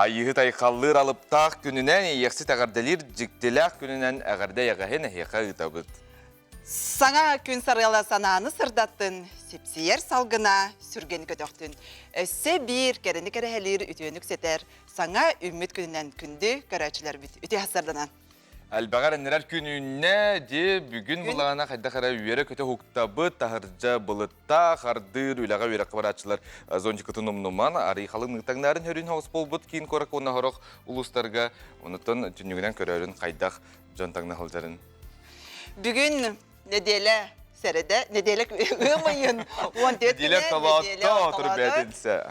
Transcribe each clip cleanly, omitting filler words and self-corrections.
Айыыһыт айхаллыыр алыптаах күнүнэн, Иэйэхсит эҕэрдэлиир дьиктилээх күнүнэн эҕэрдэ эйэҕэһин эһиэхэ ыытабыт. Саҥа күн сарыала санааны сырдаттын, сипсийэр салгына сүргэни көтөхтүн. Өссө биир кэрэни кэрэһэлиир үтүөнү үксэтэр саҥа үүммүт күнүнэн күндү көрөөччүлэрбит үтүө сарданан. Элбэҕэр эннэрэр күн үүннэ, ди бүгүн былаана хайдах эрэ үөрэ-көтө уһуктабыт, таһырдьа былыттаах, ардыыр, үлэҕэ үөрэххэ барааччылар зонтикытын умнуман, арый халыҥ ныытаҥнаарын хөрүн хоҕус буолбут киин куоракка уонна сорох улуустарга онуттан түннүгүнэн көрөрүн хайдах дьон таҥна сылдьарын. Бүгүн нэдиэлэ сэрэдэ, нэдиэлэ ыам ыйын 14 Нэдиэлэ толоотто, отур бээтинсэ.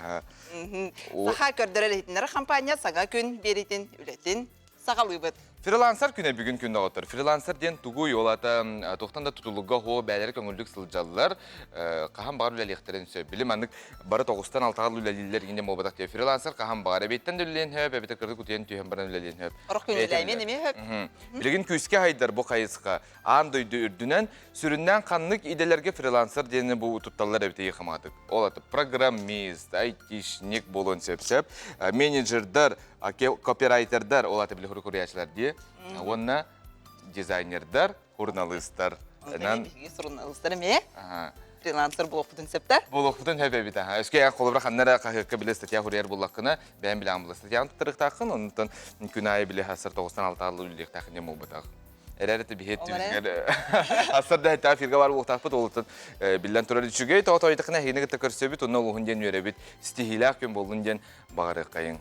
Саха көрдөрөр иһитиннэрэр хампаанньа саҥа күн биэриитин үлэтин саҕалыыбыт. Фрилансер күнэ бүгүн күн доҕоттор. Фрилансер диэн тугуй? Ол аата туохтан да тутулуга суох бэйэлэрэ көҥүллүк сылдьаллар, хаһан баҕар үлэлиэхтэрин сөп. Били маннык бары тоҕустан алтаҕа үлэлииллэр иҥин буолбатах диye. Фрилансер хаһан баҕар эбиэттэн да үлэлиэн сөп, эбэтэр кырдык утуйан түһэн баран үлэлиэн сөп. Орох күн үлэлээмиэн эмиэ сөп. Билигин күүскэ хайдар бу хайысха аан дойду үрдүнэн сүрүннээн ханнык идэлэргэ фрилансер диэни бу тутталлар эбит хамаатык. Ол аты программист, айтишник буолуон сөп сөп. Менеджердар, копирайтердар, ол аты били хуруйааччылар дии. Уонна дизайнердар, суруналыыстар. Онон биһиги суруналыыстар эмиэ фрилансер буолуохпутун сөп да? Буолуохпутун сөп эбит аха. Өскө эн холобура ханна эрэ хаһыакка биле статья суруйар буоллаххына, бэйэм билэҕин була статьяҕын туттарыахтааххын, онтон күн аайы биле хассар тоҕустан алтааллы үлэлиэхтааххын диэн буолбатах. Эрээри биһи түбүгэр ассар да хэттээх эфиргэ бар буолуохтаахпыт, олуттан биллэн турар үчүгэй тоҕо тоойдахына эһигини кытта көрсөбүт, онно олуһун диэн үөрэбит, ситиһиилээх күн буоллун диэн баҕарыаххайыҥ.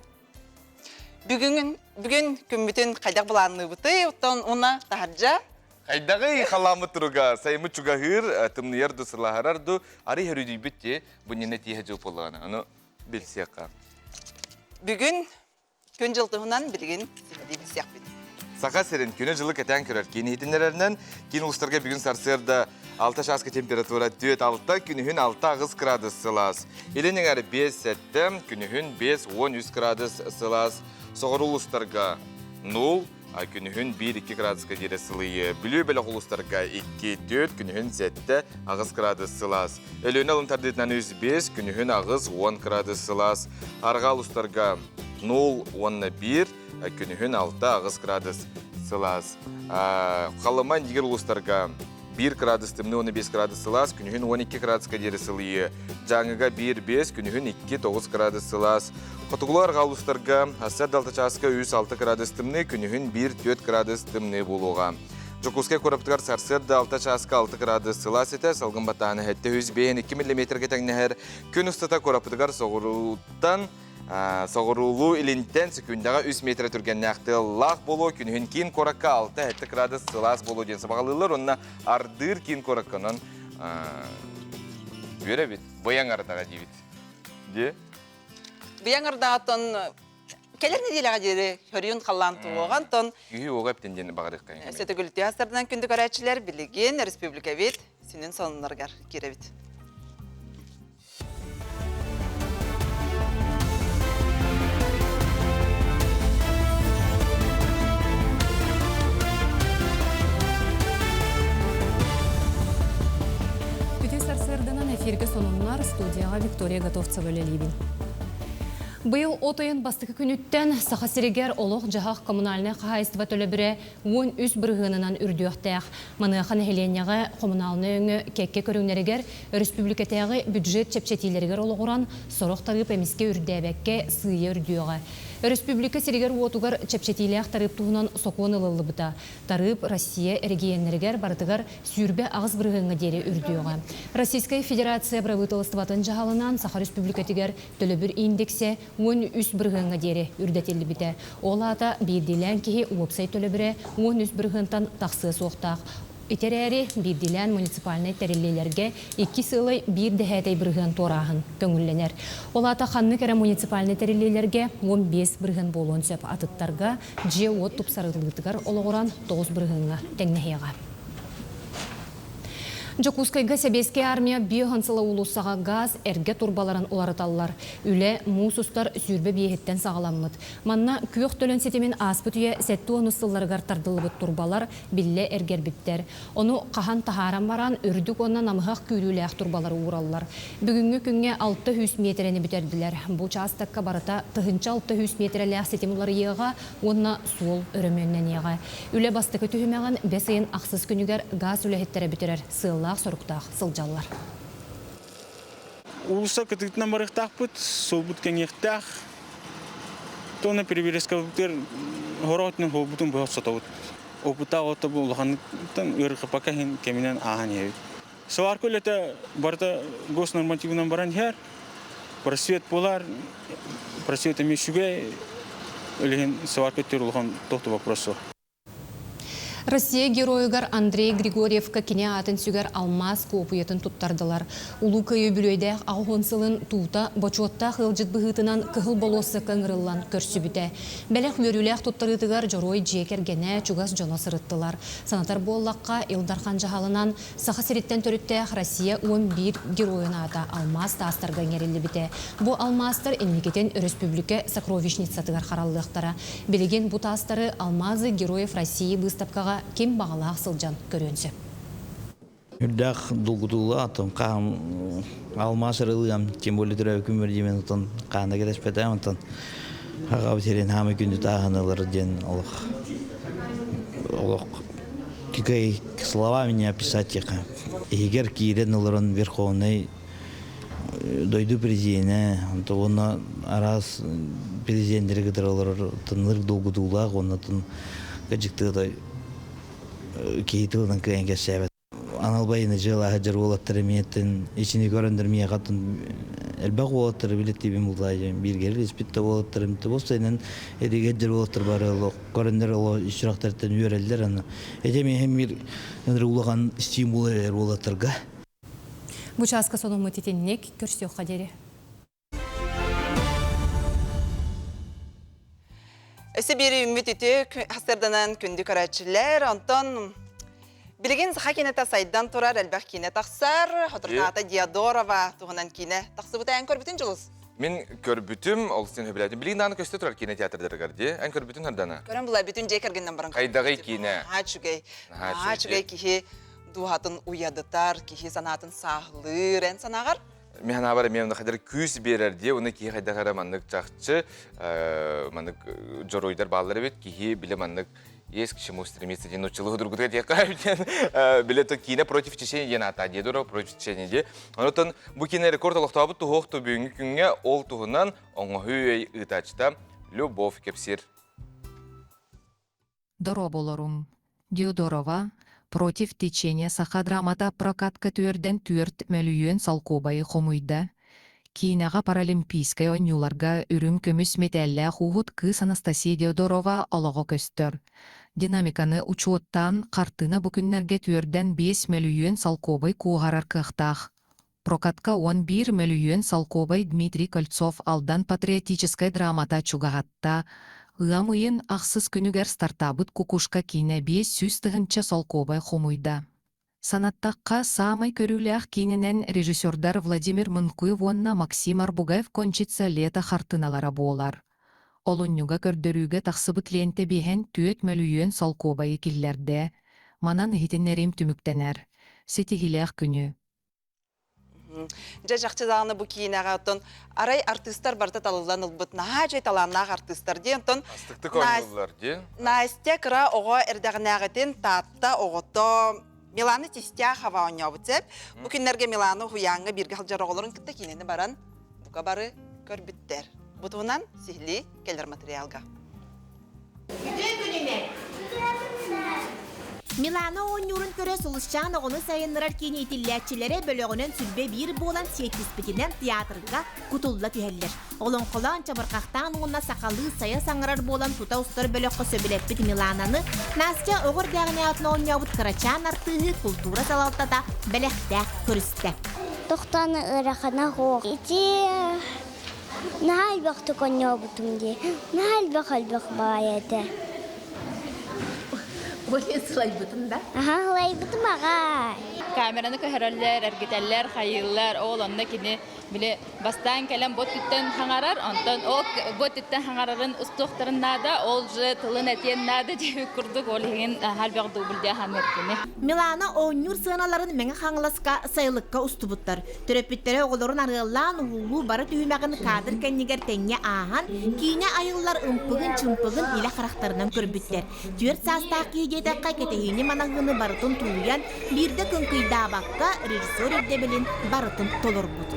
Бүгүн бүгүн күммүтүн хайдах былаанныыбытый, оттон уна таһырдьа Хайдаҕый халааммыт туруга, сайыммыт чугаһыыр, тымныйар ду, сылаһарар ду, арый хөрүдүйбүт дии, бу ньинэ тииһэ дьыл буоллаҕына, ону билсиэххэ. Бүгүн күн-дьыл туһунан билигин сиһилии билсиэхпит. Саха сирин күнү-дьылы кэтээн көрөр киин иһитиннэрэринэн, киин улуустарга бүгүн сарсыарда 6 чааска температура 4-6, күнүһүн 6-8 градус сылаас. Илин эҥэр 5-7, күнүһүн 5-13 градус сылаас. Соҕуруу улуустарга 0, күнүһүн 1-2 градуска диэри сылыйыы. Бүлүү бөлөх улуустарга 2-4, күнүһүн 7-8 градус сылаас. Өлүөнэ алын тардыытынан 3-5, күнүһүн 8-10 градус сылаас. Арҕаа улуустарга 0 уонна 1, күнүһүн 6-8 градус сылаас. Халыма Индигир улуустарга 1 градус тымныы уонна 5 градус сылаас, күнүһүн 12 градуска диэри сылыйыы. Дьааҥыга 1-5, күнүһүн 2-9 градус сылаас. Хотугулуу арҕаа улуустарга сарсыарда 6 чааска 3-6 градус тымныы, күнүһүн 1-4 градус тымныы буолуоҕа. Дьокуускай куораппытыгар сарсыарда 6 чааска 6 градус сылаас этэ, салгын баттааһына 752 миллиметргэ тэҥнэһэр. Күн устата куораппытыгар соҕурууттан Соҕуруулуу илинтэн сөкүүндэҕэ 3 метр түргэннээх тыаллаах буолуо, күнүһүн киин куоракка 6-7 градус сылаас буолуо диэн сабаҕалыыллар уонна ардыыр киин куоракка онон үөрэбит, быйаҥ ардаҕа диибит. Дии? Быйаҥ ардаҕаттан кэлэр нэдиэлэҕэ диэри хөрүн халлаан туруоҕа, онтон Үһү уоҕа эптин диэн баҕарыахха. Сөтөгүлтү астарынан күндү көрөөччүлэр билигин республикабыт сүнүн сонуннарыгар киирэбит. Үтүө сарсыарданан эфиргэ сонуннар студияҕа Виктория Готовцева үлэлиибин. Быйыл от ыйын бастакы күнүттэн Саха сиригэр олох-дьаһах коммунальнай хаһаайыстыба төлөбүрэ 13 бырыһыанынан үрдүөхтээх. Маныаха нэһилиэнньэҕэ хомунаалынай өҥө кэккэ көрүҥнэригэр Өрөспүүбүлүкэтээҕи бюджет чэпчэтиилэригэр олоҕуран, сорох тарыып эмискэ үрдээбэккэ, сыыйа үрдүөҕэ. Өрөспүүбүлүкэ сиригэр-уотугар чэпчэтиилээх тарыып туһунан сокуон ылыллыбыта. Тарыып Россия эрэгийиэннэригэр барытыгар 28 бырыһыаҥҥа диэри үрдүөҕэ. Российскай Федерация бырабыыталыстыбатын дьаһалынан Саха Өрөспүүбүлүкэтигэр төлөбүр индексэ 13 бырыһыаҥҥа диэри үрдэтиллибитэ. Ол аата биирдиилээн киһи уопсай төлөбүрэ 13 бырыһыантан тахсыа суохтаах. Ити эрээри, биирдиилээн муниципальнай тэриллиилэргэ икки сыалай биир дэһээтэй бырыһыан туорааһын көҥүллэнэр. Ол аата ханнык эрэ муниципальнай тэриллиилэргэ 15 бырыһыан буолуон сөп, атыттарга дьиэ-уот тупсарыллыытыгар олоҕуран 9 бырыһыаҥҥа тэҥнэһиэҕэ. Дьокуускайга Сэбиэскэй Армия биоһан сыла уулуссаҕа газ эргэ турбаларын уларыталлар. Үлэ муус устар 25 биэһиттэн саҕаламмыт. Манна күөх төлөн ситимин ааспыт үйэ 70 сылларыгар тардыллыбыт турбалар биллэ эргэрбиттэр. Ону хаһан таһааран баран, үрдүк уонна намыһах күүрүүлээх турбалары уураллар. Бүгүҥҥү күҥҥэ 600 миэтэрэни бүтэрдилэр. Бу учаастакка барыта 1600 миэтэрэлээх ситим уларыйыаҕа уонна суол өрөмүөннэниэҕэ. Үлэ бастакы түһүмэҕин бэс ыйын ахсыс күнүгэр гаас үлэһиттэрэ бүтэрэр сыаллаах-соруктаах сылдьаллар. Уулусса кытыытынан барыахтаахпыт, суолбут кэҥиэхтээх. Туонна переберезкабытыгар хороотунан суолбутун быһа сотобут. Опыттаах ото бу улаханныктан ыарырҕаппакка иһин кэминэн ааһан иһэбит. Сварка үлэтэ барыта госнормативынан баран иһэр. Просвет буолар, просвет эмиэ үчүгэй, ол иһин сварка өттүгэр улахан туох да вопрос суох. Россия геройугар Андрей Григорьевка кини аатын сүгэр алмаас куопуйатын туттардылар. Улуу Кыайыы үбүлүөйдээх аҕыс сылын туута бочуоттаах ыалдьыт быһыытынан Кыһыл болуоссакка ыҥырыллан көрсүбүтэ. Бэлэх үөрүүлээх туттарыытыгар дьоруой дьиэ кэргэнэ, чугас дьоно сырыттылар. Санатар буоллахха, Ил Дархан дьаһалынан Саха сириттэн төрүттээх Россия 11 геройун аата алмаас таастарга иҥэриллибитэ. Бу алмаастар инникитин өрөспүүбүлүкэ сокровищницатыгар хараллыахтара. Билигин бу таастары «Алмазы героев России» быыстапкаҕа ким баҕалаах сылдьан көрүөн сөп. Үрдээх долгутуулаах оттон хаам алмаас ырылыам, тем более төрөөбүт күммэр диэмэн оттон хаанда кэтэспэтээм оттон аҕабыт сирин хаамай күндү тааһын ылар диэн олох олох Кикай словами не описать тихо. Иһигэр киирэн олорон Верховнай дойду президенэ, онно араас президентэри кытары олорор тынныр долгутуулаах уонна кыдьыктыыта киһи тылынан кыайан кэпсээбэт. Анал байыны дьыалаһа дьар уолаттар эмиэтин ичини көрөндөр миэхэ элбэх уолаттары билеттиибин буллаайым бииргэ илиспит да уолаттарым бу эдигэ дьар уолаттар бары көрөндөр оло үчүрахтартан үөрэллэр аны эти миэхэ мир улахан стимул эрэр уолаттарга Бу чааска сонуммут итинник көрсүөххэ диэри. Өссө биир үүммүт үтүө хастарданан күндү көрөөччүлэр, онтон билигин саха киинэтэ сайдан турар, элбэх киинэ тахсар. Хотурнаата Диодорова туһунан киинэ тахсыбыта эн көрбүтүн Дьулус? Мин көрбүтүм, ол сен хөбүлээтим. Билигин даҕаны көстө турар киинэ театрдарыгар дии. Эн көрбүтүн хардана? Көрөн була бүтүн дьиэ кэргеннэн баран Хайдаҕый киинэ? Наһаа үчүгэй. Наһаа үчүгэй киһи дууһатын уйадытар, киһи санаатын сааһылыыр. Эн санааҕар? Мин санаабар эмиэ онно хайдах күүс биэрэр дии, уонна киһи хайдах эрэ маннык чахчы маннык дьоруойдар бааллар эбит, киһи бile маннык есть к чему стремиться диэн нууччалыы судургутуга диэххэ диэн биле то киинэ против течения диэн аата дии дура против течения дии. Онотон бу киинэ рекорд олохтообут туһуох ту бүгүҥҥү күҥҥэ ол туһунан оҥоһуу өй ыытааччыта Любовь кэпсиир. Дорооболоруҥ! Диодорова «Против течения» саха драмата прокатка түөрдэн түөрт мөлүйүөн солкуобайы хомуйда. Киинэҕэ Паралимпийскай оонньууларга үрүҥ көмүс мэтээллээх ууһут кыыс Анастасия Диодорова олоҕо көстөр. Динамиканы учуоттаан, хартыына бу күннэргэ түөрдэн 5 мөлүйүөн солкуобай куоһарар кыахтаах. Прокатка 11 мөлүйүөн солкуобай Дмитрий Кольцов Алдан патриотическай драмата чугаһатта. Ыам ыйын ахсыс күнүгэр стартаабыт «Кукушка» киинэ 500 тыһыынча солкуобай хомуйда. Санаттахха, саамай көрүүлээх киинэнэн режиссердар Владимир Мынкуев уонна Максим Арбугаев «Кончится лето» хартыыналара буолар. Олунньуга көрдөрүүгэ тахсыбыт лиэнтэ биэһэн 4 мөлүйүөн солкуобайы киллэрдэ. Манан иһитиннэриим түмүктэнэр. Ситиһиилээх күнү! Дьэ чахчы даҕаны бу киинэҕэ оттон арай артыыстар барыта талыллан ылбыт наһаа үчүгэй талааннаах артыыстар дии онтон Астыктык оонньууллар дии. Настя кыра оҕо эрдэҕинээҕитин Таатта оҕото Милана Тистяхова оонньообут сөп. Бу күннэргэ Милана уһуйааҥҥа бииргэ сылдьар оҕолорун кытта киинэни баран бука бары көрбүттэр. Бу туһунан сиһилии кэлэр материалга. Үтүө күнүнэн! Милана оонньуурун көрө Сулусчаан оҕону сайыннарар киин иитиллээччилэрэ бөлөҕүнэн сүлбэ биир буолан сиэттиспитинэн театрга кутулла түһэллэр. Олоҥхолоон, чабырҕахтаан уонна сахалыы сайа саҥарар буолан тута устар бөлөххө сөбүлэппит Милананы Настя оҕо эрдэҕинэ оонньообут кырачаан артыыһы култуура салалтата бэлэхтээх көрүстэ. Тохтоон ыарахана суох. Ити Наһаа элбэхтик оонньообутум дии. Наһаа элбэх-элбэх баҕайы этэ. Бу сылайбытын да? Аха, сылайбытым аҕай. Камераны көһөрөллөр, эргитэллэр, хайыыллар. Ол онно кини били бастаан кэлэн бу өттүттэн хаҥарар, онтон ол бу өттүттэн хаҥарарын устуохтарын наада, ол же тылын этиэн наада диэбит курдук ол иһин элбэх дубльдиа ханыыр кини. Милана оонньуур сыаналарын Мэҥэ Хаҥаласка сайылыкка устубуттар. Төрөппүттэрэ оҕолорун арыаллаан уһуллуу бары түһүмэҕин кадр кэннигэр тэҥҥэ ааһан, киинэ айыллар ымпыгын-чымпыгын илэ харахтарынан көрбүттэр. Түөрт саастаах киһи диэтэххэ, кэтэһиини-манаһыыны барытын тулуйан, биирдэ кыҥкыйдаабакка, режиссер ирдэбилин барытын толорбут.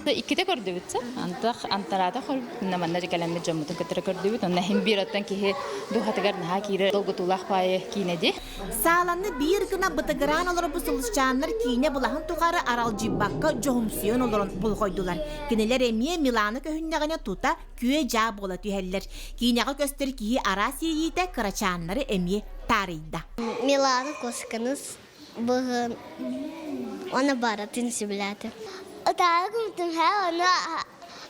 Иккитэ көрдүбүт антах антараата көрбүт манна кэлэммит дьоммутун кытары көрдүбүт онно иһин биир оттон киһи дууһатыгар наһаа киирэр долгутуулаах баайы киинэ дии Сааланы биир гына бытыгыраан олорбут сулусчааннар киинэ былаһын тухары аралдьыйбакка дьоһумсуйан олорон болҕойдулар. Кинилэр эмиэ Милана көһүннэҕинэ тута күө-дьаа буола түһэллэр. Киинэҕэ көстөр киһи араас иэйиитэ кырачааннары эмиэ таарыйда. Милана куосканы быһын уонна барытын сөбүлээтим. Ытаары кумтум һэ, ону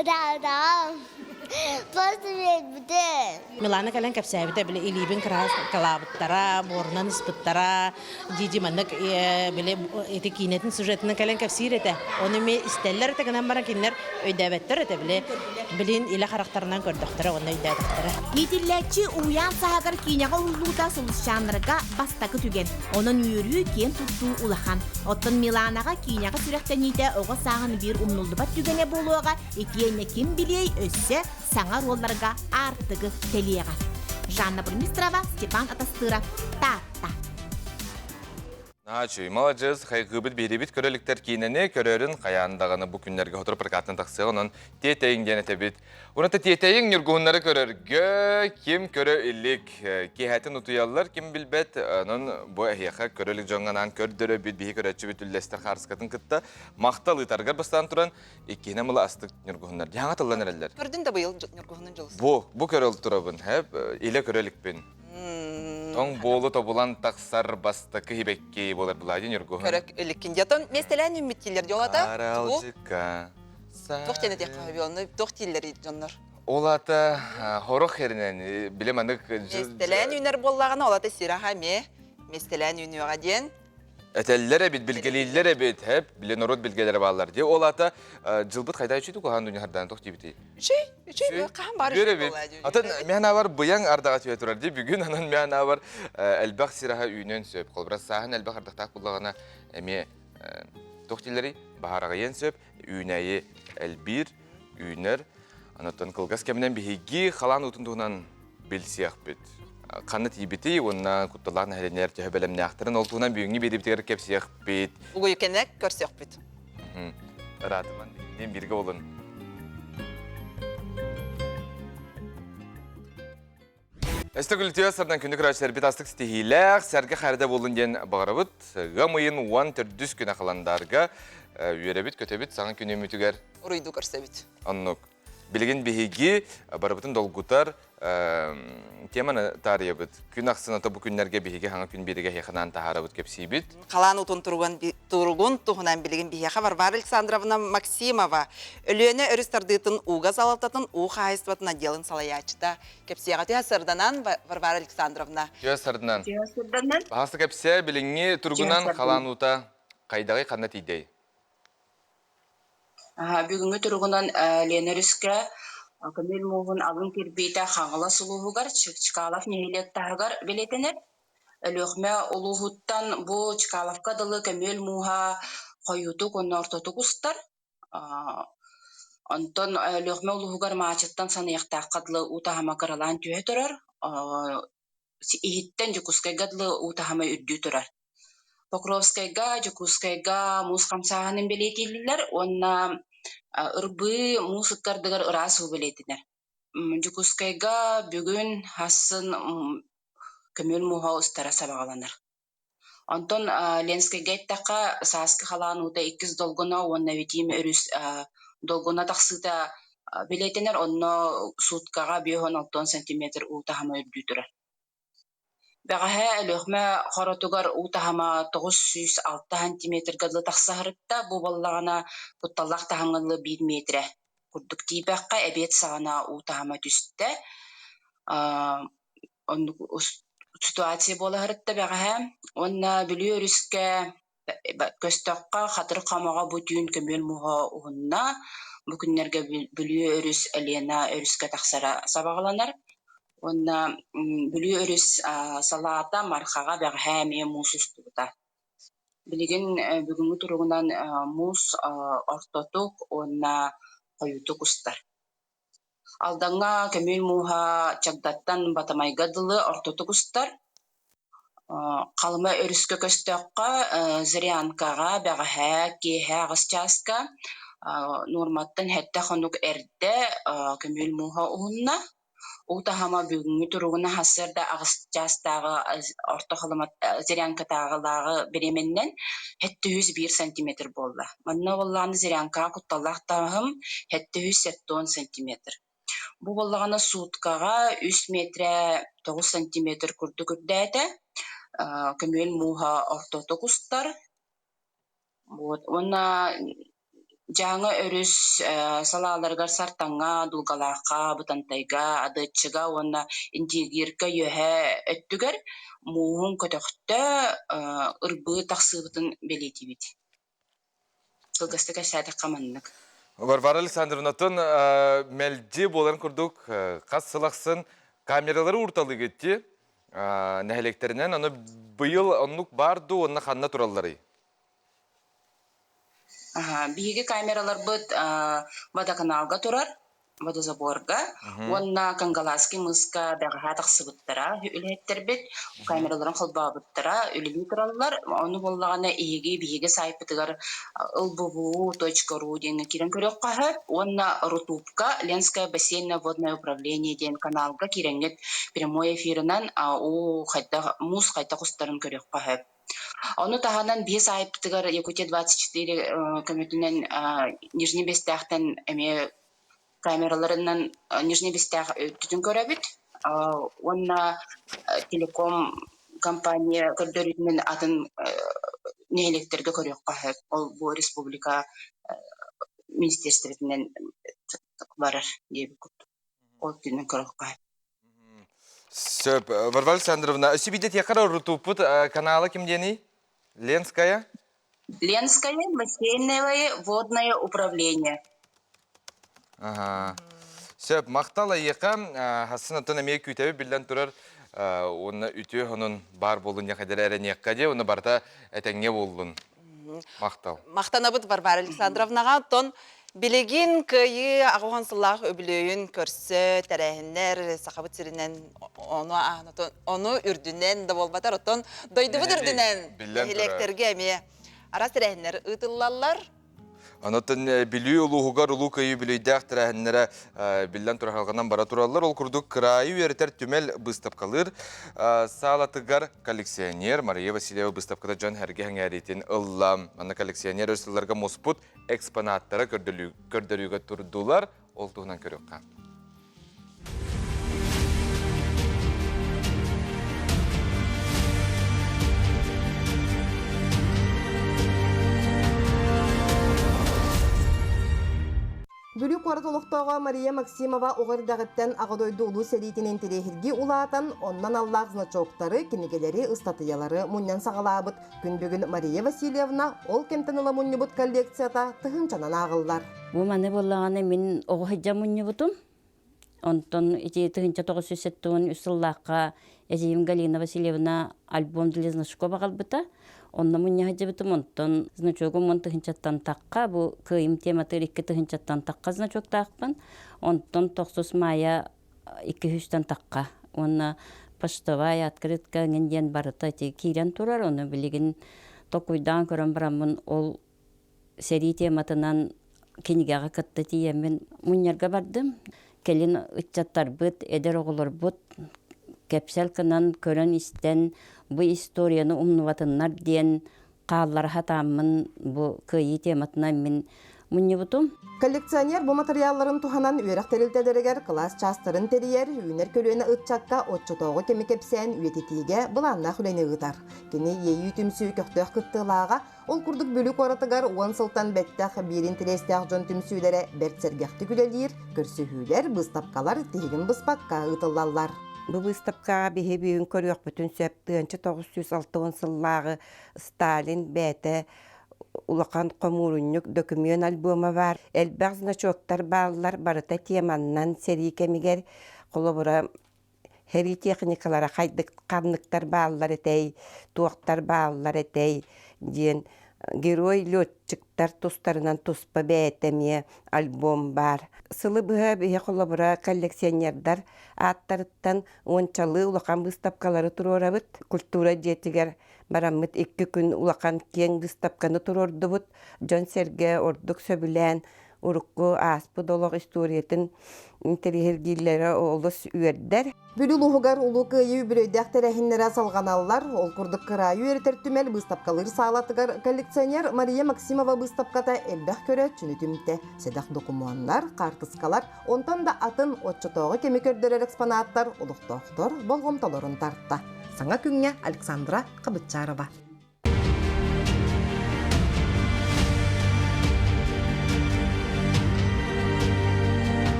ытаабытаҕым. Просто биэрбитим. Милана кэлэн кэпсээбитэ, били илиибин кырааскалаабыттара, буорунан ыспыттара, дии-дии маннык били ити киинэтин сюжетынан кэлэн кэпсиир этэ. Ону эмиэ истэллэр этэ гынан баран кинилэр өйдөөбөттөр этэ били билин илэ харахтарынан көрдөхтөрө уонна өйдөөтөхтөрө. Иитиллээччи уһуйаан саһагар киинэҕэ уһуллуута сулусчааннарга бастакы түгэн. Онон үөрүү, киэн туттуу улахан. Оттон Миланаҕа киинэҕэ сүрэхтэниитэ оҕо сааһын биир умнуллубат түгэнэ буолуоҕа итиэннэ ким билиэй өссө саҥа оруолларга аартыгы тэлиэҕэ. Жанна Бурмистрова, Степан Атастыров, Таатта. Наачуй, маладьыас, хайгыыбыт биэрибит көрө иликтэр киинэни көрөрүн хайаан даҕаны бу күннэргэ сотору прокаттан тахсыаҕа, онон тиэтэйиҥ диэн этэбит. Уната тиэтэйиҥ ньургуһуннары көрөргө ким көрө илик, киэһэтин утуйаллар, ким билбэт, онон бу эһиэхэ көрө илик дьоҥҥо анаан көрдөрөбүт, биһи көрөөччүбүт үллэстэр хаарыскатын кытта махтал ыытаргар бастаан туран, иккиһинэн була астык ньургуһуннар. Дьаҥа тыллан эрэллэр. Көрдүн да быйыл ньургуһунун дьылыс. Бу, бу көрөл турабын, хэп, илэ көрө иликпин. Тоҥ буолу тобулан тахсар бастакы хибекки буолар Влади Ньургуһун. Көрөк иликкин диэтон миэстэлээн үммүттиилэр дьолата. Аралдьыка. Туох диэн этиэххэ сөбүй онно туох дииллэрий дьоннор? Ол ата хорох херинэн биле манык Миэстэлээн үүнэр буоллаҕына ол ата сираха эмиэ миэстэлээн үүнүөҕэ диэн Этэллэр эбит, билгэлииллэр эбит, хэп, биле норуот билгэлэрэ бааллар дии. Ол ата дьылбыт хайда үчүй куһаан дуня хардаан тох диибитий. Үчүй, үчүй, хаһан баар үчүй буолла дии. Атын миэн авар быйаҥ ардаҕа түһэ турар дии. Бүгүн анан миэн авар элбэх сираһа үүнүөн сөп. Холбура сааһын элбэх ардахтаах буллаҕына эмиэ туох дииллэрий? Баһараҕыйан сөп, үүнээйи элбиир, үүнэр. Онтон кылгас кэминэн биһиги халаан уутун туһунан билсиэхпит. Ханна тиийбитий уонна кутталаах нэһилиэнньэлэр төһө бэлэмнээхтэрин ол туһунан бүгүҥҥү биэриибитигэр кэпсиэхпит. Угуйукэнэ көрсүөхпүт. Ыраатыман биһигинниин бииргэ буолун. Өстө күлүтүө сардан күндү көрөөччүлэрбит астык ситиһиилээх, сэргэ хайрда буолун диэн баҕарабыт. Ыам ыйын 14 күнэ халандаарга үөрэбит, көтөбүт саҥа күн үмүтүгэр. Уруйду көрсөбүт. Оннук. Билигин биһиги барыбытын долгутар теманы таарыйабыт. Күн ахсын ото бу күннэргэ биһиги хаҥа күн биэригэ эһиэхэ таһаарабыт кэпсиибит. Халаан утун туругун туһунан билигин биһиэхэ Варвара Александровна Максимова Өлүөнэ өрүс тардыытын ууга салалтатын уу хаһаайыстыбатын отделын салайааччыта кэпсиэҕэ түһэ сырданан Варвара Александровна. Түһэ сырданан. Түһэ сырданан. Баһасы кэпсээ билиҥҥи туругунан халаан уута хайдаҕый ханна тиийдэй? Бүгүҥҥү туругунан Лена өрүскэ көмүөл мууһун алын кирбиитэ Хаҥалас улууһугар Чкалов нэһилиэк таһыгар бэлиэтэнэр. Өлүөхүмэ улууһуттан бу Чкаловка дылы көмүөл мууһа хойуутук уонна ортотук устар. Онтон Өлүөхүмэ улууһугар Маачыттан Саныйахтаахха дылы уу таһыма кыралаан түһэ турар. Иһиттэн Дьокуускайга дылы уу таһыма үрдүү турар. Покровскайга, Дьокуускайга муус хамсааһынын бэлиэтииллэр уонна ырбыы муус ыккардыгар ыраас уу бэлиэтэнэр. Дьокуускайга бүгүн хассын көмүөл мууһа устара сабаҕаланар. Онтон Ленскэйгэ эттэххэ, сааскы халаан уута иккис долгуна уонна Витим өрүс долгуна тахсыыта бэлиэтэнэр, онно сууткаҕа 56 сантиметр уу таһыма үрдүү турар. Бэҕэһээ Өлүөхүмэ Хоротугар уу таһыма 906 сантиметрга дылы тахса сырытта, бу буоллаҕына кутталлаах таһымҥа дылы биир миэтэрэ курдук тиийбэххэ, эбиэт саҕана уу таһыма түстэ. Оннук ситуация буола сырытта бэҕэһээ. Уонна Бүлүү өрүскэ көстөххө Хатырык хомоҕо бу түүн көмүөл муоһа уһунна. Бу күннэргэ Бүлүү өрүс Лена өрүскэ тахсара сабаҕаланар. Уонна Бүлүү өрүс салаата Мархаҕа бэҕэһээ эмиэ муус устубута. Билигин бүгүҥҥү туругунан муус ортотук уонна хойуутук устар. Алдаҥҥа көмүөл мууһа Чагдаттан Батамайга дылы ортотук устар. Халыма өрүскэ көстөххө, Зырянкаҕа бэҕэһээ киэһэ аҕыс чааска нуорматтан сэттэ хонук эрдэ көмүөл мууһа уһунна. Уу таһыма бүгүҥҥү туругунан сарсыарда аҕыс чаастааҕы Орто Халыма Зырянкатааҕылааҕы бириэмэннэн 701 сантиметр буолла. Манна буоллаҕына Зырянкаҕа кутталлаах таһым 770 сантиметр. Бу буоллаҕына сууткаҕа үс миэтэрэ 9 сантиметр курдук үрдээтэ. Көмүөл мууһа ортотук устар. Вот. Уонна Дьааҥы өрүс салааларыгар Сартаҥҥа, Дулгалаахха, Бытантайга, Адыаччыга уонна Индигирка үөһээ өттүгэр мууһун көтөхтө, ырбыы тахсыыбытын бэлиэтиибит. Кылгастык кэпсээтэххэ маннык. Варвара Александровнатын мэлдьи буоларын курдук хас сыл ахсын камералары уурталыыгыт дии нэһилиэктэринэн аны быйыл оннук баар дуу уонна ханна туралларый? Биһиги камераларбыт водоканалга турар, водозаборга уонна Кангаласский мыска бэҕэһээ тахсыбыттара үлэһиттэрбит камераларын холбообуттара үлэлии тураллар. Ону буоллаҕына эһиги биһиги саайпытыгар lbvu.ru диэҥҥэ киирэн көрүөххэ сөп уонна Рутубка Ленское бассейное водное управление диэн каналга киирэҥҥит прямой эфирынан уу хайдах муус хайдах устарын көрүөххэ сөп. Ону таһынан биэс аайбытыгар Якутия-24 көмөтүнэн Нижний Бэстээхтэн эмиэ камераларынан Нижний Бэстээх өттүтүн көрөбүт. Уонна телеком компания көрдөрүүтүнэн атын нэһилиэктэргэ көрүөххэ сөп. Ол бу республика министерствотынан барар диэбит курдук. Ол түнэн көрүөххэ сөп. Сөп. Варвара Александровна, өссө биирдэ тиэххэ рутуппут канала ким диэний? Ленская? Ленское бассейновое водное управление. Ага. Сөп, махтал эйиэхэ. Хассын оттон эмиэ күүтэбит биллэн турар уонна үтүө сонун баар буоллун диэн хайдара эрэниэххэ дии, уонна барыта этэҥҥэ буоллун. Махтал. Махтанабыт Варвара Александровнаҕа. Оттон билигин Кыайыы аҕыс сыллаах үбүлүөйүн көрсө тэрээһиннэр Сахабыт сиринэн ону ону үрдүнэн да буолбатар, оттон дойдубут үрдүнэн нэһилиэктэргэ эмиэ араас тэрээһиннэр ыытыллаллар. Онотон Бүлүү улууһугар Улуу Кыайыы үбүлүөйдээх тэрээһиннэрэ биллэн турар халҕанан бара тураллар. Ол курдук кыраайы үөрэтэр түмэл быыстапкалыыр саалатыгар коллекционер Мария Васильева быыстапката дьон сэргэ сэҥээриитин ылла. Манна коллекционер өр сылларга муспут экспонаттара көрдөрүүгэ турдулар. Ол туһунан көрүөххэ. Бүлүү куорат олохтооҕо Мария Максимова оҕо эрдэҕиттэн Аҕа дойду Улуу сэриитин интэриэһиргии улаатан, оннон аллаах значоктары, кинигэлэри, ыстатыйалары мунньан саҕалаабыт. Күн бүгүн Мария Васильевна ол кэмтэн ыла мунньубут коллекцията тыһыынчанан ааҕыллар. Бу маны буоллаҕына мин оҕо сылдьан мунньубутум. Онтон ити 1973 сыллаахха эдьиийим Галина Васильевна альбом для значков аҕалбыта. Онно мунньа сылдьыбытым. Онтон значогум уон тыһыынчаттан тахха, бу кыайым тематыгар икки тыһыынчаттан тахха значоктаахпын. Онтон тохсус маайа икки сүүстэн тахха. Уонна почтовая открытка эҥин диэн барыта ити киирэн турар. Ону билигин толкуйдаан көрөн бараммын ол сэрии тематынан кинигэҕэ кытта тиийэммин мунньарга бардым. Кэлин ыччаттарбыт, эдэр оҕолорбут кэпсэл гынан көрөн-истэн бу историяны умнубатыннар диэн хааллара сатааммын бу кыайыы тематынан мин мунньубутум. Коллекционер бу матырыйаалларын туһанан үөрэх тэрилтэлэригэр кылаас чаастарын тэрийэр, үүнэр көлүөнэ ыччакка оччотооҕу кэми кэпсээн үйэтитиигэ былааннаах үлэни ыытар. Кини Иэйии түмсүү көхтөөх кыттыылааҕа Ол курдук Бүлүү куоратыгар уон сылтан бэттэх биир интэриэстээх дьон түмсүүлэрэ бэрт сэргэхтик үлэлиир, көрсүһүүлэр, быыстапкалар тиһигин быспакка ыытыллаллар. Бу быыстапкаҕа биһи бүгүн көрүөхпүтүн сөп 1960 сыллааҕы Сталин бэйэтэ улахан хомуурунньук дөкүмүөн альбома баар. Элбэх значоктар бааллар, барыта теманнан сэрии кэмигэр холобура сэрии техникалара хайдык ханныктар бааллар этэй, туохтар бааллар этэй диэн герой летчиктар тустарынан туспа бэйэтэ эмиэ альбом баар. Сылы быһа биһи холобура коллекционердар ааттарыттан уончалыы улахан быыстапкалары туруорабыт. Культура дьиэтигэр бараммыт икки күн улахан киэҥ быыстапканы туруордубут. Дьон-сэргэ ордук сөбүлээн урукку ааспыт олох историятын интэриэһиргииллэрэ олус үөрдэр. Бүлүү улууһугар Улуу Кыайыы үбүлүөйдээх тэрээһиннэрэ салҕаналлар. Ол курдук кыраайы үөрэтэр түмэл быыстапкалыыр саалатыгар коллекционер Мария Максимова быыстапката элбэх көрөөччүнү түмтэ. Сэдэх докумуоннар, хаартыскалар, онтон да атын оччотооҕу кэми көрдөрөр экспонаттар олохтоохтор болҕомтолорун тарта. Саҥа күҥҥэ Александра Хабытчарова.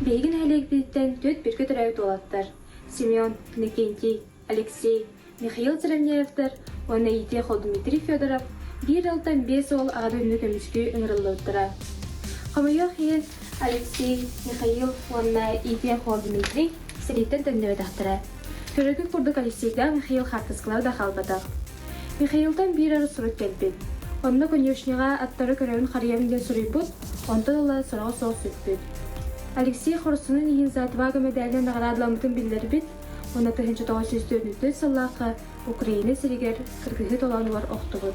Биһиги нэһилиэкпититтэн түөрт биргэ төрөөбүт уолаттар Семен, Иннокентий, Алексей, Михаил Заровняевтар уонна иитиэх уол Дмитрий Федоров биир ыалтан биэс уол аҕа дойдуну көмүскүү ыҥырыллыбыттара. Хомойуох иһин, Алексей, Михаил уонна иитиэх уол Дмитрий сэрииттэн төннүбэтэхтэрэ. Көрөргүт курдук Алексейдаах Михаил хаартыскалара да хаалбатах. Михаилтан биир эрэ сурук кэлбит. Онно конюшняҕа аттары көрөрүн харыйам диэн суруйбут, онтон ыла сураҕа суох сүппүт. Алексей хорсунун иһин за отвагу мэдээлинэн наҕараадаламмытын биллэрбит уонна 1944 сыллаахха Украина сиригэр кыргыһыы толоонугар охтубут.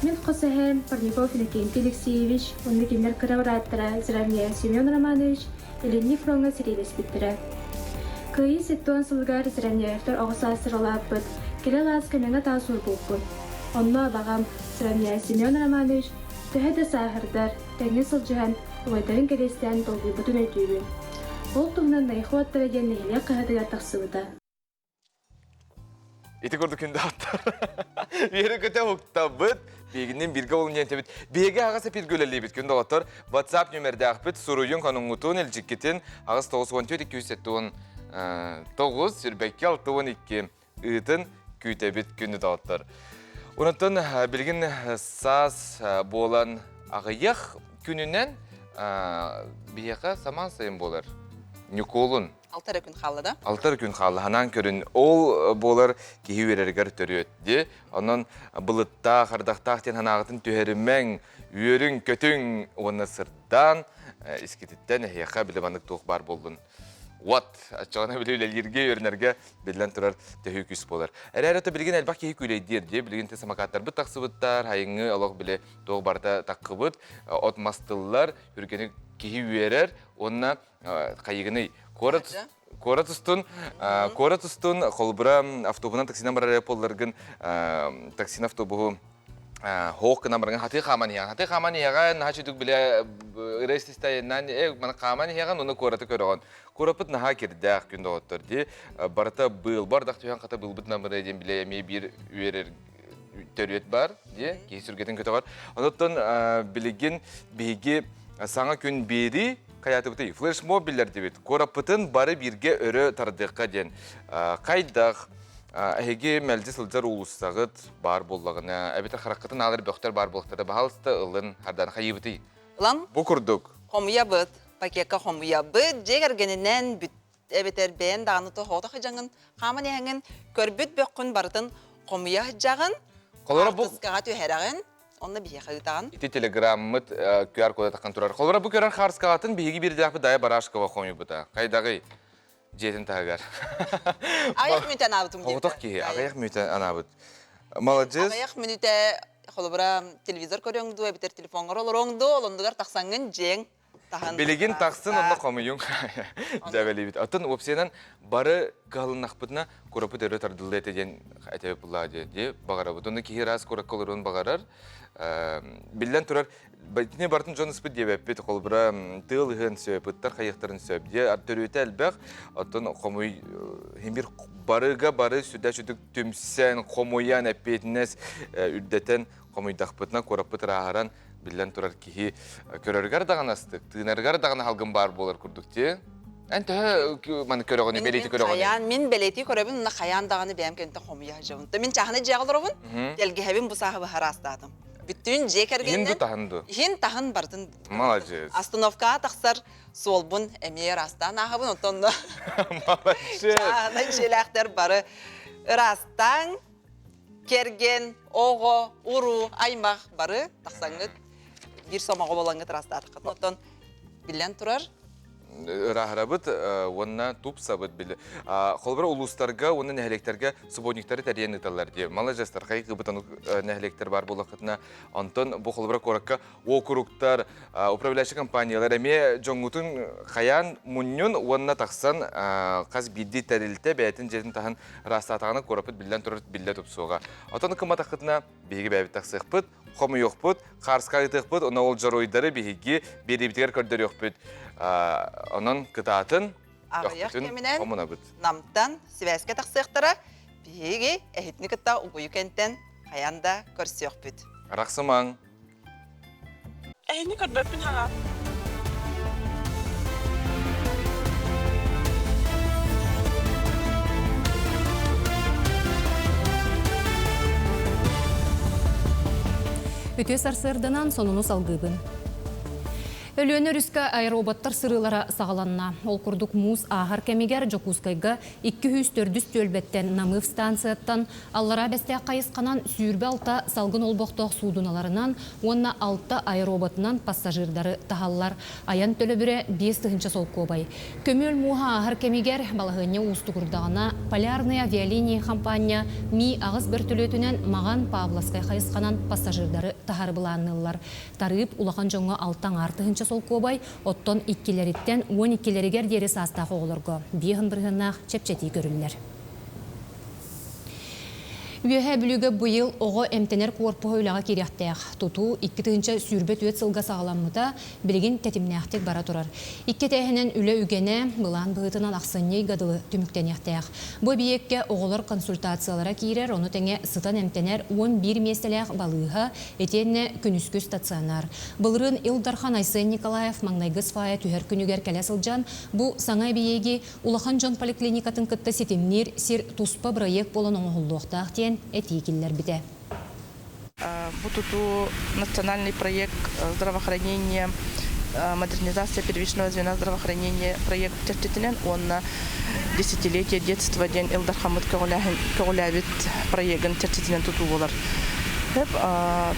Мин хос эһээм Парников Иннокентий Алексеевич уонна кинилэр кыра бырааттара Заровняев Семен Романович Илиҥҥи фроҥҥа сэриилэспиттэрэ. Кыайыы 70 сылыгар Заровняевтар оҕо саастара улааппыт, кэлэ алааска мэҥэ таас уурбуппут. Онно абаҕам Заровняев Семен Романович төһө да сааһырдар, тэҥҥэ сылдьыһан, убайдарын кэриэстээн долгуйбутун өйдүүбүн. Ол туһунан Найху аттара диэн нэһилиэк хаһыатыгар тахсыбыта. Ити курдук күндү аттар. Үөрэ көтө уктабыт. Биһигиннин бирге болун диэнтэбит. Биһиги аҕыс эпиргэ үлэлиибит. Күн доҕоттор WhatsApp нүмердээхпит суруйун хонуҥҥутун илдьиккитин аҕыс 94 279 сүрбэкки 62 ыытын күүтэбит күндү доҕоттор. Онтон билигин саас буолан аҕыйах күнүнэн биһиэхэ самаан сайын буолар. Ньукуолун Алта эрэ күн хаалла да? Алта эрэ күн хаалла, ханаан көрүн. Ол буолар киһи үөрэригэр төрүөт дии. Онон былыттаах, ардахтаах диэн санааҕытын түһэримэҥ, үөрүҥ, көтүҥ уонна сырдаан искититтэн эһиэхэ били маннык туох баар буоллун. Вот, оччоҕуна били үлэлииргэ, үөрэнэргэ биллэн турар төһүү күүс буолар. Эрээри ото билигин элбэх киһи күүлэйдиир дии. Билигин те самокаттарбыт тахсыбыттар, хайыҥҥы олох били туох барыта таккыбыт, от мас тыллар, үргэни киһи үөрэр уонна хайыгыный куорат куорат устун куорат устун холбура автобуһунан таксинан барар буолларгын таксин автобуһу хоох гынан баргын хатыы хааман иһэҕин хатыы хааман иһэҕин наһаа чүтүк билэ ырыа э маны хааман иһэҕин уну куораты көрөҕүн куораппыт наһаа кирдээх күн доҕоттор дии барыта быыл бардах түһэн хата быылбыт намыры диэн билэ эмиэ биир үөрэр төрүөт бар дии киһи сүргэтин көтөҕөр онуттан билигин биһиги саҥа күн биэрии хайаатыбытый флешмоб биллэрдибит куораппытын бары бииргэ өрө тардыахха диэн хайдах эһиги мэлдьи сылдьар уулуссаҕыт баар буоллаҕына эбэтэр хараххытын аалар бөхтөр баар буоллахтара баһаалыста ылын хардаан хайыыбытый Ылан бу курдук хомуйабыт пакекка хомуйабыт дьиэ кэргэнинэн бүт эбэтэр бэйэн даҕаны тоһоҕото сылдьаҥын хааман иһэҥҥин көрбүт бөххүн барытын хомуйа сылдьаҕын Холобура бу хаартыскаҕа түһэрэҕин онно биһиэхэ ыытаҕын Ити телеграммыт QR кода таххан турар. Холобура бу көрөр хаарскаҕатын биһиги биирдээхпит Дая Барашкова хомуйбута. Хайдаҕый? Дьиэтин таһыгар. Аҕыйах мүнүүтэ анаабытым диэбитэ. Оҕотох киһи аҕыйах мүнүүтэ анаабыт. Маладьыас. Аҕыйах мүнүүтэ холобура телевизор көрөҥ дуу эбэтэр телефоҥҥар олоруоҥ дуу, олоннугар тахсаҥҥын дьиэҥ таһын Билигин тахсын онно хомуйуҥ. Дьэбэлиибит. Оттон уопсайынан бары кыһалыннахпытына курапыт өрө тардыллыа этэ диэн этэбит буллаа дии дии баҕарабыт. Онно киһи ыраас куракка олоруон баҕарар. Биллэн турар, итини барытын дьон ыспыт диэбэппит. Холобура, тыал ыһыан сөп, ыттар хайыахтарын сөп диэ төрүөтэ элбэх. Оттон хомуй химир барыга бары сүдэ сүдүк түмсэн, хомуйан, эппиэтинэс үрдэтэн хомуйдахпытына куораппыт ырааһыран биллэн турар киһи көрөрүгэр даҕаны астык, тыынарыгар даҕаны халгын баар буолар курдук дии. Эн төһө маны көрөҕүнүй, бэлиэтии көрөҕүнүй? Хайаан, мин бэлиэтии көрөбүн, уна хайаан даҕаны бэйэм кэнниттэн хомуйа сылдьабын. Мин чааһынай дьиэҕэ олоробун, тэлгэһэбин бу сааһы быһараастаатым. Бүттүүн дьиэ кэргэнинэн... Иһин ду таһын ду? Иһин таһын барытын. Молодец. Остановкаҕа тахсар суолбун эмиэ ыраастаан ааһабын, онтон Молодец. Чааһынай дьиэлээхтэр бары ыраастаан, кэргэн, оҕо, уруу, аймах бары тахсаҥҥыт биир сомоҕо буолаҥҥыт ыраастаатаххыт. Оттон биллэн турар, ырааһырабыт уонна тупсабыт били. Холобура улуустарга уонна нэһилиэктэргэ субботниктары тэрийэн ыыталлар дии. Маладьыастар, хайгыбыт нэһилиэктэр баар буоллаххытына, онтон бу холобура куоракка уокуруктар, управляющай компаниялар эмиэ дьоҥҥутун хайаан мунньун уонна тахсан хас биирдии тэрилтэ бэйэтин дьиэтин таһын ыраастаатаҕына куораппыт биллэн турар биллэ тупсуоҕа. Оттон ыкымматаххытына биһиги бэйэбит тахсыахпыт, хомуйуохпут, хаарска ыытыахпыт, онно ол дьоруойдары биһиги биэриибитигэр көрдөрүөхпүт. Онон кытаатын, Аҕыйах кэминэн хомунабыт. Намтан сибээскэ тахсыахтара, биһиги эһитини кытта угуйу кэнтэн хайаан да көрсүөхпүт. Арахсымаҥ. Эһини көрбөппүн хаҕа. Үтүө сарсыарданан сонуну салгыыбын. Өлүөнэ өрүскэ аэроботтар сырыылара саҕаланна. Ол курдук муус ааһар кэмигэр Дьокуускайга 204 түөлбэттэн Намыв станцияттан Аллараа Бэстээх хайысханан 26 салгын олбохтоох суудуналарынан уонна алта аэроботунан пассажирдары таһаллар. Айан төлөбүрэ 5000 солкуобай. Көмүөл мууһа ааһар кэмигэр балаһыанньа уустугурдаҕына Полярные авиалинии хампаанньа Ми-8 бөртөлүөтүнэн Маҕан Павловскай хайысханан пассажирдары таһары былаанныыллар. Тарыып улахан дьоҥҥо алта аҥаар тыһыынча солкуобай, оттон иккилэриттэн уон иккилэригэр диэри саастаах оҕолорго биэһин бырыһыаннаах чэпчэтии көрүллэр. Үөһээ Бүлүүгэ быйыл оҕо эмтэнэр куорпуһа үлэҕэ киириэхтээх. Тутуу 2024 сылга саҕаламмыта, билигин тэтимнээхтик бара турар. Икки этээһинэн үлэ үгэнэ, былаан быһыытынан ахсынньы ыйга дылы түмүктэниэхтээх. Бу эбийиэккэ оҕолор консультациялара киирэр, ону тэҥэ сытан эмтэнэр 11 миэстэлээх балыыһа, итиэннэ күнүскү стационар. Былырыын Ил Дархан Айсен Николаев маҥнайгы свая түһэр күнүгэр кэлэ сылдьан, бу саҥа эбийиэги Улахан дьон поликлиникатын кытта ситимниир сир туспа бырайыак буолан оҥоһуллуохтаах диэн этии киллэрбитэ. Бу тутуу национальный проект здравоохранения модернизация первичного звена здравоохранения проект чэрчитинэн уонна десятилетие детства диэн Ил Дархаммыт көҕүлээбит проегын чэрчитинэн тутуу буолар.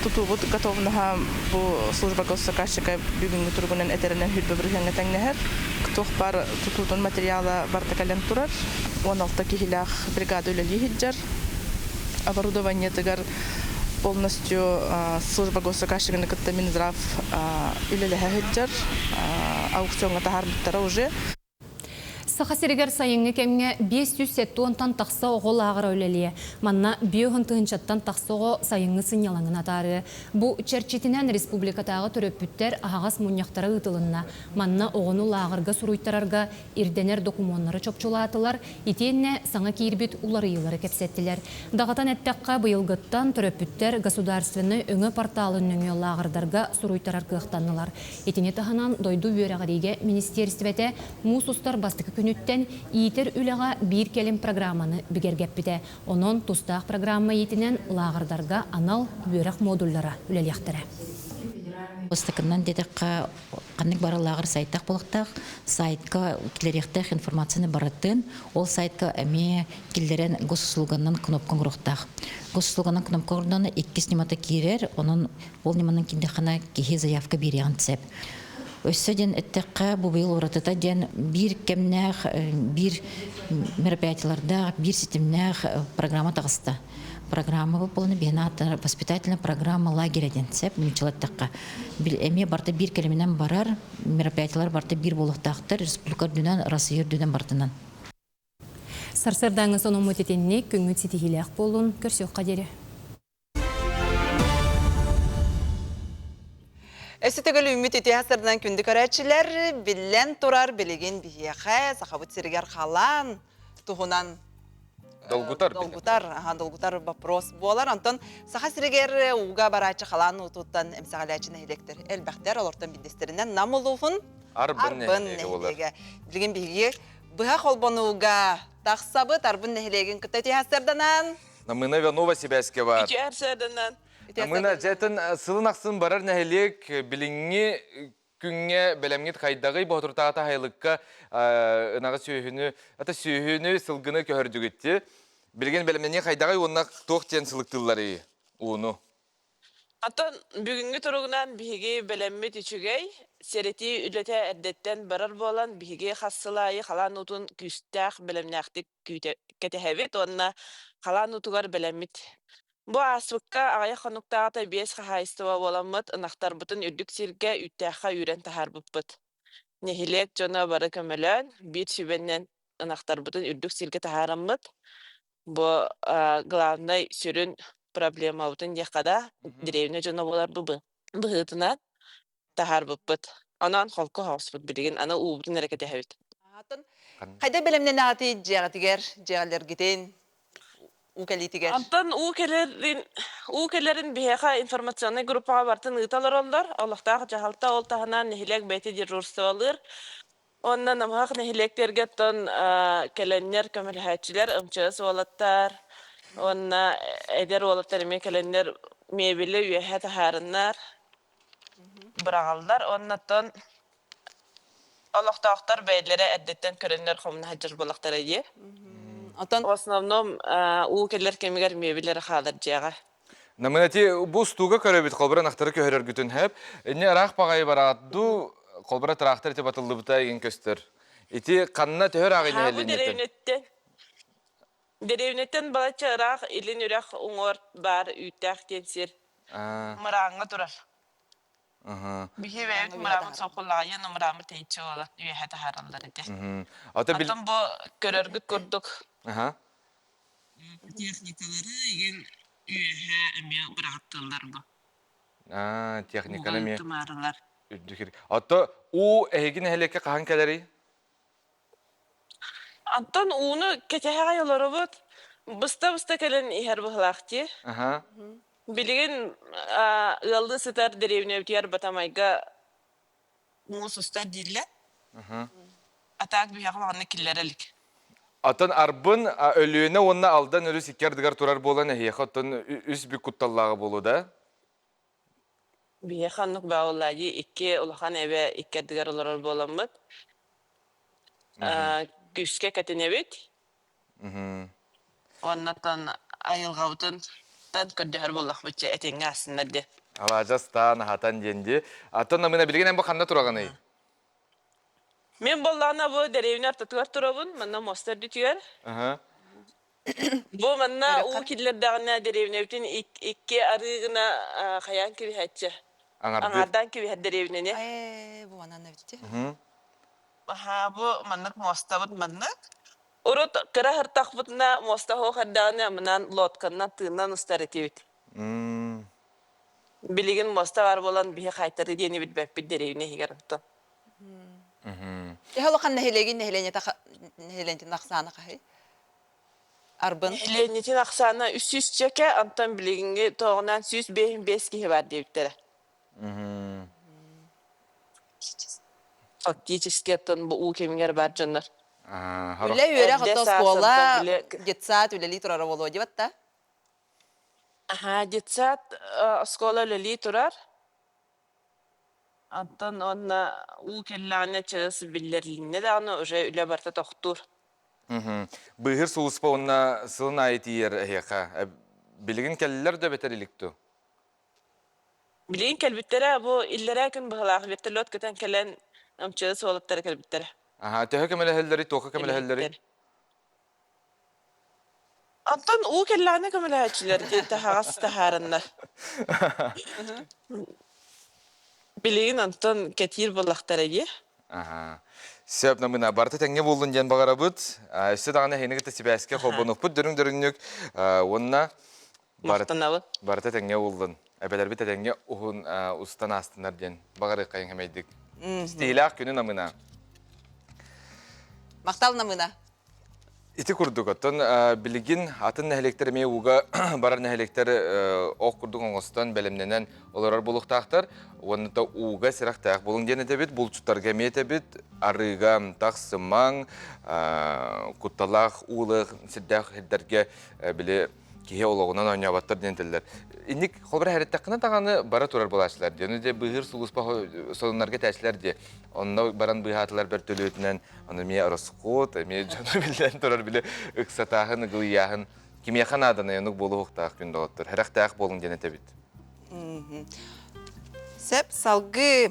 Тутуубут готовнаһа бу служба госзаказчика бүгүҥҥү туругунан этэринэн хүрбэ бырыһыаҥҥа тэҥнэһэр. Туох баар тутуутун материала барыта кэлэн турар. 16 киһилээх бригада үлэлии сылдьар. Оборудованиетыгар полностью служба госзаказчигын кытта Минздрав үлэлэһэ сылдьар. Аукциоҥҥа таһаарбыттара уже. Саха сиригэр сайыҥҥы кэмҥэ 570-тан тахса оҕо лааҕыра үлэлиэ. Манна 50 тыһыынчаттан тахса оҕо сайыҥҥы сынньалаҥын атаарыа. Бу чэрчитинэн республикатааҕы төрөппүттэр аһаҕас мунньахтара ыытылынна. Манна оҕону лааҕырга суруйтарарга ирдэнэр докумуоннары чопчулаатылар, итиэннэ саҥа киирбит уларыйыылары кэпсэттилэр. Даҕатан эттэххэ, быйылгыттан төрөппүттэр государственнай өҥө порталын нөҥүө лааҕырдарга суруйтарар кыахтаннылар. Итини таһынан дойду үөрэҕириигэ министиэристибэтэ муус устар бастакы күнүттэн иитэр үлэҕэ биир кэлим программаны бигэргэппитэ. Онон тустаах программа иитинэн лааҕырдарга анал үөрэх модуллара үлэлиэхтэрэ. Бастакынан диэтэххэ, ханнык бары лааҕыр сайтах буолуохтаах, сайтка киллэриэхтээх информацияны барытын, ол сайтка эмиэ киллэрэн госуслуганан кнопка оҥоруохтаах. Госуслуганан кнопка оҥордоҕуна иккис ньымата киирэр, онон ол ньыманан киирдэххинэ киһи заявка биэриэҕин сөп. Өссө диэн эттэххэ, бу быйыл уратыта диэн биир кэмнээх, биир мероприятиелардаах, биир ситимнээх программа таҕыста. Программа выполнена биһиэн воспитательная программа лагеря диэн сөп нууччалыы эттэххэ. Эмиэ барыта биир кэлиминэн барар, мероприятиелар барыта биир буолуохтаахтар, республика үрдүнэн, Россия үрдүнэн барытынан. Сарсыардааҥҥы сонуммут итинник, күҥҥүт ситиһиилээх буоллун, көрсүөххэ диэри. Өссө төгүл үүммүт үтүө сырдынан күндү көрөөччүлэр, биллэн турар билигин биһиэхэ Сахабыт сиригэр халаан туһунан долгутар долгутар, аха, долгутар вопрос буолар. Онтон Саха сиригэр ууга барааччы халаан уутуттан эмсэҕэлээччи нэһилиэктэр элбэхтэр, олортон биирдэстэринэн Нам улууһун. Арбын нэһилиэгэ буолар. нэһилиэгэ. Билигин биһиги быһа холбонууга тахсабыт Арбын нэһилиэгин кытта үтүө Намына Иванова сибээскэ бар. Үтүө сарсыарданан. Намына дьэтин сылын ахсын барар нэһилиэк билиҥҥи күҥҥэ бэлэмҥит хайдаҕый боотуртаата хайылыкка ынаҕы сүөһүнү ата сүөһүнү сылгыны көһөрдүгүтти билигин бэлэмнэнии хайдаҕый уонна туох диэн сылыктыылларый ууну Оттон бүгүҥҥү туругунан биһиги бэлэммит үчүгэй, сэрэтии үлэтэ эрдэттэн барар буолан, биһиги хас сыл аайы халаан уутун күүстээх бэлэмнээхтик күүтэ кэтэһэбит уонна халаан уутугар бэлэммит. Бу ааспыкка аҕыйах хонуктааҕыта биэс хаһаайыстыба буоламмыт, ынахтарбытын үрдүк сиргэ үүттээххэ үүрэн таһаарбыппыт. Нэһилиэк дьоно бары көмөлөөн, биир сүбэнэн ынахтарбытын үрдүк сиргэ таһаараммыт, Бу главнай сүрүн проблемабытын диэххэ да, дэриэбинэ дьоно буолар быһыытынан таһаарбыппыт. Онон холку соҕуспут билигин аны уубутун эрэ кэтэһэбит. Хайда бэлэмнэнэҕитий дьиэҕитигэр, дьиэҕэлэргитин, уу кэлиитигэр? Онтон уу кэлэрин уу кэлэрин биһиэхэ информационнай группаҕа барытын ыыта олороллор. Олохтоох дьаһалта ол таһынан нэһилиэк бэйэтэ дежурстволыыр. Уонна намыһах нэһилиэктэргэ оттон кэлэннэр көмөлөһөөччүлэр, МЧС уолаттар уонна эдэр уолаттар эмиэ кэлэннэр мебели үөһэ таһаарыннар, быраҕаллар. Уонна оттон олохтоохтор бэйэлэрэ эрдэттэн көрөннөр хомуна сылдьар буоллахтара дии. Оттон В основном уу кэлэр кэмигэр мебель эрэ хаалар дьиэҕэ. Намын эти бу устууга көрөбүт холбура ынахтары көһөрөргүтүн хэп. Инне ыраах баҕайы бараат ду холбура тыраахтар ити батыллыбыта игин көстөр. Ити ханна төһөр ааҕы Аһаа бу нэһилиэнньэтин? дэриэбинэттэн дэриэбинэттэн балачча ыраах илин үрэх уҥуор баар үүттээх диэн сир мырааҥҥа турар. Биһи бэйэбит мырааммыт сокуллаҕайан мырааммыт тэйиччи буолан үөһэ таһаараллар этэ. Ата бил Антон бу көрөргүт курдук Техникалары игин үөһэ эмиэ быраҕаттыыллар бу. Аа, Ууга техниканы эмиэ ыытымаарылар. үрдүк. Ото уу эһиги нэһилиэккэ хаһан кэлэрий? Антон ууну кэтэһэ олоробут. Быста-быста кэлэн иһэр быһылаах дии. Аха. Билигин ыаллыы сытар дэриэбинэбитигэр Батамайга муус устар дииллэр. А так биһиэхэ маҕанна киллэрэ илик. Атын Арбын, Өлүөнэ уонна Алдан өрүс икки ардыгар турар буолан эһиэхэ оттон үс бүк кутталлааҕа буолуо да? Биһиэхэ оннук бааллаайы икки улахан эбэ икки ардыгар олорор буоламмыт күүскэ кэтинэбит. Уоннаттан айылҕабытын көрдөһөр буоллахпыт чэ этэҥҥэ ассыннар диэн. Алаадьастаан аһатан диэн дии. Аттан намына билигин эн бу ханна тураҕыный? Мин буоллаҕына бу дэриэбинэ ортотугар турабын, манна муоста үрдүтүгэр. Бу манна уу киллэрдэҕинэ дэриэбинэбитин икки арыы гына хайаан кэбиһээччи. Аҥардыыр. Аҥаардаан кэбиһэр дэриэбинэни. Ээ, бу манан эбитти. Аһаа, бу маннык муостабыт маннык. Урут кыра сыртахпытына муоста суох эрдэҕинэ мынан лодканнан тыыннан устар этибит. Билигин муоста баар буолан биһи хайтары диэни билбэппит дэриэбинэ иһигэр оттон. Төһө улахан нэһилиэгин нэһилиэнньэтэ нэһилиэнньэтин ахсаана хаһый? Арбын. Нэһилиэнньэтин ахсаана 300 чэкэ, онтон билигиҥҥи тоҕунан 155 киһи баар диэбиттэрэ. Фактически оттон бу уу кэмигэр баар дьоннор. Үлэ үөрэх Эрдэ ото саас оскуола, онтон били детсад үлэлии турара буолуо диэбэт да? Аһаа, детсад оскуола үлэлии турар. Онтон уонна уу кэллэҕинэ чаас биллэрилиннэ даҕаны уже үлэ барыта тохтуур. Быыһыыр сулууспа уонна сылын аайы тиийэр эһиэхэ. Билигин кэллилэр да эбэтэр илик дуу? Билигин кэлбиттэрэ бу иллэрээ күн быһылаах вертолет көтөн кэлэн МЧС уолаттара кэлбиттэрэ. Аһаа, төһө көмөлөһөллөрүй, туохха көмөлөһөллөрүй? Үлэһиттэр. Онтон уу кэллэҕинэ көмөлөһөөччүлэр дии таһаҕас таһаарыннар. Билигин онтон кэтиир буоллахтара дии. Аха. Сөп намына барыта тэҥҥэ буоллун диэн баҕарабыт. Өссө даҕаны эһигини кытта сибээскэ холбонуохпут дөрүҥ-дөрүҥнүк уонна Махтанабын. Барыта тэҥҥэ буоллун. Эбэлэрбит этэҥҥэ уһун устан аастыннар диэн баҕарыаххайыҥ хэмэйдик. Стилээх күнү намына. Махтал намына. Ити курдук, оттон билигин атын нэһилиэктэр эмиэ ууга барар нэһилиэктэр ох курдук оҥостон, бэлэмнэнэн олорор буолуохтаахтар. Уонна да ууга сэрэхтээх буолуҥ диэн этэбит, булчуттарга эмиэ этэбит, арыыга тахсымаҥ, кутталаах уулаах сирдээх сирдэргэ били киһи олоҕунан оонньооботтор диэн этэллэр. Инник холобура эһэриттэххинэ даҕаны бара турар буолааччылар дии. Ону дьэ быыһыыр сулууспа сонуннарга этээччилэр дии. Онно баран быыһаатылар бөртөлүөтүнэн, ону эмиэ ороскуот, эмиэ дьону биллэн турар били ыксатааһын, ыгылыйааһын кимиэхэ нааданай оннук буолуохтаах күн доҕоттор. Сэрэхтээх буолуҥ диэн этэбит. Сөп, салгыы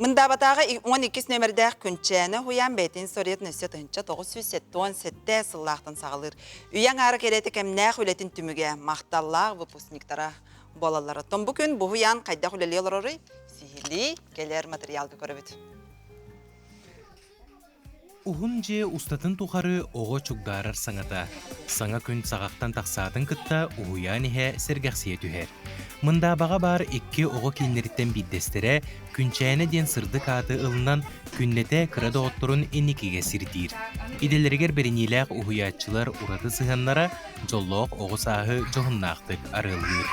Мындаабатааҕы 12 нүөмэрдээх Күнчээнэ уһуйаан бэйэтин историятын өссө 1977 сыллаахтан саҕалыыр. Үйэ аҥаара кэриэтэ кэмнээх үлэтин түмүгэ махталлаах выпускниктара буолаллар. Оттон бу күн бу уһуйаан хайдах үлэлии олороруй? Сиһилии кэлэр материалга көрөбүт. Уһун дьиэ устатын тухары оҕо чугдаарар саҥата, саҥа күн саҕахтан тахсаатын кытта уһуйаан иһэ сэргэхсийэ түһэр. Мындаабаҕа баар икки оҕо кииннэриттэн биирдэстэрэ Күнчээнэ диэн сырдык ааты ылынан, күннэтэ кыра доҕотторун инникигэ сирдиир. Идэлэригэр бэриниилээх уһуйааччылар ураты сыһыаннара дьоллоох оҕо сааһы дьоһуннаахтык арыаллыыр.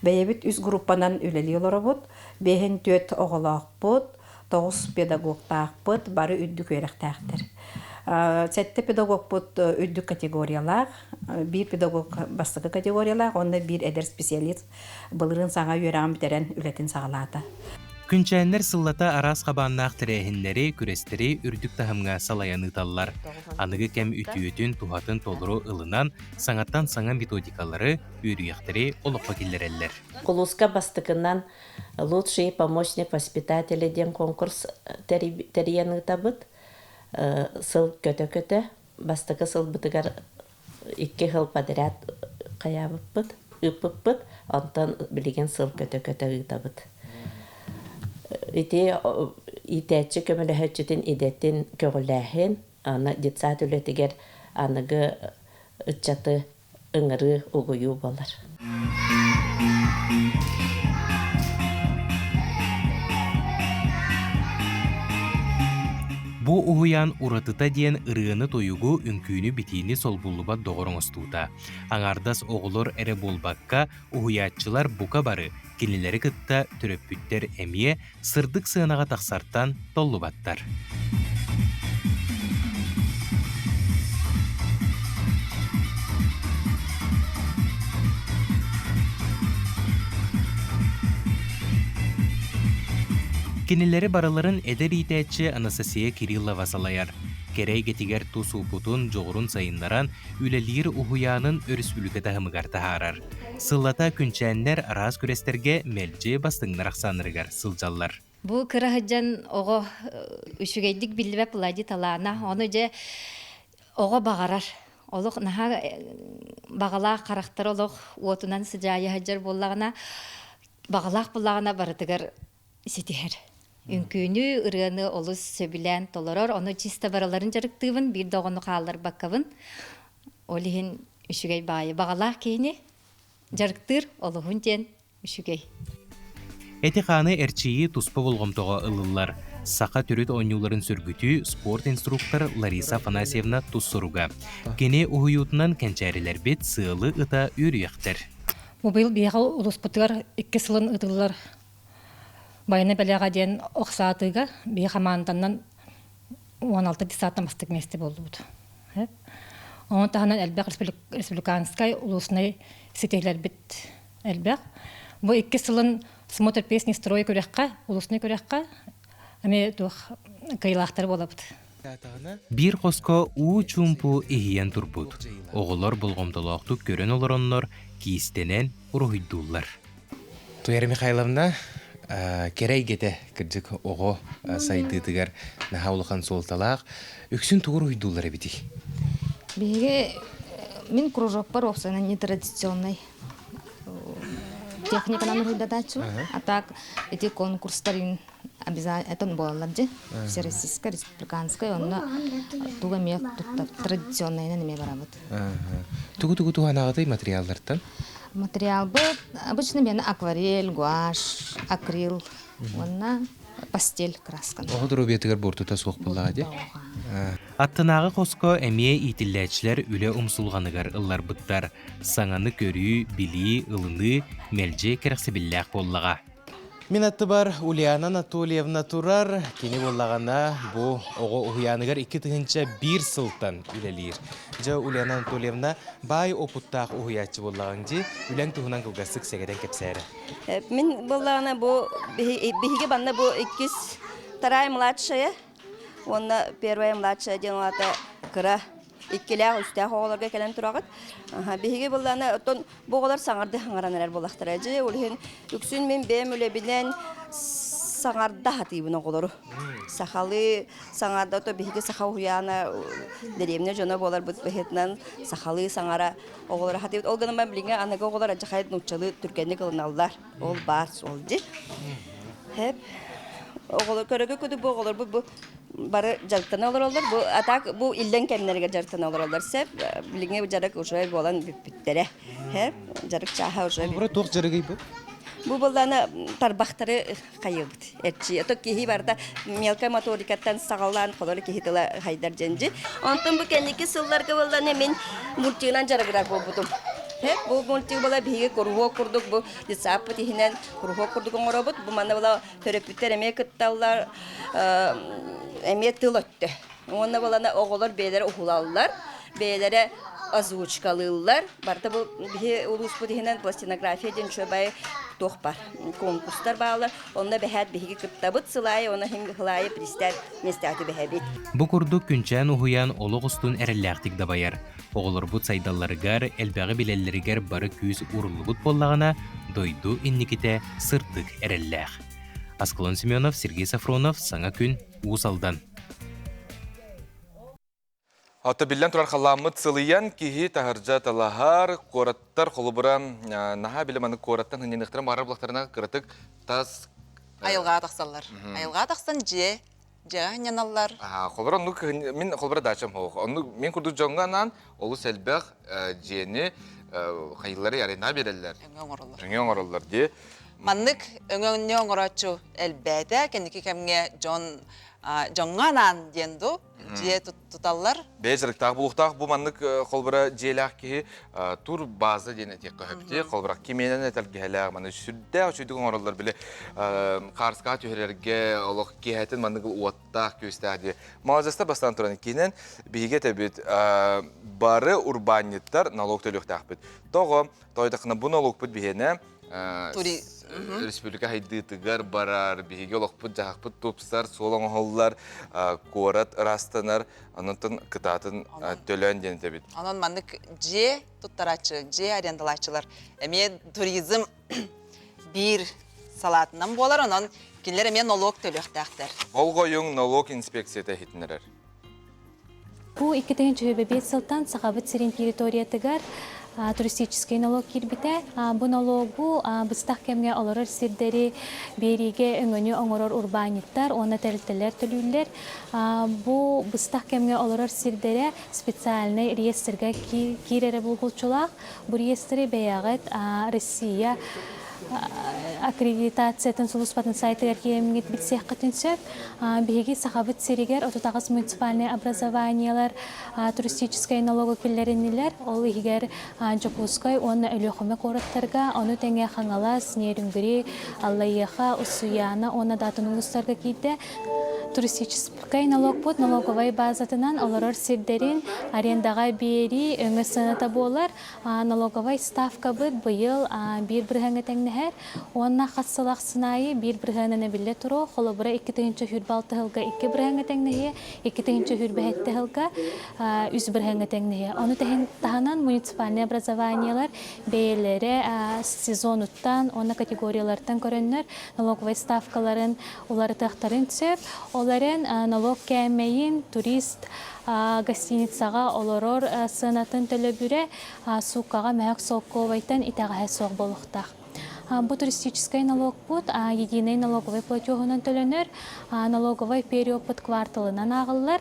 Бэйэбит үс группанан үлэлии олоробут, биэһин түөрт оҕолоохпут, тоҕус педагогтаахпыт, бары үрдүк үөрэхтээхтэр. Сэттэ педагогпут үрдүк категориялаах, биир педагог бастакы категориялаах уонна биир эдэр специалист былырыын саҥа үөрэҕин бүтэрэн үлэтин саҕалаата. Күнчээннэр сыллата араас хабааннаах тэрээһиннэри, күрэстэри үрдүк таһымҥа салайан ыыталлар. Аныгы кэм үтүөтүн, туһатын толору ылынан, саҥаттан саҥа методикалары, үөрүйэхтэри олоххо киллэрэллэр. Улууска бастакынан Лучший помощник воспитателя диэн конкурс тэрийэн ыытабыт. Сыл көтө-көтө бастакы сылбытыгар икки сыл подряд хайаабыппыт, ыыппыппыт. Онтон билигин сыл көтө-көтө ыытабыт. Ити иитээччи көмөлөһөөччүтүн идэтин көҕүлээһин, аны детсад үлэтигэр аныгы ыччаты ыҥырыы угуйуу буолар. Бу уһуйаан уратыта диэн ырыаны-тойугу, үҥкүүнү-битиини солбуллубат доҕор оҥостуута. Аҥаардас оҕолор эрэ буолбакка, уһуйааччылар бука бары кинилэри кытта төрөппүттэр эмиэ сырдык сыанаҕа тахсартан толлубаттар. Кинилэри барыларын эдэр иитээччи Анастасия Кириллова салайар. Кэрэ эйгэтигэр тус уопутун, дьоҕурун сайыннаран, үлэлиир уһуйаанын өрөспүүбүлүкэ таһымыгар таһаарар. Сыллата күнчээннэр араас күрэстэргэ мэлдьи бастыҥнар ахсааннарыгар сылдьаллар. Бу кыра сылдьан оҕо үчүгэйдик биллибэт Влади талаана. Ону дьэ оҕо баҕарар. Олох наһаа баҕалаах харахтар олох уотунан сыдьаайа сылдьар буоллаҕына, баҕалаах буоллаҕына барытыгар ситиһэр. Үҥкүүнү, ырыаны олус сөбүлээн толорор. Ону чисто барыларын дьарыктыыбын, биир да оҕону хаалларбаккабын. Ол иһин үчүгэй баайы баҕалаах киһини дьарыктыыр олуһун диэн үчүгэй. Эти-хааны эрчийии туспа болҕомтоҕо ылыллар. Саха төрүт оонньууларын сөргүтүү спорт инструктор Лариса Афанасьевна тус соруга. Кини уһуйуутунан кэнчээрилэрбит сыалы ыта үөрүйэхтэр. Бу быйыл биһиэхэ улууспутугар икки сылын ыытыллар Байана бэлэҕэ диэн ох саатыыга биһи хамаанданан 16 десантан бастакы миэстэ буоллубут. Ону таһынан элбэх республиканскай, улуснай ситиһилэрбит элбэх. Бу икки сылын смотр песни строй күрэххэ, улуснай күрэххэ эмиэ туох кыайыылаахтар буолабыт. Биир хоско уу чуумпу иһийэн турбут. Оҕолор болҕомтолоохтук көрөн олороннор киистэнэн уруһуйдууллар. Туяра Михайловна кэрэ эйгэтэ кырдьык оҕо сайдыытыгар наһаа улахан суолталаах. Үксүн тугу уруһуйдууллар эбитий? Биһиги мин кружокпар уопсайынан нетрадиционный техниканан уруһуйдатааччыбын. А так эти конкурстар обязательно буолаллар дьи. Всероссийскай, республиканскай, онно тугу эмиэ туттар традиционнайынан эмиэ барабыт. Тугу-тугу туһанаҕытый материаллартан? Материалбыт обычно миэнэ акварель, гуашь, акрил уонна пастель красканы. Оҕо доруобуйатыгар буортута суох буоллаҕа дии. Аттынааҕы хоско эмиэ иитиллээччилэр үлэ умсулҕаныгар ылларбыттар. Саҥаны көрүү, билии, ылыныы мэлдьи кэрэхсэбиллээх буоллаҕа. Мин аттыбар Ульяна Анатольевна турар. Кини буоллаҕына бу оҕо уһуйааныгар 2001 сылтан үлэлиир. Дьэ, Ульяна Анатольевна баай опыттаах уһуйааччы буоллаҕыҥ дии. Үлэҥ туһунан кылгастык сэгэтэн кэпсээрэ. Мин буоллаҕына бу биһиги банна бу иккис вторая младшая уонна первая младшая диэн аата кыра иккилээх үстээх оҕолорго кэлэн тураҕыт. Биһиги буоллаҕына оттон Бу оҕолор саҥарды хаҥаран эрэр буоллахтара. Дьэ, ол иһин үксүн мин бэйэм үлэбинэн саҥарда сатыыбын оҕолору. Сахалыы саҥарда, то биһиги саха уһуйаана дэриэбинэ дьоно буоларбыт быһыытынан сахалыы саҥара оҕолору сатыыбыт. Ол гынан баран билиҥҥи аныгы оҕолор адьахай нууччалыы түргэнник ылыналлар. Ол баар суол дии. Хэп. Оҕолор көрөгө кудук бу оҕолорбут бу бары дьарыктана олороллор. Бу а так бу иллэҥ кэмнэригэр дьарыктана олороллор сөп. Билиҥҥи дьарык уже буолан бүппүттэрэ. Хэп дьарык чааһа уже. Бу туох дьарыгый бу? Бу буоллаана тарбахтары хайыбыт. Эрчи. Ото киһи барда мелкая моторикаттан саҕалаан холор киһи тыла хайдар дьэнжи. Онтон бу кэнники сылларга буоллаана мин мультигынан дьарыгырар буолбутум. Хэп бу мультик була биһиги куруһуок курдук бу детсадпыт иһинэн куруһуок курдук оҥоробут. Бу манна була төрөппүттэр эмиэ кытталлар, эмиэ тыл өттө. Уонна буолана оҕолор бэйэлэрэ уһулаллар, бэйэлэрэ озвучкалыыллар. Барыта бу биһи улууспут иһинэн пластинография диэн үчүгэй туох бар конкурстар бааллар. Онно бэһээт биһиги кыттабыт сылаайы, онно иһин сылаайы пристав миэстэҕэ түбэһэбит. Бу курдук Күнчээн уһуйаан олох устун эрэллээхтик дабайар. Оҕолорбут сайдалларыгар, элбэҕи билэллэригэр бары күүс ууруллубут буоллаҕына, дойду инникитэ сырдык эрэллээх. Аскалон Семенов, Сергей Сафронов, Саҥа күн, Уус Алдан. Ата биллэн турар халааммыт сылыйан киһи таһырдьа талаһар, куораттар холобура наһаа билэ маннык куораттан хынньаныахтарын баҕарар булахтарына кыратык тас Айылҕаҕа тахсаллар. Айылҕаҕа тахсан дьиэ дьиэҕэ хынньаналлар. Холобура оннук мин холобура дачам суох. Оннук мин курдук дьоҥҥо анаан олус элбэх дьиэни хайыллары арендаҕа биэрэллэр. Өҥө оҥороллор. Өҥө оҥороллор дии. Маннык өҥөнү оҥорооччу элбээтэ. Кэнники кэмҥэ дьон дьоҥҥо анаан диэн дуу дьиэ туталлар. Бэйэ дьарыктаах булуохтаах бу маннык холбура дьиэлээх киһи тур база диэн этиэххэ сөптүү. Холбура кимиэнэн этэлгэһэлээх маны сүрдээх үчүгдүк оҥороллор били хаарыскаҕа түһэрэргэ олох киэһэтин маннык уоттаах күөстээх дии. Маладьыастар бастаан туран иккиһинэн биһиги этэбит бары урбаанньыттар налог төлүөхтээхпит. Тоҕо? Тоойдоххуна бу налогпут биһиэнэ республика хайдыытыгар барар, биһиги олохпут-дьаһахпыт тупсар, суол оҥоһуллар, куорат ыраастанар, онон кытаатын төлөөн диэн этэбит. Онон маннык дьиэ туттарааччы, дьиэ арендалааччылар эмиэ туризм биир салаатынан буолар, онон кинилэр эмиэ нолуок төлүөхтээхтэр. Болҕойуҥ налог инспекцията иһитиннэрэр. Бу 2025 сылтан Сахабыт сирин территориятыгар туристическай налог киирбитэ. Бу налогу быстах кэмҥэ олорор сирдэри биэриигэ өҥөнү оҥорор урбаанньыттар уонна тэрилтэлэр төлүүллэр. Бу быстах кэмҥэ олорор сирдэрэ специальнай реестргэ киирэрэ булгуччулаах. Бу реестри бэйэҕит Россия аккредитациятын сулууспатын сайтыгар киирэмҥит билсиэххитин сөп. Биһиги Сахабыт сиригэр 38 муниципальнай образованиелар туристическай налогу киллэриннилэр. Ол иһигэр Дьокуускай уонна Өлүөхүмэ куораттарга, ону тэҥэ Хаҥалас, Нерюнгри, Аллайыаха, Уссуйаана уонна да атын улуустарга киирдэ. Туристическай налогпут налоговай базатынан олорор сирдэрин арендаҕа биэрии өҥө сыаната буолар. Налоговай ставкабыт быйыл биир бырыһыаҥҥа тэҥнэһэр уонна хас сыл ахсын аайы биир бырыһыанан эбиллэ туруо. Холобура, 2026 сылга 2 бырыһыаҥҥа тэҥнэһиэ, 2027 сылга 3 бырыһыаҥҥа тэҥнэһиэ. Ону таһынан муниципальнай образованиелар бэйэлэрэ сезонуттан уонна категориялартан көрөннөр налоговай ставкаларын уларытыахтарын сөп. Ол эрэн налог кээмэйин турист гостиницаҕа олорор сыанатын төлөбүрэ сууккаҕа мөһөк солкуобайтан итэҕэһэ суох буолуохтаах. Бу туристическай налогпут единый налоговый платежунан төлөнөр, налоговый периодпут кварталынан ааҕыллар.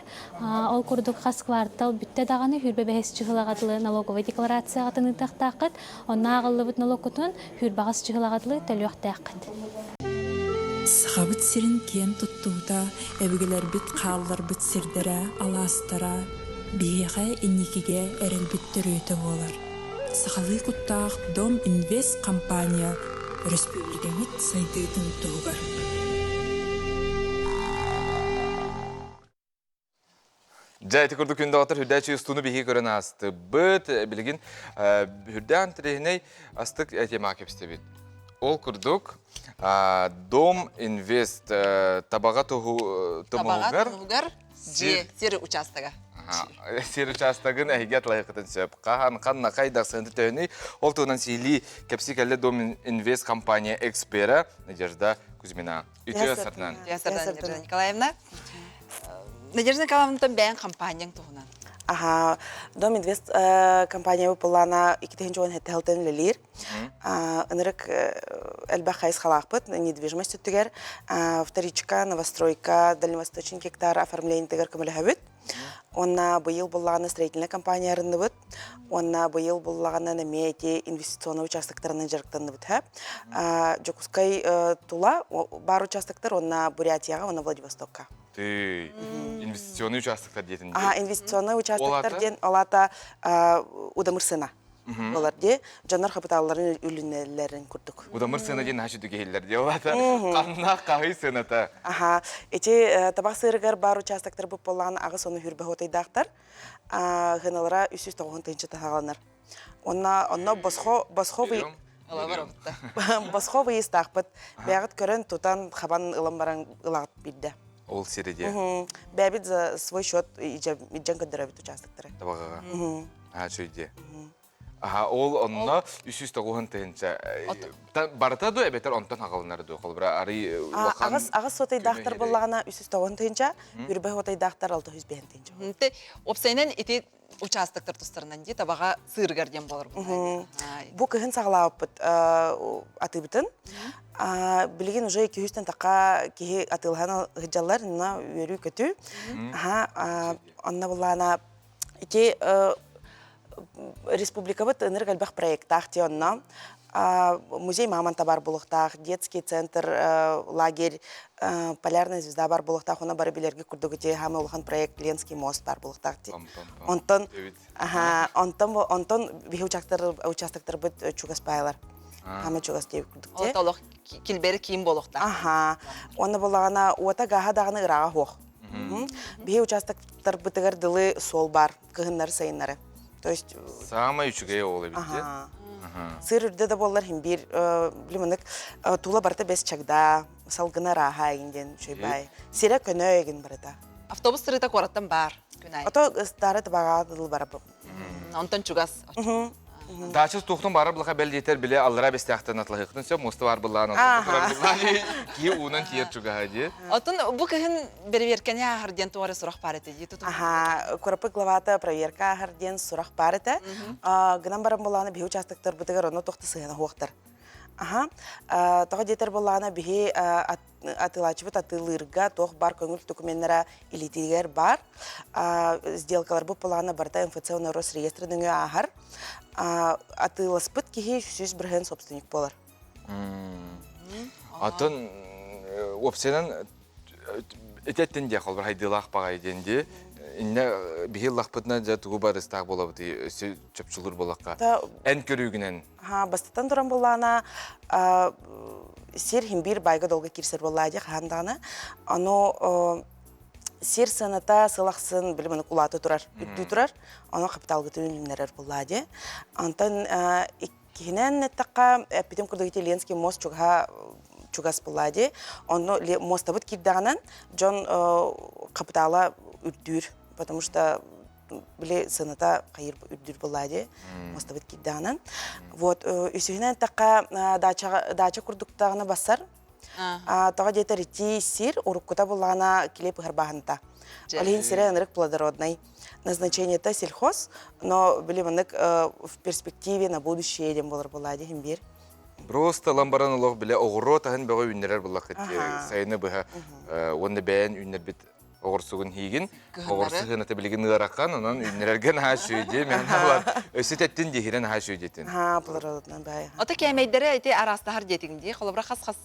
Ол курдук хас квартал бүттэ даҕаны хүрбэ бэһис чыһылаҕа дылы налоговай декларацияҕытын ыытыахтааххыт, онно ааҕыллыбыт налогкутун хүрбэҕис чыһылаҕа дылы төлүөхтээххит. Сахабыт сирин киэн туттуута, өбүгэлэрбит хаалларбыт сирдэрэ, алаастара биһиэхэ инникигэ эрэлбит төрүөтэ буолар. Сахалыы куттаах Дом Инвест компания өрөспүүбүлүкэбит сайдыытын туһугар. Дьэ, ити курдук күн доҕоттор үрдээччи устууну биһиги көрөн аастыбыт. Билигин үрдээн интэриэһинэй астык темаҕа кэпсэтэбит. Ол курдук, Дом Инвест табаҕа Табаҕа туһугар дьиэ сир учаастага. Сир учаастагын эһиги атлайыкытын сөп. Хаһан, ханна, хайдах сыанты төһөнүй? Ол туһунан сиһилии кэпсии кэллэ Дом Инвест компания экспера Надежда Кузьмина. Үтүө сарынан. Үтүө сарынан, Надежда Николаевна. Надежда Николаевнаттан бэйэҥ компанияҥ туһунан. Аха, Дом Инвест компания былаана 2017 сылтан үлэлиир. Ынырык элбэх хайысхалаахпыт недвижимость өттүгэр вторичка, новостройка, дальневосточный гектар оформлениетыгар көмөлөһөбүт. Уонна быйыл буллаҕына строительная компания арынныбыт. Уонна быйыл буллаҕына эмиэ ити инвестиционный участоктарынан дьарыктанныбыт. Дьокуускай тула бар участоктар уонна Бурятияҕа уонна Владивостокка. Ты инвестиционный участоктар диэтин. Аха, инвестиционный участоктар диэн ол аата удамыр сына. Олар де дьоннор хапытаалларын үлүнэллэрин курдук. Удамыр сына диэн наһаа сүдү киһиллэр дии ол аата ханна хаһый сыната. Аха, ити табах сыырыгар бар участоктар бу боллаҕына аҕыс ону хүрбэ хотайдаахтар. Хыналара 390 тыһыынча таһаҕаланар. Онна онно босхо босхо босхо выезддаахпыт. Бэйэҕит көрөн тутан хабан ылан баран ылаҕыт биирдэ. Ол сири диэ. Бэйэбит за свой счет идьэн көрдөрөбүт участоктары. Табаҕаҕа. Аа чуйдиэ. Аха, ол онно 390 тыһыынча. Барыта дуо эбэтэр онтон хаҕалынар дуо? Холобура, арый улахан Аҕыс аҕыс сотайдаахтар буоллаҕына 390 тыһыынча, үрбэ сотайдаахтар 605 тыһыынча. Те опсайынан ити участоктар тустарынан дии табаҕа сыырыгар диэн буолар Бу кыһын саҕалаабыппыт атыыбытын. Билигин уже 200-тэн тақа киһи атыылаһан сылдьаллар, онно үөрүү-көтүү. Аха, онно буллаана Ити республикабыт ынырык элбэх проекттаах дии онно. Музей мамонта бар булуохтаах, детский центр, лагерь, полярная звезда бар булуохтаах, онно бары билэрги курдук ити хаамы улахан проект Ленский мост бар булуохтаах дии. Онтон онтон онтон биһи участоктарбыт чугас баайлар. Хаама чугас диэбит курдук дии. Олох килбэри киин буолуохтаах. Аха. Уонна буллаҕына уота гааһа даҕаны ырааҕа суох. Биһи участоктарбытыгар дылы суол бар, кыһыннары сайыннары. То есть Саамай үчүгэй ол эбит дии. Сыр үрдэ да буоллар хин биир билимынык тула барыта бэс чагда, салгына ырааһа эгин диэн үчүгэй. Сирэ көнө эгин барыта. Автобус сырыыта куораттан бар күн аайы. Ото ыстаары табаҕа дылы барапым. Онтон чугас. Даача туохтан баар булаха бэл диэтэр биле аллара бестээхтэн атлаһыктын сөп муоста бар былаан киһи уунан тиер чугаһа дии. Отун бу кыһын бэрэбиэркэни ааһар диэн туора сурах баар этэ дии туту. Аха, курапы главата проверка ааһар диэн сурах баар этэ. Гынан баран булааны биһи участоктарбытыгар онно тохта сыһына хуохтар. Аха, тоҕо диэтэр булаана биһи атыылааччыбыт атыылыырга туох бар көҥүл докуменнара илиитигэр бар. Сделкаларбыт плана барыта МФЦ уонна Росреестр нөҥүө ааһар. Атыыласпыт киһи 100% собственник буолар. Атын уопсайынан этеттин диэ холбор хайдыылаах баҕайы диэн дии. Инне биһи ыллахпытына дьэ тугу барыстаах буолабыт өссө чопчулуур буоллахха. Эн көрүүгүнэн Бастатан туран буоллаана сир хин биир байга долга киирсэр буоллаа дии хаһан даҕаны. Ону сир сыаната сыл ахсын били маны улаата турар, үрдүү турар. Ону капиталгытын үлүннэрэр буоллаа дии. Онтон иккиһинэн эттэххэ, эппитим курдук ити Ленский мост чугаһа чугас буоллаа дии. Онно мостабыт киирдэҕинэн дьон капитала үрдүүр, потому что били сыаната хайыр үрдүр буоллаа дии мостабыт киирдэҕинэн вот үсүһүнэн эттэххэ дача курдуктаҕына бассар тоҕо диэтэр ити сир уруккута буллаҕына килиэп ыһарбааһынта ол иһин сирэ ынырык плодородный назначениета сельхоз но били маннык в перспективе на будущее диэн буолар буоллаа дии иһин биир Просто ылан баран олох биле оҕуруот аһын бөҕө үүннэрэр буллаххыт сайыны быһа уонна бэйэн үүннэрбит оҕурсугун хиигин оҕурсу сыаната билигин ыарахан онон үүннэрэргэ наһаа үчүгэй мен өссө тэттин диэхирэ наһаа үчүгэй диэтин haa буларалытынан баай Ото кээмэйдэрэ ити араастаһар диэтиҥ дии холобура хас-хас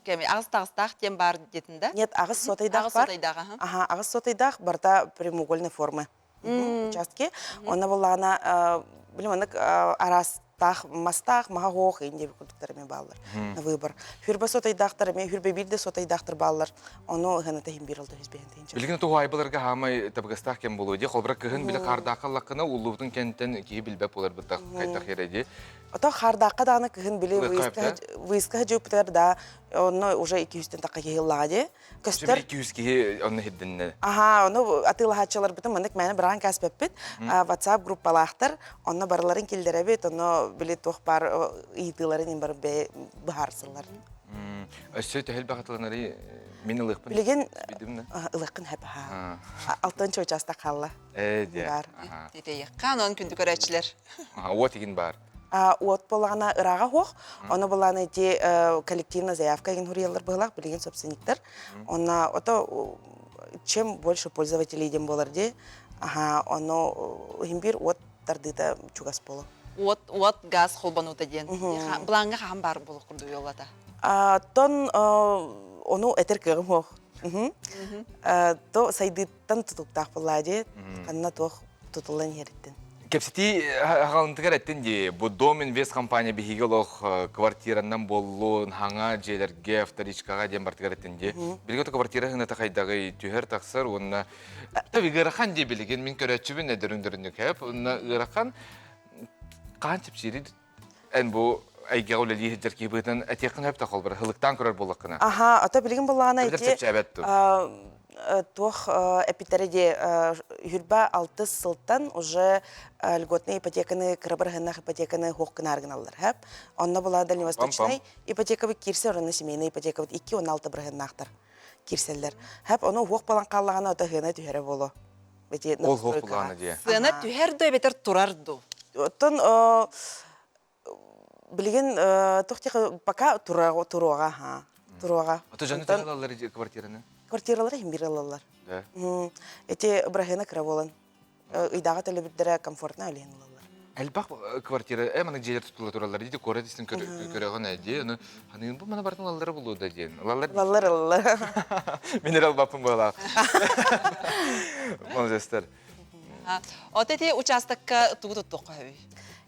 Кэми аҕыс таҕыстаах диэн баар диэтин да? Нет, аҕыс сотайдаах Аҕыс бар. сотайдаах, аха. Аха, аҕыс сотайдаах барыта прямоугольной формы участки. Онно буллаҕына, билим маннык араастаах мастаах, маһа хоох иин диэбит курдуктар эмиэ бааллар на выбор. Хүрбэ сотайдаахтар эмиэ, хүрбэ биир да сотайдаахтар бааллар. Ону ыһаната иһин биир алта үс биһэн тыһыынча. Билигин туһаайбаларга хаамай табыгастаах кэм буолуо дии. Холбура кыһын били хаардаахха ыллаххына уллубутун кэнтэн киһи билбэт буолар быттах хайдах эрэ дии. Ото хаардаахха даҕаны кыһын били выездка дьыппытыгар да онно уже 200-тэн тахха киһи ыллаҕа дии. Көстөр. 200 киһи онно хирдиннэ. Аха, ону атыылаһааччыларбытын маннык мээнэ быраан кээспэппит. WhatsApp группалаахтар, онно барыларын киллэрэбит, онно били туох баар ыйытыыларын бары быһаарсыллар. Өссө төһө элбэх атыланары мин ылыахпын Билигин ылыаххын хэп Алтан учаастак хаалла. Ээ дьэ. Бар. Титэйиэххэ, онон күндү көрөөччүлэр. Уот игин бар. Уот буоллаҕына ырааҕа суох. Ону буоллаҕына ити коллективная заявка игин хуруйаллар быһылаах билигин собственниктар. Онно ото чем больше пользователей диэн буолар дии. Аха, ону иһин биир уот тардыыта чугас буолу. Уот, уот газ холбонуута диэн. Былааҥҥа хаһан баар буолуох курдук уоллата? Тон ону этэр кыаҕым суох. То сайдыыттан тутулуктаах буоллаа дии. Ханна туох тутуллан иһэриттэн. Кэпсэтии хаалынтыгар эттин дии, бу Дом Инвест компания биһиги олох квартираннан буоллун, хаҥа дьиэлэргэ, вторичкаҕа диэн бартыгар эттин дии. Билигин квартира хыната хайдаҕый түһэр тахсар уонна Таби ыарахан дии билигин мин көрөөччүбүн эдэрин дөрүнүк хэп уонна ыарахан хаан чэпчиири эн бу эйгэҕэ үлэлии сылдьар киһи быһыытынан этиэххин сөп да холбура һылыктаан көрөр буоллаххына. Аха, ото билигин буллаҕына Эбэтэр ити чэпчээбэт дуу? туох эпиттэрэ дии хүрбэ алтыс сылтан уже льготная ипотеканы кыра бырыһыннаах ипотеканы хуох гынаар гыналлар хэп. Онно була дальневосточнай ипотекабыт киирсэр, онно семейный ипотекабыт 2,16 бырыһыннаахтар киирсэллэр. Хэп ону уһуох буолан хааллаҕына ото сыана түһэрэ буолуо. Бити Ол хуох булаана дии. Сыана түһэр дуу эбэтэр турар дуу? Оттон билигин туох пока туруоҕа ха туруоҕа. Ото дьону төһө ылаллар квартираны? Квартиралары иһин биир ылаллар. Да. Эти бырахыана кыра буолан ыйдааҕы төлөбүрдэрэ комфортно үлэһин ылаллар. Элбэх квартира маны дьиэлэр тутулла тураллар дии куорат истин көрөҕүн ээ дии ону ханыын бу маны барытын ылаллара булуо да диэн ылаллар ылаллар ылаллар мин эрэ ылбаппын быһалаах молодецтар От эти участокка тугу туттуохха сөбүй?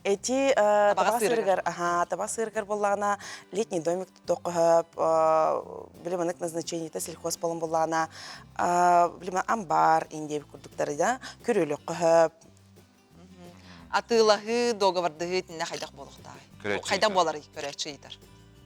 Эти таба сыырыгар, аха, таба сыырыгар буоллаҕына летний домик туттуохха сөп, били маннык назначениета сельхоз болон буоллаҕына, били амбар индиэбит курдуктары да көрүөлүөххэ сөп. Атыылаһыы, договордыһыы итиннэ хайдах буолуохтааҕый? Хайдах буоларый көрөөччү ыйытар.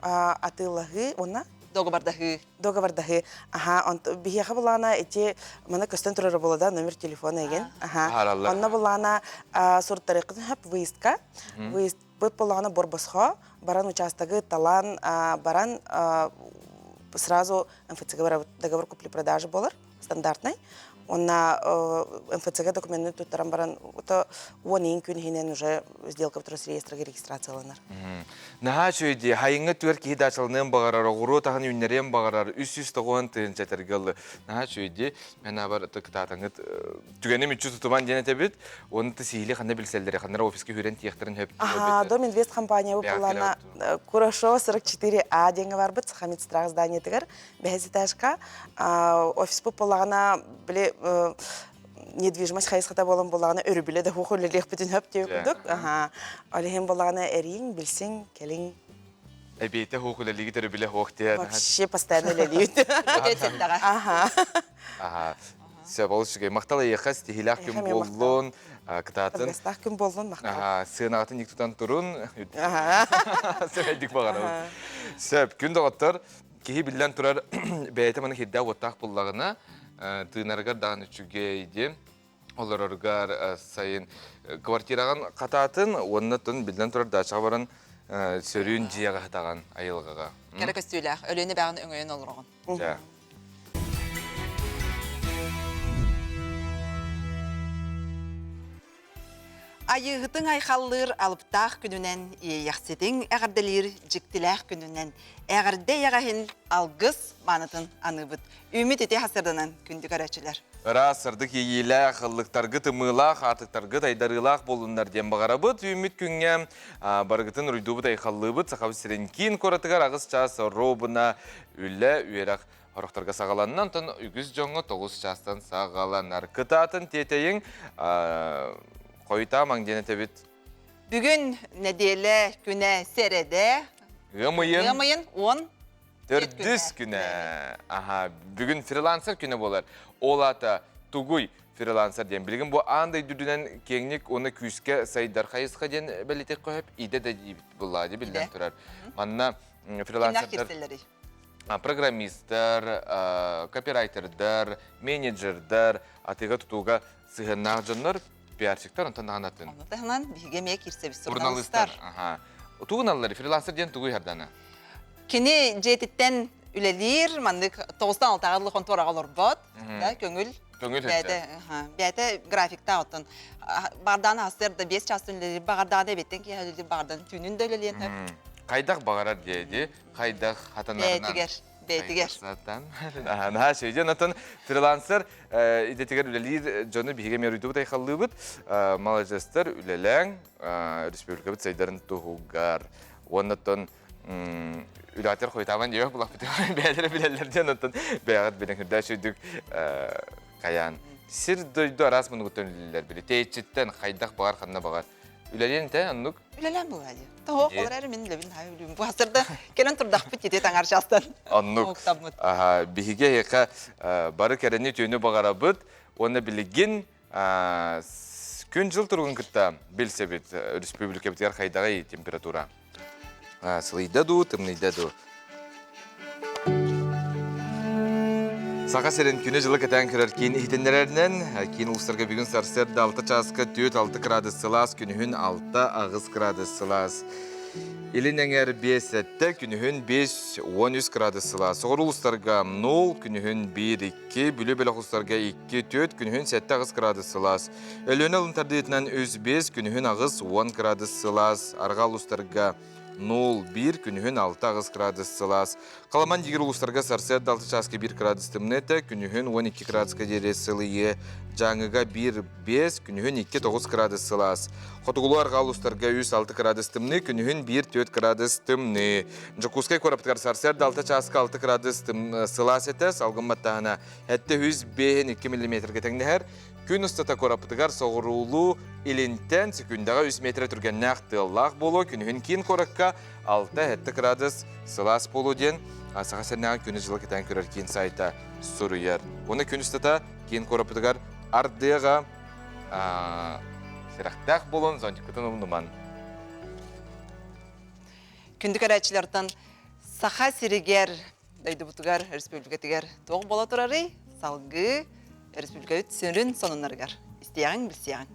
Атыылаһыы уонна Договордаһыы. Договордаһыы. Аха, онт биһиэхэ булаана ити мана көстөн турара буола да номер телефона еген. Аха. Онно булаана суруттарыаххытын хөп выездка. Выезд быт булаана борбосхо баран участогы талан баран сразу МФЦ-га барабыт договор купли-продажи болар стандартный. Онна МФЦ-га документын туттаран баран ото 10 күн иһинэн уже сделка Росреестрга регистрацияланар. Наһаа үчүгэй дии. Хайыҥҥа түөр киһи даачаланыан баҕарар, оҕуруот аһын үүннэриэн баҕарар, 390 тыһыынча этэргэ ылы. Наһаа үчүгэй дии. Мен абар кытаатаҥыт түгэни мүччү тутуман диэн этэбит. Уонна сиһили ханна билсэллэри, ханнара офиска хүрэн тиэхтэрин хөп. Аха, Дом Инвест компания буоллаана Курашова 44А диэҥҥэ барбыт Сахамедстрах зданиетыгар бэһис этажка офиспут буоллаҕына били недвижимость хайысхата буолан буоллаҕына өрөбүлэ да хуох үлэлиэхпитин хөп диэ курдук. Аха. Ол иһин буоллаҕына эрииҥ, билсиҥ, кэлиҥ. Эбиэтэ хуох үлэлиигит өрөбүлэ хуох диэн. Вообще постоянно үлэлиибит. Аха. Аха. Сөп, ол үчүгэй. Махтал эйиэхэ ситиһиилээх күн буоллун, кытаатын. Табыгастаах күн буоллун, махтал. Аха, сыанаҕытын ник тутан турун. Сэмэйдик баҕарабын. Сөп, күн доҕоттор, киһи биллэн турар бэйэтэ маны хирдээх уоттаах буллаҕына тыынарыгар даҕаны үчүгэй диэн олороргар сайын квартираҕын хатаатын уонна тун биллэн турар дачаҕа баран сөрүүн дьиэҕэ сытаҕын айылҕаҕа. Кэрэ көстүүлээх, Өлүөнэ бэҕин өҥөйөн олороҕун. Дьэ. Айыыһытыҥ айхаллыыр алыптаах күнүнэн, иэйэхситиҥ эҕэрдэлиир дьиктилээх күнүнэн, эҕэрдэ эйэҕэһин алгыс маанытын аныыбыт. Үүммүт ити хасырданан күндү көрөөччүлэр. Ыраас, сырдык иэйиилээх, ыллыктаргыт ымыылаах, аатыктаргыт айдарыылаах буоллуннар диэн баҕарабыт. Үүммүт күҥҥэ барыгытын уруйдуубут, айхаллыыбыт. Сахабыт сирин киин куоратыгар аҕыс чаас оруобуна үлэ, үөрэх Хорохторго саҕаланна, онтон үгүс дьоҥҥо 9 чаастан саҕаланар. Кытаатын тиэтэйиҥ, хойутаамаҥ диэн этэбит. Бүгүн нэдиэлэ күнэ сэрэдэ. Ыам ыйын. Ыам ыйын 10 Төрдүс күнэ. Аха, бүгүн фрилансер күнэ буолар. Ол аата тугуй фрилансер диэн. Билигин бу аан дойду үрдүнэн киэҥник уонна күүскэ сайдар хайысха диэн бэлиэтик көһөп идэ да диибит буллаа биллэн турар. Манна фрилансердар программистар, копирайтердар, менеджердар, атыыга-тутууга сыһыаннаах дьоннор, пиарщиктар, онтон даҕаны атын. Ону таһынан биһиги эмиэ киирсэбит журналистар. Тугун аллар, фрилансер диэн тугуй хардана? Кини дьиэтиттэн үлэлиир, маннык тоҕустан алтаҕа дылы хонтуораҕа олорбот, да, көҥүл. Көҥүл бэйэтэ, бэйэтэ графиктаах оттон баардаан аһастыар да 5 чаастан үлэлиир, баҕардаан эбиэттэн киэһэ үлэлиир, баҕардан түүнүн да үлэлиэн сөп. Хайдах баҕарар диэди, хайдах хатанарынан. Бэйэтигэр, бэйэтигэр. Сатан. Наһаа үчүгэй. Онтон фрилансер идэтигэр үлэлиир дьону биһиги эмиэ уруйдубут айхаллыыбыт. Маладьыастар үлэлээҥ, республикабыт сайдарын туһугар. Уонна оттон үлэҕитигэр хойутаабан диэбэх булахпыт бэйэлэрэ билэллэр диэн оттон бэйэҕит билэн үрдээ үчүгдүк хайаан сир дойду араас муннугуттан үлэлииллэр били тэйиччиттэн хайдах баҕар ханна баҕар Үлэлиэн тэ оннук? Үлэлээн буолаа дии. Тоһо олор эрэ мин үлэбин хаай үлүүм. Бу хасырда кэлэн турдахпыт ити таҥар чаастан. Оннук. Аха, биһиги эһиэхэ бары кэрэни үтүөнү баҕарабыт уонна билигин күн-дьыл туругун кытта билсэбит. Республикабытыгар хайдаҕый температура? Сылыйда дуу, тымныйда дуу? Саха сирин күнү-дьылы кэтээн көрөр киин иһитиннэрэринэн, киин улуустарга бүгүн сарсыарда 6 чааска 4-6 градус сылаас, күнүһүн 6-8 градус сылаас. Илин эҥэр 5-7, күнүһүн 5-13 градус сылаас. Соҕуруу улуустарга 0, күнүһүн 1-2, Бүлүү бөлөх улуустарга 2-4, күнүһүн 7-8 градус сылаас. Өлүөнэ алын тардыытынан 3-5, күнүһүн 8-10 градус сылаас, арҕаа улуустарга 0-1, күнүһүн 6-8 градус сылаас. Халаман дигир улуустарга сарсыарда 6 чааска 1 градус тымныы этэ, күнүһүн 12 градуска диэри сылыйыы. Дьааҥыга 1-5, күнүһүн 2-9 градус сылаас. Хотугулуу арҕаа улуустарга 3-6 градус тымныы, күнүһүн 1-4 градус тымныы. Дьокуускай куораппытыгар сарсыарда 6 чааска 6 градус сылаас этэ, салгын баттааһына 705 2 миллиметргэ тэҥнэһэр. Күн устата куораппытыгар соҕуруулуу илинтэн секүндэҕэ 3 метрэ түргэннээх тыаллаах буолуо. Күнүһүн киин куоракка 6-7 градус сылаас буолуо диэн Саха сиринээҕи күнү-дьылы кэтээн көрөр киин сайта суруйар. Уонна күн устата киин куораппытыгар ардыаҕа сэрэхтээх буолун, зонтиккытын умнуман. Күндү көрөөччүлэртэн Саха сиригэр дойдубутугар, республикатыгар туох буола турарый? Салгыы республикабыт сүрүн сонуннарыгар истиэҕиҥ, билсиэҕиҥ.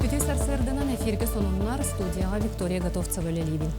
Үтүө сарсыарданан эфиргэ сонуннар студияҕа Виктория Готовцева үлэлиибин.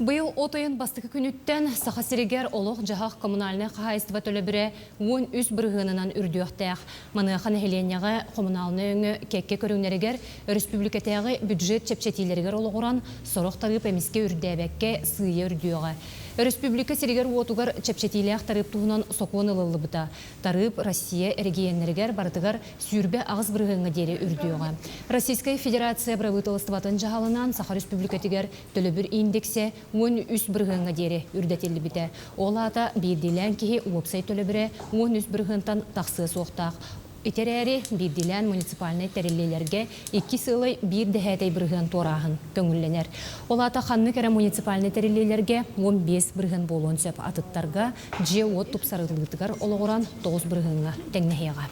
Быйыл от ыйын бастакы күнүттэн Саха сиригэр олох-дьаһах коммунальнай хаһаайыстыба төлөбүрэ 13 бырыһыанынан үрдүөхтээх. Маныаха нэһилиэнньэҕэ хомунаалынай өҥө кэккэ көрүҥнэригэр өрөспүүбүлүкэтээҕи бюджет чэпчэтиилэригэр олоҕуран, сорох тарыып эмискэ үрдээбэккэ сыыйа үрдүөҕэ. Өрөспүүбүлүкэ сиригэр-уотугар чэпчэтиилээх тарыып туһунан сокуон ылыллыбыта. Тарыып Россия эрэгийиэннэригэр барытыгар 28 бырыһыаҥҥа диэри үрдүөҕэ. Российскай Федерация бырабыыталыстыбатын дьаһалынан Саха Өрөспүүбүлүкэтигэр Төлөбүр индексэ 13 бырыһыаҥҥа диэри үрдэтиллибитэ. Ол аата биирдиилээн киһи уопсай төлөбүрэ 13 бырыһыантан тахсыа суохтаах. Ити эрээри, биирдиилээн муниципальнай тэриллиилэргэ икки сыалай биир дэһээтэй бырыһыан туорааһын көҥүллэнэр. Ол аата ханнык эрэ муниципальнай тэриллиилэргэ 15 бырыһыан буолуон сөп, атыттарга дьиэ-уот тупсарыллыытыгар олоҕуран 9 бырыһыаҥҥа тэҥнэһиэҕэ.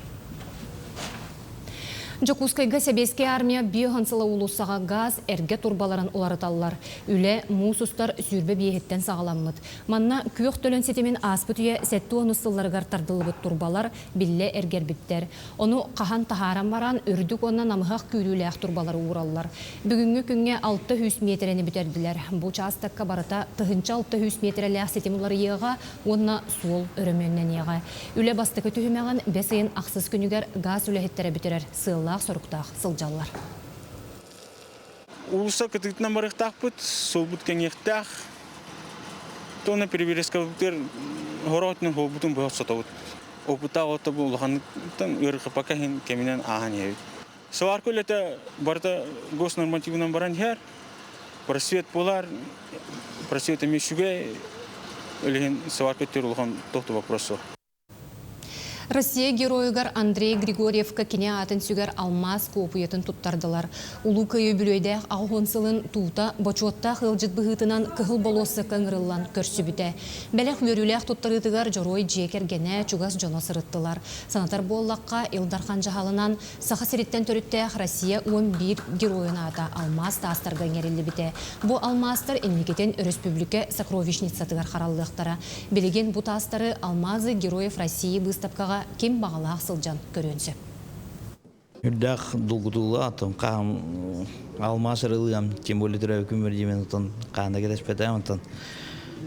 Дьокуускайга Сэбиэскэй Армия биэһэн сыла уулуссаҕа газ эргэ турбаларын уларыталлар. Үлэ муус устар 25-иттэн саҕаламмыт. Манна күөх төлөн ситимин ааспыт үйэ 70-ус сылларыгар тардыллыбыт турбалар биллэ эргэрбиттэр. Ону хаһан таһааран баран, үрдүк уонна намыһах күүрүүлээх турбалары уураллар. Бүгүҥҥү күҥҥэ 600 миэтэрэни бүтэрдилэр. Бу учаастакка барыта 1600 миэтэрэлээх ситим уларыйыаҕа уонна суол өрөмүөннэниэҕэ. Үлэ бастакы түһүмэҕин бэс ыйын ахсыс күнүгэр гаас үлэһиттэрэ бүтэрэр сыаллаах-соруктаах сылдьаллар. Уулусса кытыытынан барыахтаахпыт, суолбут кэҥиэхтээх. Туонна переберезкабытыгар хороотунан суолбутун быһа сотобут. Опыттаах ото бу улаханныктан ыарырҕаппакка иһин кэминэн ааһан иһэбит. Сварка үлэтэ барыта госнормативынан баран иһэр. Просвет буолар, просвет эмиэ үчүгэй, ол иһин сварка өттүгэр улахан туох да вопрос суох. Россия геройугар Андрей Григорьевка кини аатын сүгэр алмаас куопуйатын туттардылар. Улуу Кыайыы үбүлүөйдээх аҕыс сылын туута бочуоттаах ыалдьыт быһыытынан Кыһыл болуоссакка ыҥырыллан көрсүбүтэ. Бэлэх үөрүүлээх туттарыытыгар дьоруой дьиэ кэргэнэ, чугас дьоно сырыттылар. Санатар буоллахха, Ил Дархан дьаһалынан Саха сириттэн төрүттээх Россия 11 геройун аата алмаас таастарга иҥэриллибитэ. Бу алмаастар инникитин өрөспүүбүлүкэ сокровищницатыгар хараллыахтара. Билигин бу таастары Алмазы героев России быыстапкаҕа ким баҕалаах сылдьан көрүөн сөп. Үрдээх долгутуулаах оттон хаһан алмаас арылыам, тем более төрөөбүкүм димен оттон хаанда кэтэспэтээм оттон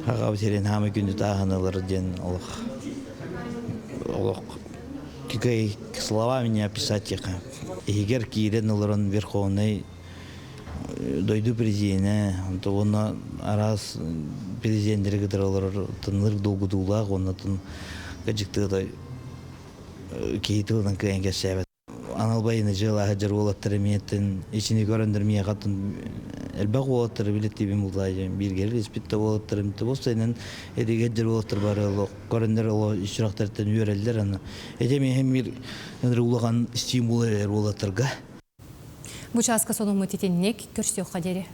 хаҕабыт сирин хаамай күндү тааһын ылар диэн олох олох Кикай словами не описать их. Иһигэр киирэн олорон Верховнай дойду президенэ, уонна араас президентэри кытары олорор тынныр долгутуулаах уонна кыдьыктыыта киһи тылынан кыайан кэпсээбэт. Анал байыны дьыалаһа дьар уолаттар эмиэттэн ичини көрөндөр миэхаттан элбэх уолаттары билеттиибин буллаайдым бииргэ илиспит да уолаттарым болсайынан эдигер дьар уолаттар бары көрөндөр оло сүрэхтэриттэн үөрэллэр аны эти эмиэһин бир улахан стимул эрэр уолаттарга. Бу чааска сонуммут итинник көрсүөххэ диэри.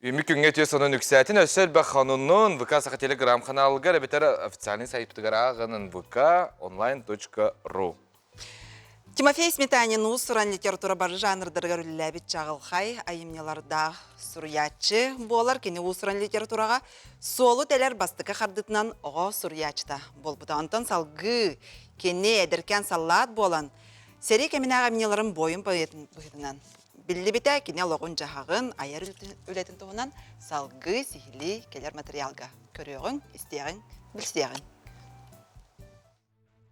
Үмү күҥҥэ үтүө сонун үксээтин өссө элбэх хонуннун ВК Саха телеграм-ханаалыгар эбэтэр официальный сайтпытыгар ааҕынын vk online.ru. Тимофей Сметанин уус-уран литература бары жанрдарыгар үлэлээбит чаҕылхай айымньылардаах суруйааччы буолар. Кини уус-уран литератураҕа суолу тэлэр бастакы хардытынан оҕо суруйааччыта буолбута. Онтон салгыы кини эдэркээн саллаат буолан, сэрии кэминээҕи айымньыларын буойун поэтын быһыытынан биллибитэ. Кини олоҕун-дьаһаҕын, айар үлэтин туһунан салгыы сиһилии кэлэр материалга көрүөҕүҥ, истиэҕиҥ, билсиэҕиҥ.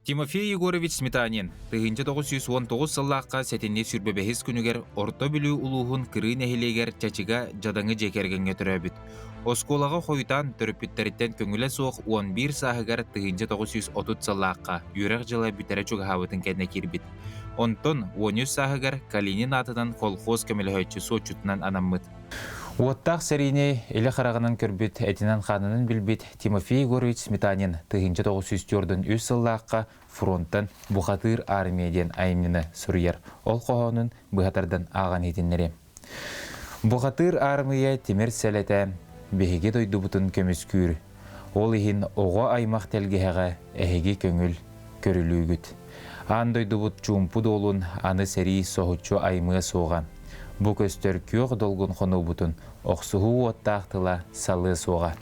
Тимофей Егорович Сметанин 1919 сыллаахха сэтинньи сүүрбэ бэһис күнүгэр Орто Бүлүү улууһун Кырыы нэһилиэгэр Чачыга дьадаҥы дьиэ кэргэҥҥэ төрөөбүт. Оскуолаҕа хойутаан төрөппүттэриттэн көҥүлэ суох 11 сааһыгар 1930 сыллаахха үөрэх дьыла бүтэрэ чугаһаабытын кэннэ киирбит. Онтон 13 сааһыгар Калинин аатынан колхоз көмөлөһөөччү суотчутунан анаммыт. Уоттаах сэриини илэ хараҕынан көрбүт, этинэн-хаанынан билбит Тимофей Егорович Сметанин 1943 сыллаахха фронтан Бухатыыр армия диэн айымньыны суруйар. Ол хоһоонун быһа тардан ааҕан иһитиннэриэм. Бухатыыр аармыйа тимир сэлэтэ биһиги дойдубутун көмүскүүр. Ол иһин оҕо аймах тэлгэһэҕэ эһиги көҥүл көрүлүүгүт. Аан дойдубут чуумпу дуолун аны сэрии соһуччу аймыа суоҕа. Бу көстөр күөх долгун хонуубутун охсуһуу уоттаах тыла салыа суоҕа.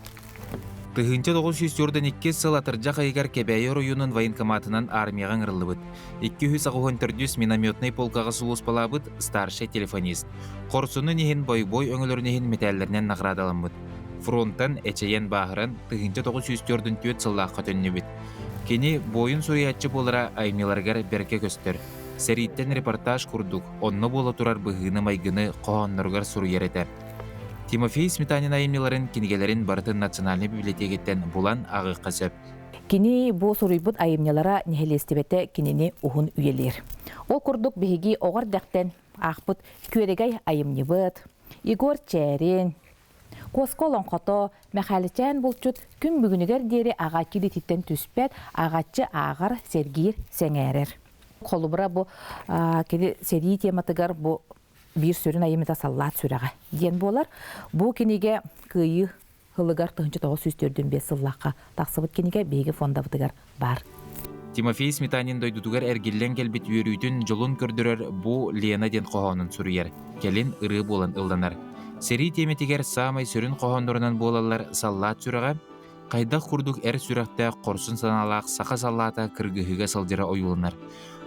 1942 сыл атырдьах ыйыгар Кэбээйи оройуонун военкоматынан армияҕа ыҥырыллыбыт. 284 минометнай полкаҕа сулууспалаабыт старшай телефонист. Хорсунун иһин бойобуой өҥөлөрүн иһин мэтээллэринэн наҕараадаламмыт. Фронтан эчэйэн бааһыран 1944 сыллаахха төннүбүт. Кини буойун суруйааччы буолара айымньыларыгар бэркэ көстөр. Сэрииттэн репортаж курдук онно буола турар быһыыны-майгыны хоһоонноругар суруйар этэ. Тимофей Сметанин айымньыларын кинигэлэрин барытын Национальнай библиотекаттан булан ааҕыахха сөп. Кини бу суруйбут айымньылара нэһилиэстибэтэ кинини уһун үйэлиир. Ол курдук биһиги оҕо эрдэхтэн аахпыт Күөрэгэй айымньыбыт, Егор Чээрин, Куоска олоҥхото, Мэхээличээн булчут күн бүгүнүгэр диэри ааҕааччы илиититтэн түспэт, ааҕааччы ааҕар, сэргиир, сэҥээрэр. Холобура бу кини сэрии тематыгар бу биир сүрүн айымньыта Саллаат сүрэҕэ диэн буолар. Бу кинигэ Кыайыы сылыгар 1945 сыллаахха тахсыбыт кинигэ биһиги фондабытыгар баар. Тимофей Сметанин дойдутугар эргиллэн кэлбит үөрүүтүн, дьолун көрдөрөр бу Лена диэн хоһоонун суруйар, кэлин ырыа буолан ылланар. Сэрии тиэмэтигэр саамай сүрүн хоһооннорунан буолаллар «Саллаат сүрэҕэ», хайдах курдук эр сүрэхтээх хорсун санаалаах саха саллаата кыргыһыыга сылдьара ойууланар.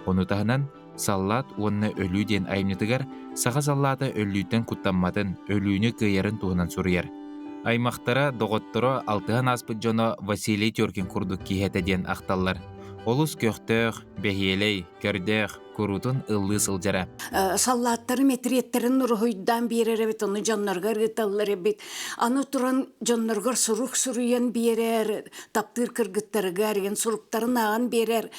Ону таһынан «Саллаат уонна өлүү» диэн айымньытыгар саха саллаата өлүүттэн куттамматын, өлүүнү кыайарын туһунан суруйар. Аймахтара, доҕотторо алтыһан ааспыт дьоно Василий Теркин курдук киһи этэ диэн ахталлар. Олус көхтөөх, бэһиэлэй, көрдөөх, куруутун ыллыы сылдьара. Саллааттары мэтириэттэрин уруһуйдаан биэрэр эбит, ону дьонноргор ыыталлар эбит. Аны туран дьонноргор сурук суруйан биэрэр, таптыыр кыргыттарыгар эн суруктарын ааҕан биэрэр.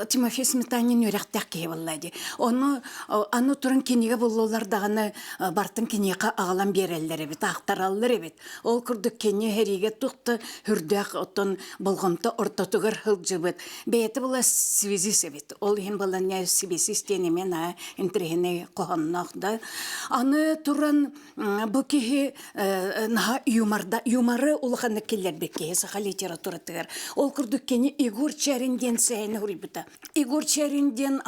Тимофей Сметанин үөрэхтээх киһи буолла дии. Ону аны туран кинигэ буллулар даҕаны бартын киниэхэ аҕалан биэрэллэр эбит, аахтараллар эбит. Ол курдук кини сэриигэ туох да үрдээх оттон болҕомто ортотугар сылдьыбыт. Бэйэтэ була связист эбит. Ол иһин баланья связист диэн эмиэ наһаа интэриэһинэй хоһоонноох да. Аны туран бу киһи наһаа юморда юморы улаханнык киллэрбит киһи саха литературатыгар. Ол курдук кини Егор Чарин диэн сэһэни суруйбута. Егор Чарин диэн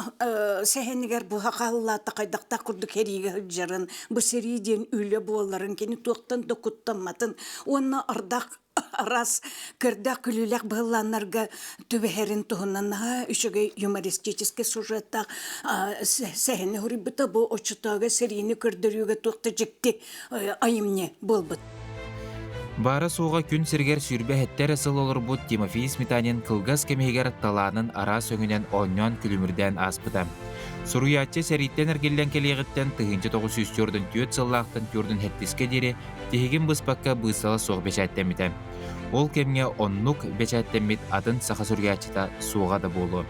сэһэнигэр бу хахаллаата хайдахтаах курдук сэриигэ сылдьарын, бу сэрии диэн үлэ буоларын, кини туохтан да куттамматын уонна ардах араас көрдөөх күлүүлээх быһылааннарга түбэһэрин туһунан наһаа үчүгэй юмористическай сюжеттаах сэһэни суруйбута. Бу оччотооҕу сэриини көрдөрүүгэ туох да дьикти айымньы буолбут. Баара-суоҕа күн сиригэр 27 эрэ сыл олорбут Тимофей Сметанин кылгас кэмигэр талаанын араас өҥүнэн оонньоон күлүмүрдээн ааспыта. Суруйааччы сэрииттэн эргиллэн кэлиэҕиттэн 1944 сыллаахтан 47 диэри тиһигин быспакка быысала суох бэчээттэммитэ. Ол кэмҥэ оннук бэчээттэммит атын саха суруйааччыта суоҕа да буолуо.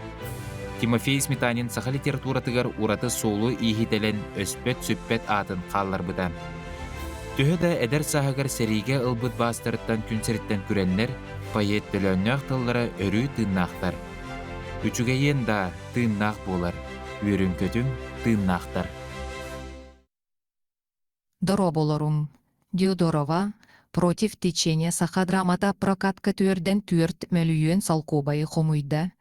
Тимофей Сметанин саха литературатыгар ураты суолу-ииһи тэлэн өспөт-сүппэт аатын хаалларбыта. Төһө да эдэр сааһыгар сэриигэ ылбыт баастарыттан күн сириттэн күрэннэр, поэт төлөөннөөх тыллара өрүү тыыннаахтар. Үчүгэйиэн да тыыннаах буолар, үөрүҥ-көтүҥ тыыннаахтар. Дорооболоруҥ! Диодорова «Против течения» саха драмата прокатка түөрдэн түөрт мөлүйүөн солкуобайы хомуйда.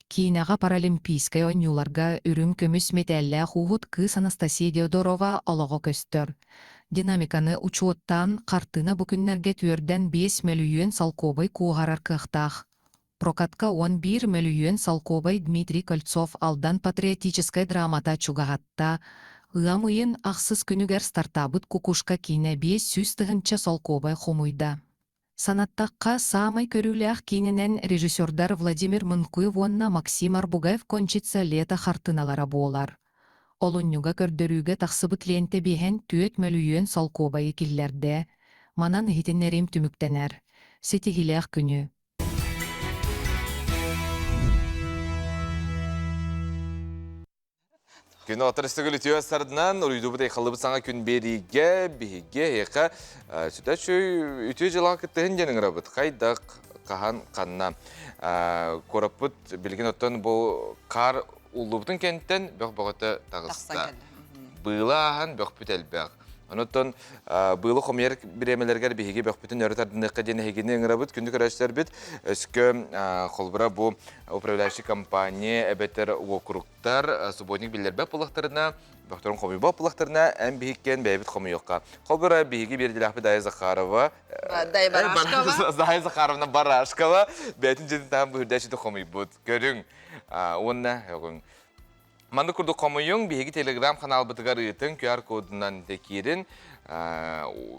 Киинэҕэ Паралимпийскай оонньууларга үрүҥ көмүс мэтээллээх ууһут кыыс Анастасия Диодорова олоҕо көстөр. Динамиканы учуоттаан, хартыына бу күннэргэ түөрдэн 5 мөлүйүөн солкуобай куоһарар кыахтаах. Прокатка 11 мөлүйүөн солкуобай Дмитрий Кольцов Алдан патриотическай драмата чугаһатта. Ыам ыйын ахсыс күнүгэр стартаабыт «Кукушка» киинэ 500 тыһыынча солкуобай хомуйда. Санаттахха, саамай көрүүлээх киинэнэн режиссердар Владимир Мынкуев уонна Максим Арбугаев «Кончится лето» хартыыналара буолар. Олунньуга көрдөрүүгэ тахсыбыт лиэнтэ биэһэн 4 мөлүйүөн солкуобайы киллэрдэ. Манан иһитиннэриим түмүктэнэр. Ситиһиилээх күнү! Күн отыр үстүгүл үтүө сардынан уруйдубут айхаллыбыт саҥа күн биэриигэ биһиги эһиэхэ сүтэ үчүй үтүө дьылаҕа кыттыһын диэн ыҥырабыт. Хайдах, хаһан, ханна. Куораппыт билигин оттон бу хаар уллубутун кэнниттэн бөх бөҕөтө таҕыста. Быыла ааһан бөхпүт элбэх. Онон быылы хомуйар бириэмэлэригэр биһиги бөхпүтүн өрө тардыныахха диэн эһигини ыҥырабыт. Күндү көрөөччүлэрбит, өскө холбура бу управляющий компания эбэтэр уокуруктар субботник биллэрбэт буоллахтарына, бөхтөрүн хомуйбат буоллахтарына, эн биһиккэн бэйэбит хомуйуохха. Холбура биһиги биэрдилээхпит Дая Захарова, Дая Барашкова. Дая Захаровна Барашкова бэйэтин дьиэтин таһан бу үрдээччити хомуйбут. Көрүҥ. Уонна өгүҥ. Маннык курдук хомуйуҥ, биһиги телеграм-ханаалбытыгар ыытыҥ, QR-кодунан киирин,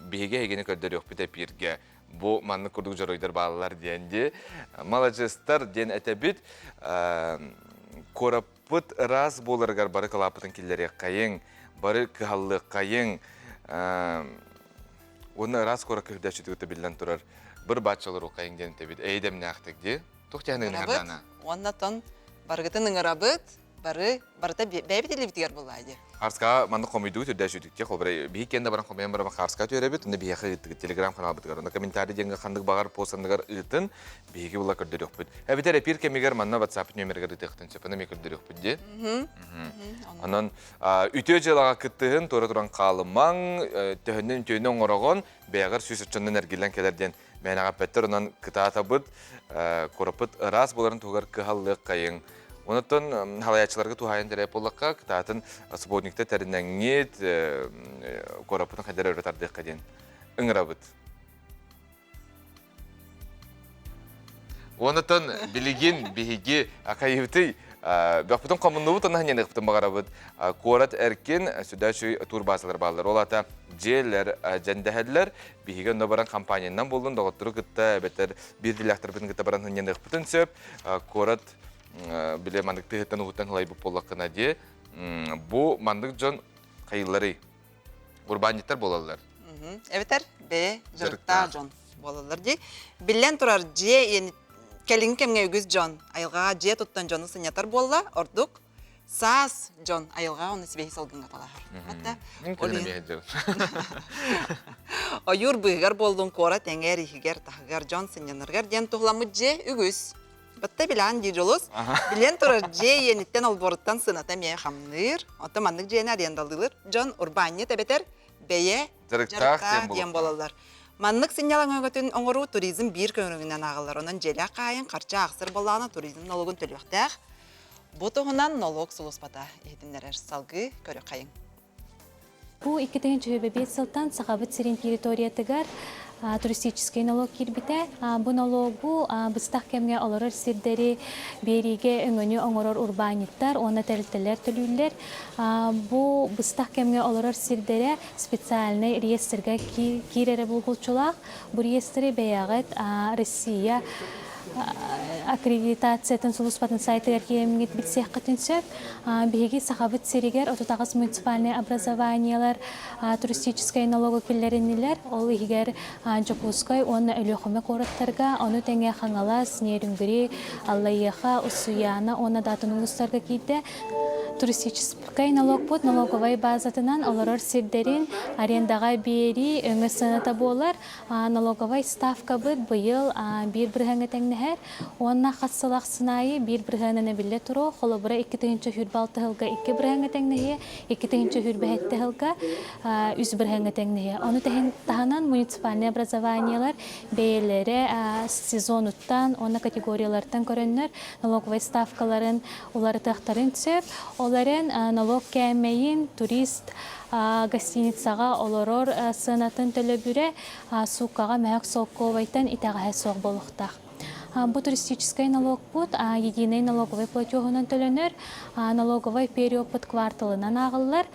биһиги эһигини көрдөрүөхпүт эпииргэ. Бу маннык курдук дьоруойдар бааллар диэн дии. Маладьыастар диэн этэбит. Куораппыт ыраас буоларыгар бары кылааппытын киллэриэххэйиҥ, бары кыһаллыаххайыҥ. Уонна ыраас куоракка үрдээччитигитэ биллэн турар бір бааччалар диэн этэбит. Эйдэмнээхтик дии. Туох тиһэн ыҥырабыт. Уонна тон барыгытын ыҥырабыт, бары барыта бэйэбит илиибитигэр буоллаа дии. Харска манна хомуйдугут үрдээ сүүтүктэ холбура биһи киэн да баран хомуйан баран Харска түөрэбит, онно биһиэхэ ыыттыгыт телеграм каналбытыгар, онно комментарий диэҥҥэ ханнык баҕар пост анныгар ыытын, биһиги була көрдөрүөхпүт. Эбэтэр эпир кэмигэр манна WhatsApp нүөмэригэр ыытыахтын сөп, ону эмиэ көрдөрүөхпүт дии. Онон үтүө дьыалаҕа кыттыһын, туора туран хаалымаҥ, төһөннөн үтүөнү оҥороҕун, бэйэҕэр 100 оччоннон эргиллэн кэлэр диэн. Мээнэҕэ эппэттэр, онон кытаатабыт, куораппыт ыраас буоларын туһугар кыһаллыаххайыҥ. Онон халайааччыларга туһаайан тэрээп буоллахха, кытаатын субботникта тэринэҥҥит, куораппытын хайдах өрө тардыахха диэн ыҥырабыт. Онотон билигин биһиги акайыбытый бөхпүтүн хомуннубут онно ханьаныахпытын баҕарабыт. Куорат эркин сүдэ турбазалар бааллар. Ол ата дьиэлэр дьэндэһэллэр. Биһиги онно баран компаниянан буоллун, доҕоттору кытта эбэтэр биир дилээхтэрбитин кытта баран ханьаныахпытын сөп. Куорат биле маннык тыһыттан уһуттан хылайбыт буоллаххына дии. Бу маннык дьон хайылларый? Урбаанньыттар буолаллар. Эбэтэр бэйэ дьарыктаах дьон буолаллар дии. Биллэн турар, дьиэ кэлиҥҥи кэмҥэ үгүс дьон айылҕаҕа дьиэ туттан дьону сынньатар буолла, ордук саас дьон айылҕаҕа уонна сибиэһи салгыҥҥа талаһар. Хатта ойуур быыһыгар буоллун куорат эҥээр иһигэр таһыгар дьон сынньанарыгар диэн туһуламмыт дьиэ үгүс. Батта билээн дии дьолус. Билэн турар дьиэ иэниттэн олбуоруттан сыната эмиэ хамныыр. Оттон маннык дьиэни арендалыылар дьон урбаанньыт эбэтэр бэйэ дьарыктаах диэн буолаллар. Маннык сынньалаҥ өҥөтүн оҥоруу туризм биир көрүҥүнэн ааҕыллар. Онон дьиэлээх хаайын харчы аахсар буоллаҕына туризм нолугун төлүөхтээх. Бу туһунан нолуок сулууспата иһитиннэрэр. Салгыы көрүөххэйиҥ. Бу 2025 сылтан Сахабыт сирин территориятыгар туристическай налог киирбитэ. Бу налогу быстах кэмҥэ олорор сирдэри биэриигэ өҥөнү оҥорор урбаанньыттар уонна тэрилтэлэр төлүүллэр. Бу быстах кэмҥэ олорор сирдэрэ специальнай реестргэ киирэрэ булгуччулаах. Бу реестри бэйэҕит Россия аккредитациятын сулууспатын сайтыгар киирэмҥит билсиэххитин сөп. Биһиги Сахабыт сиригэр 38 муниципальнай образованиелар туристическай налогу киллэриннилэр. Ол иһигэр Дьокуускай уонна Өлүөхүмэ куораттарга, ону тэҥэ Хаҥалас, Нерюнгри, Аллайыаха, Уссуйаана уонна да атын улуустарга киирдэ. Туристическай налогпут налоговай базатынан олорор сирдэрин арендаҕа биэрии өҥө сыаната буолар. Налоговай ставкабыт быйыл биир бырыһыаҥҥа тэҥнэһэр уонна хас сыл ахсын аайы биир бырыһыанынан эбиллэ туруо. Холобура, 2026 сылга 2 бырыһыаҥҥа тэҥнэһиэ, 2027 сылга 3 бырыһыаҥҥа тэҥнэһиэ. Ону таһынан муниципальнай образованиелар бэйэлэрэ сезонуттан уонна категориялартан көрөннөр налоговай ставкаларын уларытыахтарын сөп. Ол эрэн налог кээмэйин турист гостиницаҕа олорор сыанатын төлөбүрэ сууккаҕа мөһөк солкуобайтан итэҕэһэ суох буолуохтаах. Бу туристическай налогпут единый налоговый платежунан төлөнөр, налоговый периодпут кварталынан ааҕыллар.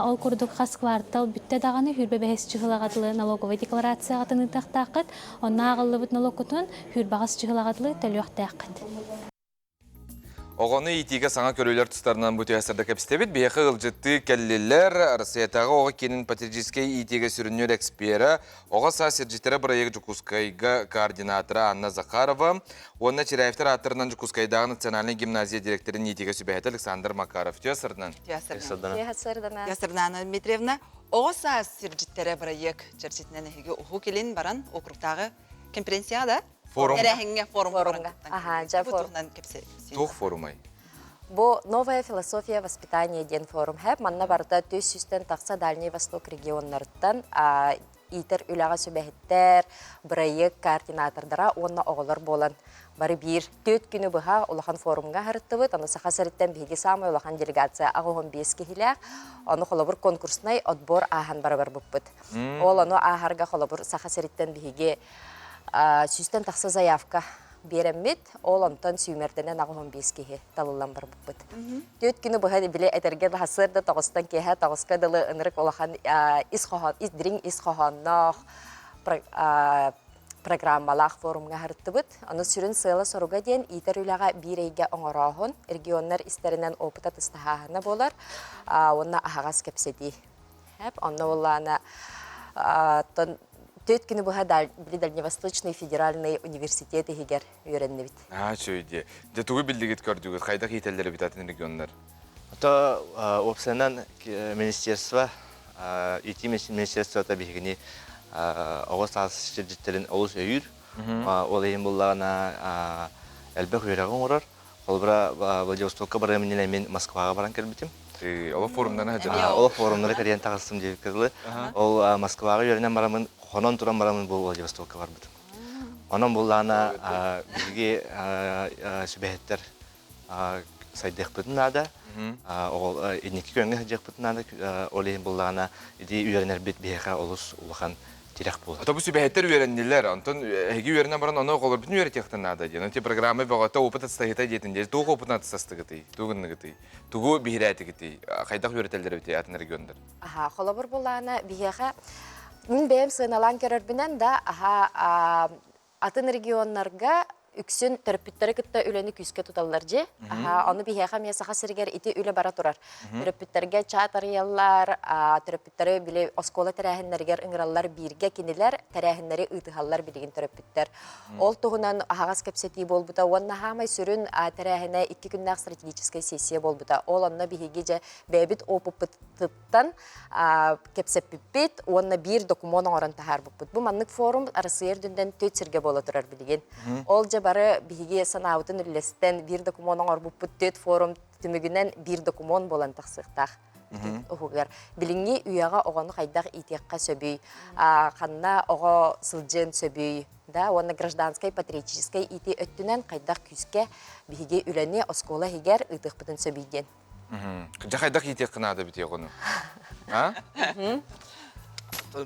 Ол курдук хас квартал бүттэ даҕаны хүрбэ бэһис чыһылаҕа дылы налоговай декларацияҕытын ыытыахтааххыт, онно ааҕыллыбыт налогкутун хүрбэҕис чыһылаҕа дылы төлүөхтээххит. Оҕону иитиигэ саҥа көрүүлэр тустарынан бу түһэсэрдэ кэпсэтэбит. Биһиэхэ ыалдьыттыы кэллилэр. Россиятааҕы оҕо киинин патриотическай иитиигэ сүрүннүүр эксперэ, оҕо саас сирдьиттэрэ бырайыак Дьокуускайга координатора Анна Захарова уонна Чиряевтар ааттарынан Дьокуускайдааҕы национальнай гимназия директорын иитиигэ сүбэһитэ Александр Макаров. Үтүө сырдынан. Үтүө сырдынан. Сырдана Дмитриевна, оҕо саас сирдьиттэрэ бырайыак чэрчитинэн эһиги Уһук Илин баран округтааҕы конференцияҕа да Форум. Тэрээһиҥҥэ форум Форумҥа. Аха, дьэ Бу форум. туһунан кэпсэ. Туох форумай? Бу «Новая философия воспитания» диэн форум хэп. Манна барыта 400-тэн тахса Дальний Восток регионнарыттан иитэр үлэҕэ сүбэһиттэр, бырайыак координатордара уонна оҕолор буолан бары биир түөрт күнү быһа улахан форумҥа аһарыттыбыт. Аны Саха сириттэн биһиги саамай улахан делегация 85 киһилээх. Ону холобур конкурснай отбор ааһан бара барбыппыт. Ол ону ааһарга холобур Саха сириттэн биһиги сүүстэн тахса заявка биэрэммит, ол онтон сүүмэрдэнэн 85 киһи талыллан барбыппыт. Түөрт күнү быһа били этэргэ сарсыарда тоҕустан киэһэ тоҕуска дылы ынырык улахан ис хоһоон, ис дириҥ ис хоһоонноох программалаах форумҥа аһарыттыбыт. Ону сүрүн сыала-соруга диэн иитэр үлэҕэ биир эйгэ оҥорооһун, регионнар истэринэн опыт атастаһааһына буолар уонна аһаҕас кэпсэтии. Онно буоллаҕына төрт күнү быһа били Дальневосточный федеральный университет иһигэр үөрэннибит. Аа, үчүгэй дии. Дьэ, тугу биллигит көрдүгүт? Хайдах иитэллэр эбит атын регионнар? Ото уопсайынан министерство, ити министерствота биһигини оҕо саас сирдьиттэрин олус өйүүр. Ол иһин буллаҕына элбэх үөрэҕи оҥорор. Холобура, Владивостокка барыам иннинэ мин Москваҕа баран кэлбитим. Ол форумнары сылдьан. Ол форумнары кэрийэн таҕыстым диэбиккэ дылы. Ол Москваҕа үөрэнэн бараммын, хонон туран бараммын бу Владивостокка барбытым. Онон буллаана биһиги сүбэһиттэр сайдыахпытын наада. Оҕол инники күөҥҥэ сылдьыахпытын наада. Ол иһин буллаҕына ити үөрэнэрбит биһиэхэ олус улахан тирэх буолар. Ото бу сүбэһиттэр үөрэннилэр. Онтон эһиги үөрэнэн баран ону оҕолорбутун үөрэтиэхтэн наада диэн. Онон программа бөҕөтө опыт атастаһыыта диэтин диэн. Туох опытын атастастыгытый? Тугу гынныгытый? Тугу биһирээтигитий? Хайдах үөрэтэллэр эбитий атын регионнар? Аха, холобур булаана биһиэхэ мин бэйэм сыаналаан көрөрбүнэн да аха атын регионнарга үксүн төрөппүттэри кытта үлэни күүскэ туталлар дьи. Аха, ону биһиэхэ эмиэ Саха сиригэр ити үлэ бара турар. Төрөппүттэргэ чат арыйаллар, төрөппүттэри били оскуола тэрээһиннэригэр ыҥыраллар бииргэ кинилэр тэрээһиннэри ыытыһаллар билигин төрөппүттэр. Ол туһунан аһаҕас кэпсэтии буолбута уонна хаамай сүрүн тэрээһинэ икки күннээх стратегическай сессия буолбута. Ол онно биһиги дьэ бэйэбит опыппытыттан кэпсэппиппит уонна биир докумуон оҥорон таһаарбыппыт. Бу маннык форум Арассыыйа үрдүнэн түөрт сиргэ буола турар билигин. Ол дьэ бары биһиги санаабытын үллэстэн биир докумуон оҥорбуппут түөрт форум түмүгүнэн биир докумуон буолан тахсыахтаах уһугар. Билиҥҥи үйэҕэ оҕону хайдах иитиэххэ сөбүй, ханна оҕо сылдьыан сөбүй, да уонна гражданскай патриотическай иитии өттүнэн хайдах күүскэ биһиги үлэни оскуола иһигэр ыытыахпытын сөбүй диэн. Дьэ хайдах иитиэххэ наада эбитий оҕону? А?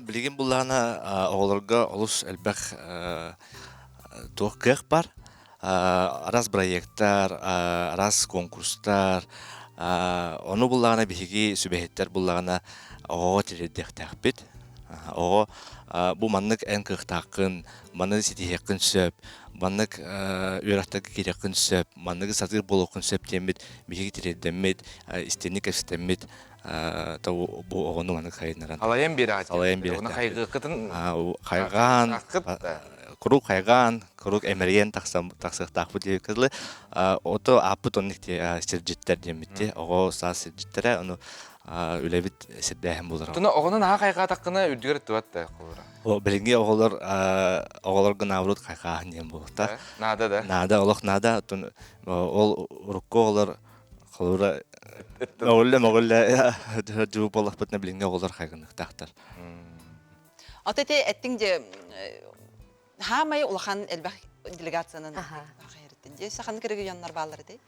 Билигин буллаҕына оҕолорго олус элбэх туох кыах бар. Араас проекттар, араас конкурстар, ону буллаҕына биһиги сүбэһиттэр буллаҕына оҕоҕо тириэрдиэхтээхпит. Оҕо бу маннык эн кыахтааххын, маны ситиһиэххин сөп, маннык үөрэхтэргэ киириэххин сөп, манныгы сатыыр буолуоххун сөп диэммит биһиги тириэрдэммит, истиҥник кэпсэтэммит бу оҕону маннык сайыннаран. Алайан биэрэҕит. Алайан биэрэҕит. Оны хайгыыккытын хайҕаан, куруук хайҕаан, куруук эмэрийэн тахсыахтаахпыт диэбиккэ дылы. Ото ааппыт оннук сирдьиттэр диэммитти. Оҕо саас сирдьиттэрэ, ону үлэбит сирдээһин буолар. Туна оҕону наһаа хайҕаатаххына үрдүгэр ыттыбат да холура. Билиҥҥи оҕолор оҕолорго наоборот хайҕааһын диэн буолуохтаах. Наада да. Наада, олох наада. Оттон ол урукку оҕолор холура мөҕүллэ мөҕүллэ дьуу буоллахпытына билиҥҥи оҕолор хайгыныахтаахтар. Ото ити эттиҥ дьэ хаамай улахан элбэх делегациянан дии саханы регионнар бааллар этэй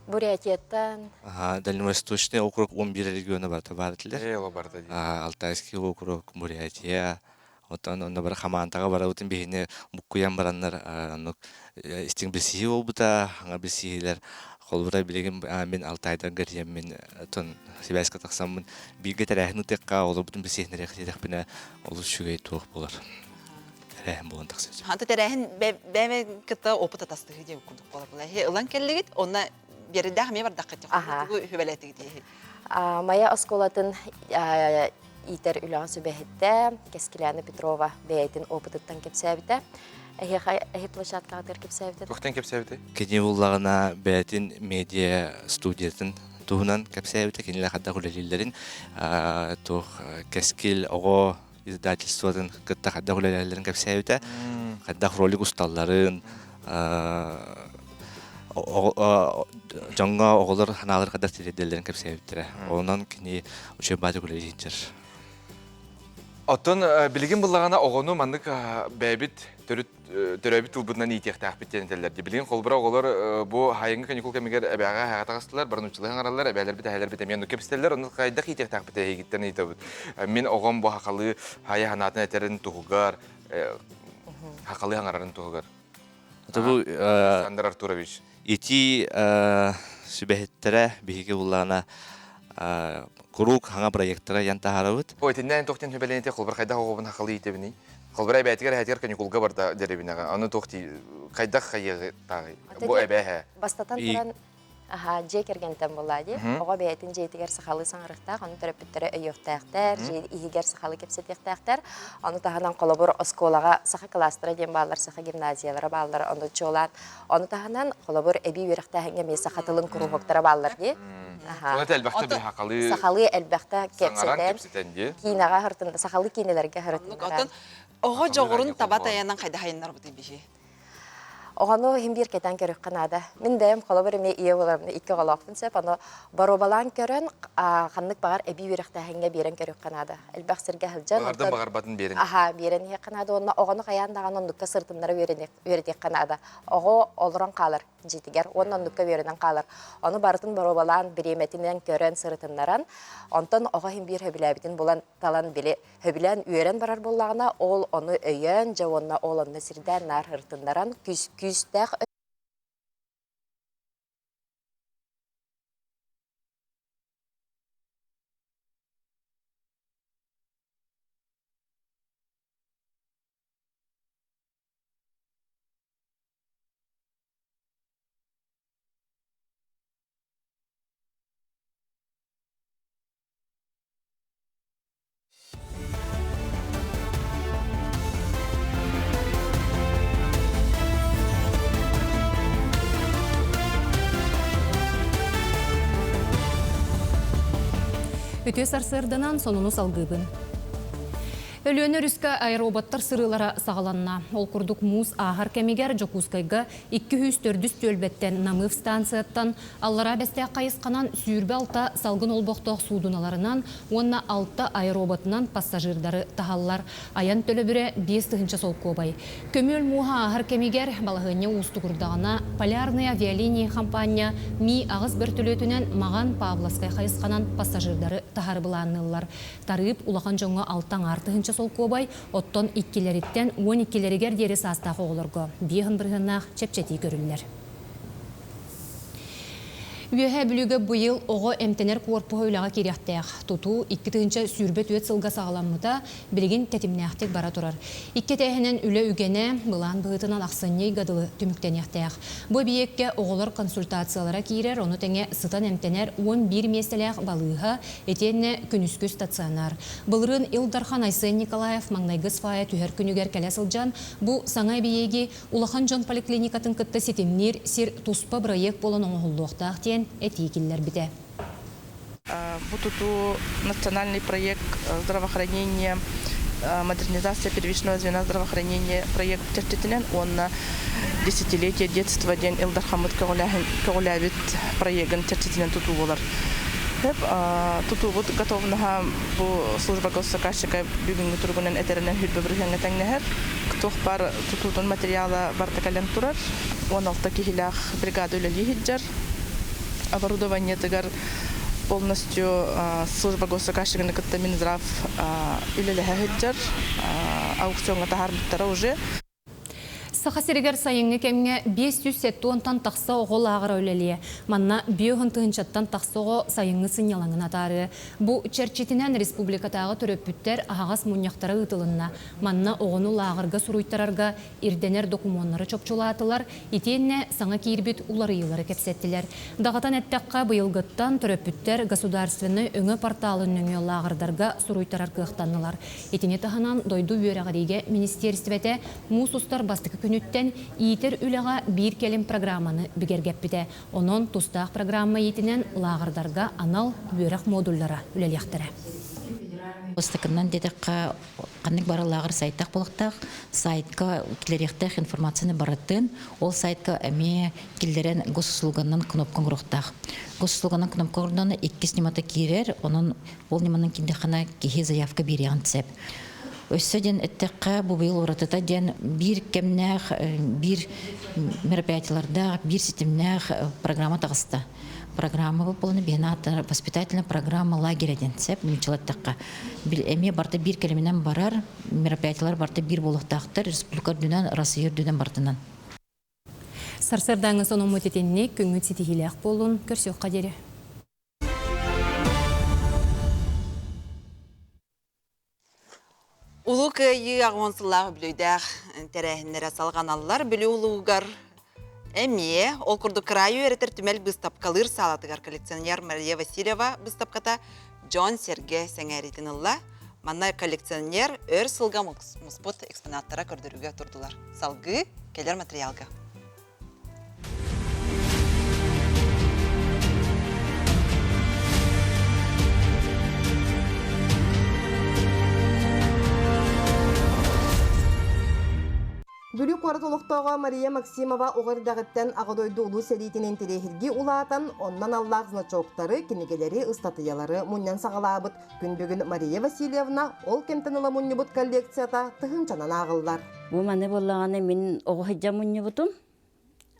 Бурятияттан. Дальневосточный округ 11 региона барыта баар этилэр. Ээ, барыта дии. Алтайский округ, Бурятия, Оттон онно бары хамаантаҕа барабытын биһини буккуйан бараннар оннук истиҥ билсиһии буолбута, хаҥа билсиһиилэр. Холобура билигин мин Алтайдарга тиийэммин оттон сибээскэ тахсаммын бииргэ тэрээһин ыытыахха, олорбутун билсиһиннэриэх диэтэхпинэ олус үчүгэй туох буолар. Тэрээһин буолан тахсар. Ханта тэрээһин бэйэ кытта опыт атастыһыы диэн курдук буолар була. Ылан кэллигит, онно биэрдээх эмиэ бардаххыт тугу хүбэлээтигит Майа оскуолатын иитэр үлэҕэ сүбэһиттэ Кэскилээнэ Петрова бэйэтин опытыттан кэпсээбитэ. Эһиэхэ эһи площадкаҕытыгар кэпсээбитэ. Туохтан кэпсээбитэ? Кини буллаҕына бэйэтин медиа студиятын туһунан кэпсээбитэ, кинилэр хайдах үлэлииллэрин, туох кэскил оҕо издательствотын кытта хайдах үлэлэһэллэрин кэпсээбитэ, хайдах ролик усталларын, дьоҥҥо оҕолор санааларын хайдах тириэрдэллэрин кэпсээбиттэрэ. Онон кини үчүгэй баатык үлэлии сылдьар. Оттон билигин буллаҕына оҕону маннык бэйэбит төрүт төрөөбүт тылбытынан иитиэхтээхпит диэн этэллэр. Билигин холбура оҕолор бу хайыҥҥы каникул кэмигэр эбээҕэ эһэҕэ таҕыстылар, бары нууччалыы саҥараллар, эбээлэрбит эһээлэрбит эмиэ оннук кэпсэтэллэр, ону хайдах иитиэхтээхпит эһигиттэн ыйытабыт. Мин оҕом бу хахалыы хайа санаатын этэрин туһугар, хахалыы саҥарарын туһугар. Бу Александр Артурович. Ити сүбэһиттэрэ биһиги буллаҕына куруук хаҥа проектара ян таһаарабыт. Ой, итиннээн туох диэн сүбэлэнитэй холбор хайдах оҕобун хахалыы иитэбиний? Холбор эбээтигэр эһэтигэр каникулга барда дьэрэбинэҕэ. Аны туох дии хайдах хайыаҕы тааҕый? Бу эбээ Бастатан туран Аха, дьиэ кэргэнтэн буоллаа дии. Оҕо бэйэтин дьиэтигэр сахалыы саҥарыахтаах, ону төрөппүттэрэ өйүөхтээхтэр, дьиэ иһигэр сахалыы кэпсэтиэхтээхтэр. Ону таһынан холобур оскуолаҕа саха кылаастара диэн бааллар, саха гимназиялара бааллар, ону чуолаан. Ону таһынан холобур эбии үөрэхтээһиҥҥэ эмиэ саха тылын куруһуоктара бааллар дии. Аха. Оны элбэхтэ били сахалыы Сахалыы элбэхтэ саҥаран кэпсэтэн, кэпсэтэн дии. киинэҕэ хартын, сахалыы киинэлэргэ хартыннаран. Оҕо дьоҕурун таба тайанан хайда хайыннарбытый биһи? Оҕону иһин биир кэтэн көрүөххэ наада. Мин бэйэм холобур эмиэ ийэ буоларым икки оҕолоохпун сөп. Аны боруобалаан көрөн ханнык баҕар эбии үөрэхтээһиҥҥэ биэрэн көрүөххэ наада. Элбэх сиргэ сылдьан. Баҕардан баҕарбатын биэрэн. Аха, биэрэн иһиэххэ наада уонна оҕону хайаан даҕаны оннукка сырытыннара үөрэтиэххэ наада. Оҕо олорон хаалар дьиэтигэр уонна оннукка үөрэнэн хаалар. Ону барытын боруобалаан, бириэмэтинэн көрөн сырытыннаран, онтон оҕо иһин биир сөбүлээбитин булан талан били сөбүлээн үөрэн барар буоллаҕына, ол ону өйөөн, дьэ уонна ол онно сирдээн наар ырытыннаран күүстээх Үтүө сарсыарданан сонуну салгыыбын. Өлүөнэ өрүскэ аэроботтар сырыылара саҕаланна. Ол курдук муус ааһар кэмигэр Дьокуускайга 204 түөлбэттэн Намыв станцияттан Аллараа Бэстээх хайысханан 26 салгын олбохтоох суудуналарынан уонна алта аэроботунан пассажирдары таһаллар. Айан төлөбүрэ 5000 солкуобай. Көмүөл мууһа ааһар кэмигэр балаһыанньа уустугурдаҕына Полярные авиалинии хампаанньа Ми-8 бөртөлүөтүнэн Маҕан Павловскай хайысханан пассажирдары таһары былаанныыллар. Тарыып улахан дьоҥҥо алта аҥаар тыһыынча солкуобай, оттон иккилэриттэн уон иккилэригэр диэри саастаах оҕолорго биэһин бырыһыаннаах чэпчэтии көрүллэр. Үөһээ Бүлүүгэ быйыл оҕо эмтэнэр куорпуһа үлэҕэ киириэхтээх. Тутуу 2024 сылга саҕаламмыта, билигин тэтимнээхтик бара турар. Икки этээһинэн үлэ үгэнэ, былаан быһыытынан ахсынньы ыйга дылы түмүктэниэхтээх. Бу эбийиэккэ оҕолор консультациялара киирэр, ону тэҥэ сытан эмтэнэр 11 миэстэлээх балыыһа, итиэннэ күнүскү стационар. Былырыын Ил Дархан Айсен Николаев маҥнайгы свая түһэр күнүгэр кэлэ сылдьан, бу саҥа эбийиэги Улахан дьон поликлиникатын кытта ситимниир сир туспа бырайыак буолан оҥоһуллуохтаах диэн этии киллэрбитэ. Бу тутуу национальный проект здравоохранения модернизация первичного звена здравоохранения проект чэрчитинэн уонна десятилетие детства диэн Ил Дархаммыт көҕүлээбит проегын чэрчитинэн тутуу буолар. Тутуубут готовнаһа бу служба госзаказчика бүгүҥҥү туругунан этэринэн хүрбэ бырыһыаҥҥа тэҥнэһэр. Туох баар тутуутун материала барыта кэлэн турар. 16 киһилээх бригада үлэлии сылдьар. Оборудованиетыгар полностью служба госзаказчигын кытта Минздрав үлэлэһэ сылдьар. Аукциоҥҥа таһаарбыттара уже. Саха сиригэр сайыҥҥы кэмҥэ 570-тан тахса оҕо лааҕыра үлэлиэ. Манна биэһүн тыһыынчаттан тахса оҕо сайыҥҥы сынньалаҥын атаарыа. Бу чэрчитинэн республикатааҕы төрөппүттэр аһаҕас мунньахтара ыытылынна. Манна оҕону лааҕырга суруйтарарга ирдэнэр докумуоннары чопчулаатылар, итиэннэ саҥа киирбит уларыйыылары кэпсэттилэр. Даҕатан эттэххэ, быйылгыттан төрөппүттэр государственнай өҥө порталын нөҥүө лааҕырдарга суруйтарар кыахтаннылар. Итини таһынан, дойду үөрэҕириигэ министиэристибэтэ муус устар бастакы күнүттэн иитэр үлэҕэ биир кэлим программаны бигэргэппитэ. Онон тустаах программа иитинэн лааҕырдарга анал үөрэх модуллара үлэлиэхтэрэ. Бастакынан диэтэххэ, ханнык бары лааҕыр сайтах буолуохтаах, сайтка киллэриэхтээх информацияны барытын, ол сайтка эмиэ киллэрэн госуслуганан кнопка оҥоруохтаах. Госуслуганан кнопка оҥордоҕуна иккис ньымата киирэр, онон ол ньыманан киирдэххинэ киһи заявка биэриэҕин сөп. Өссө диэн эттэххэ, бу быйыл уратыта диэн биир кэмнээх, биир мероприятиелардаах, биир ситимнээх программа таҕыста. Программа выполнена биһиэн воспитательная программа лагеря диэн сөп нууччалыы эттэххэ. Эмиэ барыта биир кэлиминэн барар, мероприятиелар барыта биир буолуохтаахтар, республика үрдүнэн, Россия үрдүнэн барытынан. Сарсыардааҥҥы сонуммут итинник, күҥҥүт ситиһиилээх буоллун, көрсүөххэ диэри. Улуу Кыайыы аҕыс сыллаах үбүлүөйдээх тэрээһиннэрэ салҕаналлар. Бүлүү улуугар эмиэ ол курдук кыраайы үөрэтэр түмэл быыстапкалыыр саалатыгар коллекционер Мария Васильева быыстапката дьон-сэргэ сэҥээриитин ылла. Манна коллекционер өр сылга муспут экспонаттара көрдөрүүгэ турдулар. Салгыы кэлэр материалга. Бүлүү куорат олохтооҕо Мария Максимова оҕо эрдэҕиттэн Аҕа дойду Улуу сэриитин интэриэһиргии улаатан, оннон аллаах значоктары, кинигэлэри, ыстатыйалары мунньан саҕалаабыт. Күн бүгүн Мария Васильевна ол кэмтэн ыла мунньубут коллекцията тыһыынчанан ааҕыллар. Бу маны буоллаҕына мин оҕо сылдьан мунньубутум.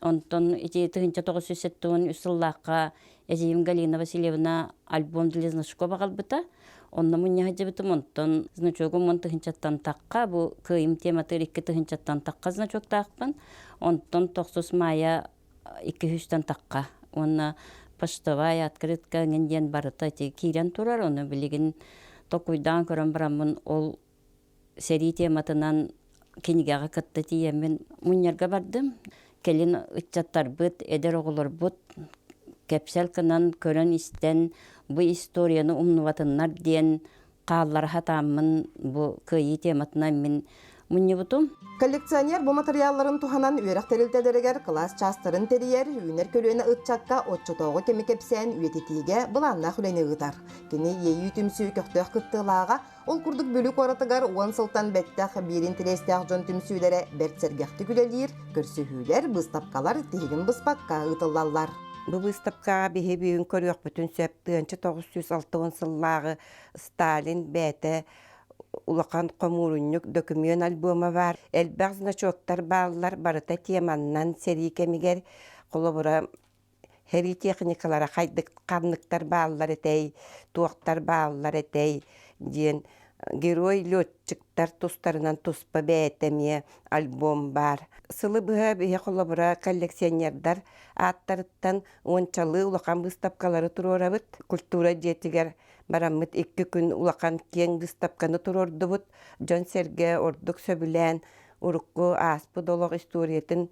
Онтон ити 1973 сыллаахха эдьиийим Галина Васильевна альбом для значков аҕалбыта. Онно мунньа сылдьыбытым. Онтон значогум уон тыһыынчаттан тахха, бу кыайым тематыгар икки тыһыынчаттан тахха значоктаахпын. Онтон тохсус маайа икки сүүстэн тахха. Уонна почтовая открытка эҥин диэн барыта ити киирэн турар. Ону билигин толкуйдаан көрөн бараммын ол сэрии тематынан кинигэҕэ кытта тиийэммин мунньарга бардым. Кэлин ыччаттарбыт, эдэр оҕолорбут кэпсэл гынан көрөн-истэн бу историяны умнубатыннар диэн хааллара сатааммын бу кыайыы тематынан мин мунньубутум. Коллекционер бу матырыйаалларын туһанан үөрэх тэрилтэлэригэр кылаас чаастарын тэрийэр, үүнэр көлүөнэ ыччакка оччотооҕу кэми кэпсээн үйэтитиигэ былааннаах үлэни ыытар. Кини Иэйии түмсүү көхтөөх кыттыылааҕа Ол курдук Бүлүү куоратыгар уон сылтан бэттэх биир интэриэстээх дьон түмсүүлэрэ бэрт сэргэхтик үлэлиир, көрсүһүүлэр, быыстапкалар тиһигин быспакка ыытыллаллар. Бу быыстапкаҕа биһи бүгүн көрүөхпүтүн сөп 1960 сыллааҕы Сталин бэйэтэ улахан хомуурунньук документ альбома баар. Элбэх значоктар бааллар, барыта теманнан сэрии кэмигэр холобура Сэрии техникалара ханныктар бааллар этэй, туохтар бааллар этэй диэн герой летчиктар тустарынан туспа бэйэтэ эмиэ альбом баар. Сылы быһа биһи холобура коллекционердар ааттарыттан уончалыы улахан быыстапкалары туруорабыт. Культура дьиэтигэр бараммыт икки күн улахан киэҥ быыстапканы туруордубут. Дьон-сэргэ ордук сөбүлээн урукку ааспыт олох историятын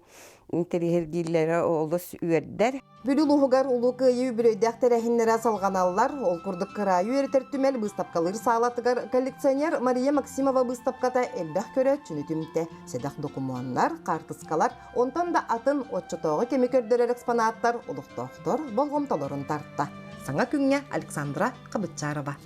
интэриэһиргииллэрэ олус үөрдэр. Бүлүү улууһугар Улуу Кыайыы үбүлүөйдээх тэрээһиннэрэ салҕаналлар. Ол курдук кыраайы үөрэтэр түмэл быыстапкалыыр саалатыгар коллекционер Мария Максимова быыстапката элбэх көрөөччүнү түмтэ. Сэдэх докумуоннар, хаартыскалар, онтон да атын оччотооҕу кэми көрдөрөр экспонаттар олохтоохтор болҕомтолорун тарта. Саҥа күҥҥэ Александра Хабытчарова.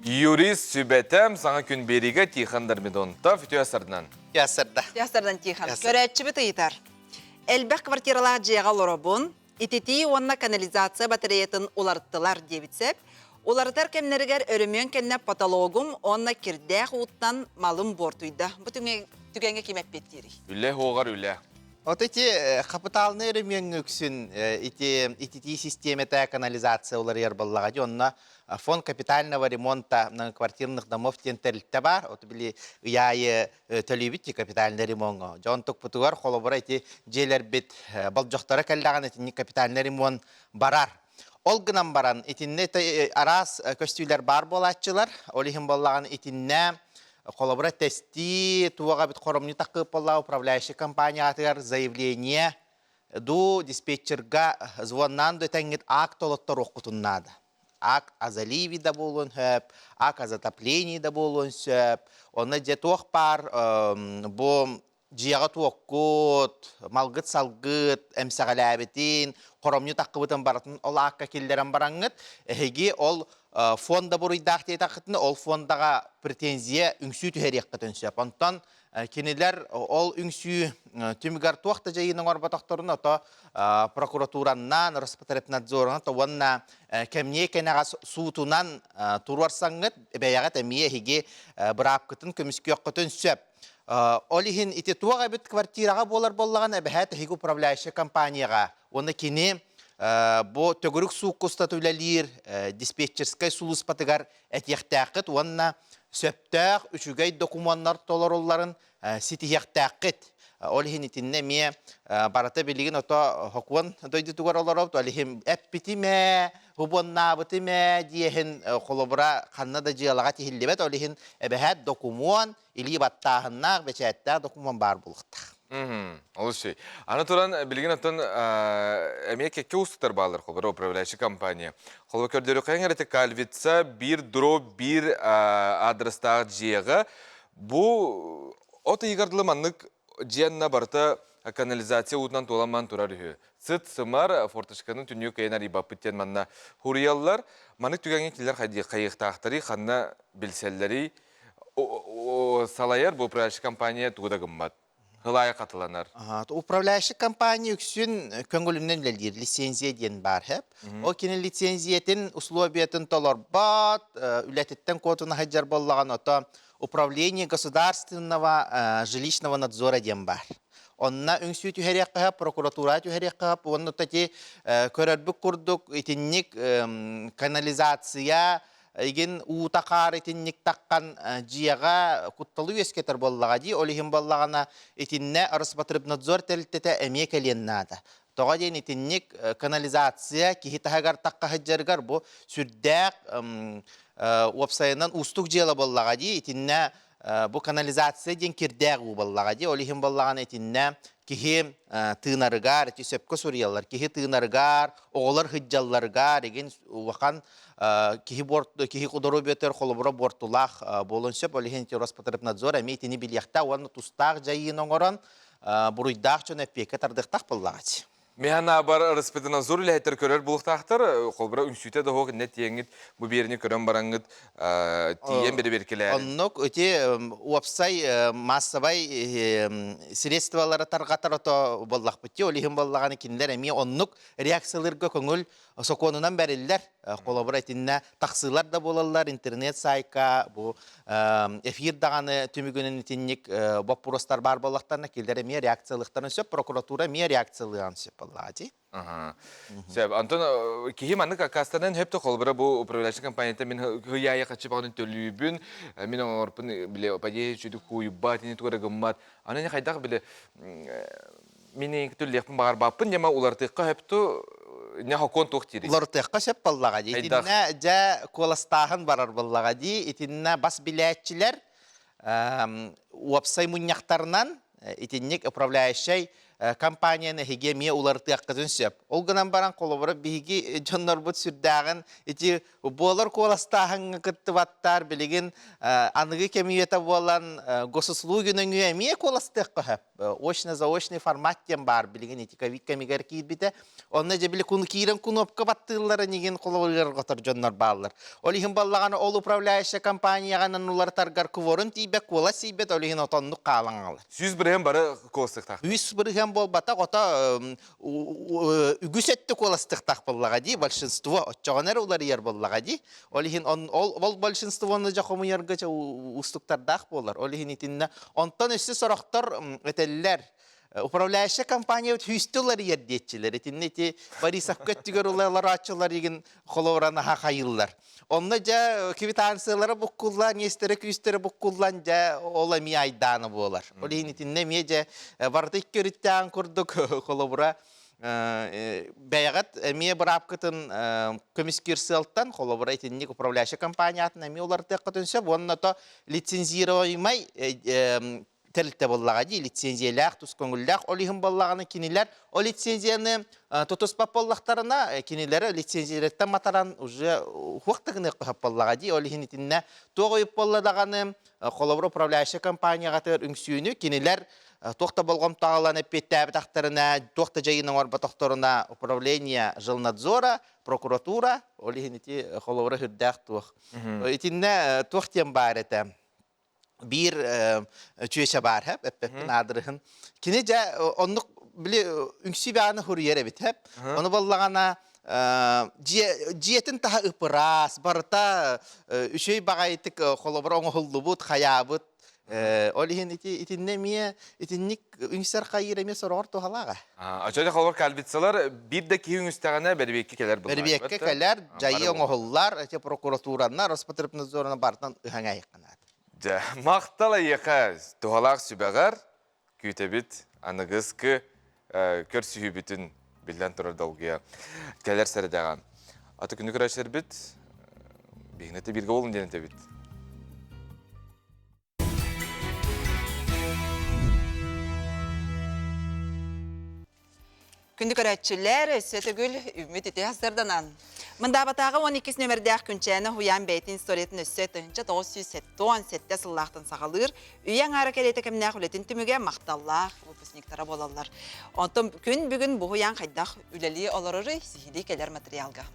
Юрист сүбэтэ саҥа күн биэриигэ Тихон Дормидонтов үтүө сардан. Ясарда. Ясардан Тихон. Көрөөччүбүт ыйытар. Элбэх квартиралаах дьиэҕэ олоробун, ититии уонна канализация батареятын уларыттылар диэбит сөп. Уларытар кэмнэригэр өрөмүөн кэннэ потологум уонна кирдээх ууттан малым буортуйда. Бу түгэҥҥэ ким эппиэттиирий? Үлэ уоҕар үлэ. Вот эти хапытаалынай өрөмүөҥҥэ үксүн ити ититии систиэмэтэ канализация уларыйар буоллаҕа дии. Онно фонд капитального ремонта многоквартирных домов диэн тэрилтэ баар. Вот били ый аайы төлүүбүт ти капитальный ремоҥҥа. Дьон тукпутугар холобура ити дьиэлэрбит болдьохторо кэллэҕинэ итинник капитальный ремонт барар. Ол гынан баран итиннэ араас көстүүлэр баар буолааччылар. Ол иһин буоллаҕына итиннэ холобура тестии туоҕа эбит хоромньу таккып буолла управляющай компаниятыгар заявление ду диспетчерга звоннаан да этэҥҥит акт толотторуоххутун наада. Акт о заливе да буолуон сөп, акт о затоплении да буолуон сөп. Онно дьэ туох баар бу дьиэҕэ туоккут, малгыт-салгыт, эмсэҕэлээбитин, хоромньу таххыбытын барытын ол аакка киллэрэн бараҥҥыт, эһиги ол фонда буруйдаах диэтэххитинэ, ол фондаҕа претензия үҥсүү түһэриэххитин сөп. Онтон кинилэр ол үҥсүү түмүгэр туох да дьайыыны оҥорботохторуна, ото прокуратураннан, Роспотребнадзорунан уонна кэмниэ кэнэҕэс суутунан туруорсаҥҥыт, бэйэҕит эмиэ эһиги быраапкытын көмүскүөххүтүн сөп. Ол иһин ити туох эбит квартираҕа буолар буоллаҕына эбэһээт эһиги управляющай компанияҕа уонна кини бу төгүрүк суукка устата үлэлиир диспетчерскэй сулууспатыгар этиэхтээххит уонна сөптөөх үчүгэй докумуоннар толорулларын ситиһиэхтээххит. Ол иһин итиннэ эмиэ барыта билигин ото хокуон дойдутугар олоробут. Ол иһин эппитим ээ, хубуоннаабытым ээ диэһин холобура ханна да дьыалаҕа тиһиллибэт. Ол иһин эбэһээт докумуон илии баттааһыннаах, бэчээттээх докумуон баар буолуохтаах. Олус үчүгэй. Аны туран, билигин оттон эмиэ кэккэ уустуктар бааллар, холобура, управляющай компания. Холобура, көрдөрүөххэ эрэ Кальвица биир дроп биир адрестаах дьиэҕэ бу от ыйыгар дылы маннык дьиэннэ барыта канализация уутунан туоламман турар үһү. Сыт-сымар форточканы түннүк кыйан арыйбаппыт диэн манна хуруйаллар. Маннык түгэҥҥэ кинилэр хайыахтаахтарый, ханна билсэллэрий? Салайар бу управляющай компания тугу да гыммат. Хылаайа хатыланар. Управляющай компания үксүн көҥүлүнэн үлэлиир лицензия диэн баар хэп. Ол кини лицензиятын условиятын толорбот, үлэтиттэн куотуна сылдьар буоллаҕына, ото управление государственного жилищного надзора диэн баар. Онно үҥсүү түһэриэххэ, прокуратура түһэриэххэ, уонна ити көрөрбүт курдук итинник канализация игин уута хаар итинник таххан дьиэҕэ кутталы үөскэтэр буоллаҕа дии. Ол иһин буоллаҕына итиннэ Роспотребнадзор тэрилтэтэ эмиэ кэлиэн наада. Тоҕо диэн итинник канализация киһи таһыгар тахха сылдьарыгар бу сүрдээх уопсайынан уустук дьыала буоллаҕа дии. Итиннэ бу канализация диэн кирдээх уу буоллаҕа дии. Ол иһин буоллаҕына итиннэ киһи тыынарыгар, ити сөпкө суруйаллар, киһи тыынарыгар, оҕолор сылдьалларыгар игин улахан киһи борт киһи доруобуйатыгар холобура буортулаах буолуон сөп. Ол иһин Роспотребнадзор эмиэ итини билиэхтээх уонна тустаах дьайыыны оҥорон буруйдаах дьон эппиэккэ тардыахтаах буоллаҕа. Механабар Роспотребнадзор үлэһиттэр көрөр булуктаахтар, холбура үҥсүүтэ да суох иннэ тиэҥҥит бу биэrini көрөн бараҥҥыт тиийэн бэрэбиэркэлээри. Оннук ити уопсай массовай средстволары тарҕатар ото буоллахпыт ол иһин буоллаҕына кинилэр эмиэ оннук реакцияларга көҥүл сокуонунан бэриллэр. Холобура итиннэ тахсыылар да буолаллар, интернет сайтка бу эфир даҕаны түмүгүнэн итинник боппуруостар баар буоллахтарына кинилэр эмиэ реакциялыахтарын сөп, прокуратура эмиэ реакциялыан сөп буоллаҕа дии. Сөп. Антон киһи маннык аккаастанан хөп холобура бу управляющай компанията мин хыйаайа хаччы баҕатын төлүүбүн, мин оҥорпун биле падея чүдүк хуйбат, ини тугара гыммат. Аны хайдах биле Мин эйигин түллиэхпин баҕарбаппын дьэ уларытыахха сөпту не хокуон туох диирий? Уларытыахха сөп буоллаҕа дии. Итиннэ дьэ куоластааһын барар буоллаҕа дии. Итиннэ бас билээччилэр уопсай мунньахтарынан итинник управляющай компанияны эһиги эмиэ уларытыаххытын сөп. Ол гынан баран холобура биһиги дьоннорбут сүрдээҕин ити Буолар куоластааһыҥҥа кыттыбаттар билигин аныгы кэм үйэтэ буолан госуслуги нөҥүө эмиэ куоластыахха сөп. Очно-заочный формат диэн баар билигин ити ковид кэмигэр киирбитэ. Онно дьэ били киирэн кунуопка баттыылларын игин холобургар дьоннор бааллар. Ол иһин баллаҕаны ол управляющая компанияҕанан уларытаргар кворум тиийбэт, куолас тиийбэт, ол иһин отоннук хаалаҥалар. 100% бары куоластыктаах. 100% буолбатах, ото үгүс өттө куоластыктаах буоллаҕа дии, большинство оччоҕуна эрэ уларыйар буоллаҕа дии. Ол иһин ол, ол большинствону дьэ хомуйарга дьэ уустуктардаах буолар. Ол иһин итиннэ онтон өссө сорохтор этэллэр управляющая компания сүүстэ уларыйар диэччилэр. Итиннэ ити Борисовка өттүгэр уларыйааччылар игин холобура наһаа хайыыллар. Онно дьэ квитанциялара буккуллан, иэстэрэ күүстэрэ буккуллан дьэ ол эмиэ айдаана буолар. Ол иһин итиннэ эмиэ дьэ барыта икки өрүттээн курдук холобура бэйэҕит эмиэ быраапкытын көмүскүүр сыалтан холобура итинник управляющая компаниятын эмиэ уларытыаххытын сөп уонна то лицензируемай тэрилтэ буоллаҕа дии лицензиялээх тус көҥүллээх ол иһин буоллаҕына кинилэр ол лицензияны тутуспат буоллахтарына кинилэри лицензиялэртэн матаран уже хуох да гыныахха сөп буоллаҕа дии ол иһин итиннэ туох ыйып буолла даҕаны холобура управляющая компанияҕатыгар үҥсүүнү кинилэр туох да болҕомтоҕо ылан эппиэттээбэтэхтэринэ туох да дьайыыны оҥорботохторуна управление жилнадзора прокуратура ол иһин ити холобура сүрдээх туох итиннэ туох диэн баар этэ биир чүөчэ баар хэп эппэппин аадырыһын кини дьэ оннук били үҥсүү бааны хуруйар эбит хэп ону боллаҕана дьиэтин таһа ыпыраас барыта үчүгэй баҕайытык холобура оҥоһуллубут хайаабыт ол иһин ити итиннэ эмиэ итинник үҥсэр хайыыр эмиэ сороҕор туһалааҕа Оччоҕо холобур кальвицалар биир да киһи үҥүстэҕинэ бэрибиэккэ кэлэр Бэрибиэккэ кэлэр, дьайыы оҥоһуллар, эти прокуратуранна, Роспотребнадзорна бартан ыһаҥ айыкканаат. Дьэ, махтал эйиэхэ туһалаах сүбэҕэр күүтэбит аныгыскы көрсүһүүбүтүн биллэн турар долгуйа кэлэр сэрэдэҕэ. Аты күнү көрөөччүлэрбит биһигинэтэ бииргэ буолун диэн этэбит. Күндү көрөөччүлэр, өссө төгүл үммүт үтүө сырданан. Мындаабатааҕы 12 нөмердээх Күнчээнэ уһуйаан бэйэтин историятын өссө 1977 сыллаахтан саҕалыыр, үйэ аҥаара кэриэтэ кэмнээх үлэтин түмүгэ махталлаах выпускниктара буолаллар. Онтон күн бүгүн бу уһуйаан хайдах үлэлии олорорый сиһилии кэлэр материалга.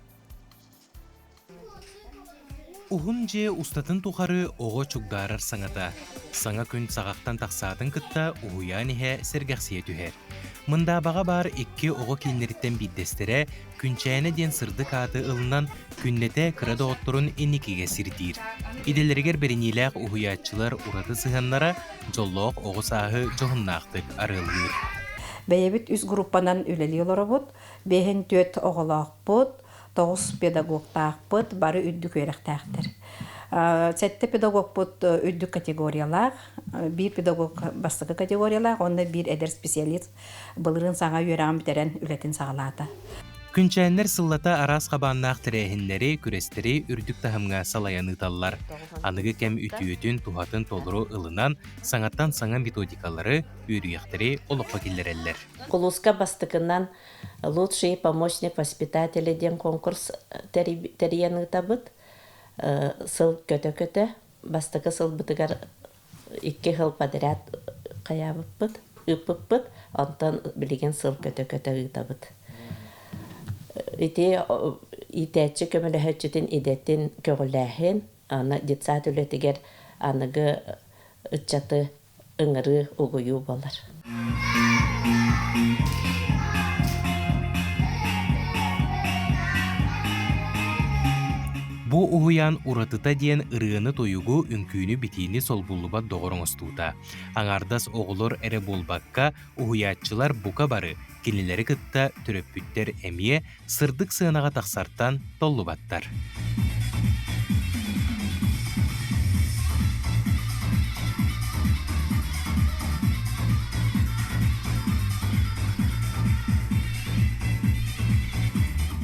Уһун дьиэ устатын тухары оҕо чугдаарар саҥата, саҥа күн саҕахтан тахсаатын кытта уһуйаан иһэ сэргэхсийэ түһэр. Мындаабаҕа баар икки оҕо кииннэриттэн биирдэстэрэ Күнчээнэ диэн сырдык ааты ылынан күннэтэ кыра доҕотторун инникигэ сирдиир. Идэлэригэр бэриниилээх уһуйааччылар ураты сыһыаннара дьоллоох оҕо сааһы дьоһуннаахтык арыаллыыр. Бэйэбит үс группанан үлэлии олоробут. Биэһин түөрт оҕолоохпут. Тоҕус педагогтаахпыт, бары үрдүк үөрэхтээхтэр. Сэттэ педагогпут үрдүк категориялаах, биир педагог бастакы категориялаах уонна биир эдэр специалист былырыын саҥа үөрэҕин бүтэрэн үлэтин саҕалаата. Күнчээннэр сыллата араас хабааннаах тэрээһиннэри, күрэстэри үрдүк таһымҥа салайан ыыталлар. Аныгы кэм үтүөтүн, туһатын толору ылынан, саҥаттан саҥа методикалары, үөрүйэхтэри олоххо киллэрэллэр. Улууска бастакынан Лучший помощник воспитателя диэн конкурс тэрийэн ыытабыт. Сыл көтө-көтө бастакы сылбытыгар икки сыл подряд хайаабыппыт, ыыппыппыт. Онтон билигин сыл көтө-көтө ыытабыт. Ити иитээччи көмөлөһөөччүтүн идэтин көҕүлээһин, аны детсад үлэтигэр аныгы ыччаты ыҥырыы угуйуу буолар. Бу уһуйаан уратыта диэн ырыаны-тойугу, үҥкүүнү-битиини солбуллубат доҕор оҥостуута. Аҥаардас оҕолор эрэ буолбакка, уһуйааччылар бука бары, кинилэри кытта төрөппүттэр эмиэ сырдык сыанаҕа тахсартан толлубаттар.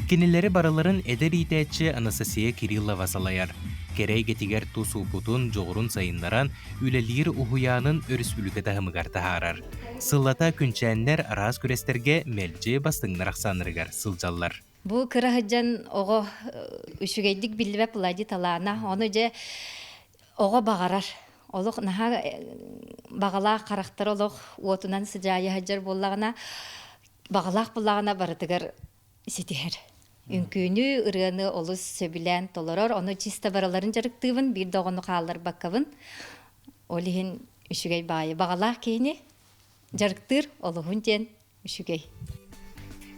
Кинилэри барыларын эдэр иитээччи Анастасия Кириллова салайар. Кэрэ эйгэтигэр тус уопутун, дьоҕурун сайыннаран, үлэлиир уһуйаанын өрөспүүбүлүкэ таһымыгар таһаарар. Сыллата күнчээннэр араас күрэстэргэ мэлдьи бастыҥнар ахсааннарыгар сылдьаллар. Бу кыра сылдьан оҕо үчүгэйдик биллибэт Влади талаана. Ону дьэ оҕо баҕарар. Олох наһаа баҕалаах харахтар олох уотунан сыдьаайа сылдьар буоллаҕына, баҕалаах буоллаҕына барытыгар ситиһэр. Үҥкүүнү, ырыаны олус сөбүлээн толорор. Ону чисто барыларын дьарыктыыбын, биир да оҕону хаалларбаккабын. Ол иһин үчүгэй баайы баҕалаах киһини дьарыктыыр олуһун диэн үчүгэй.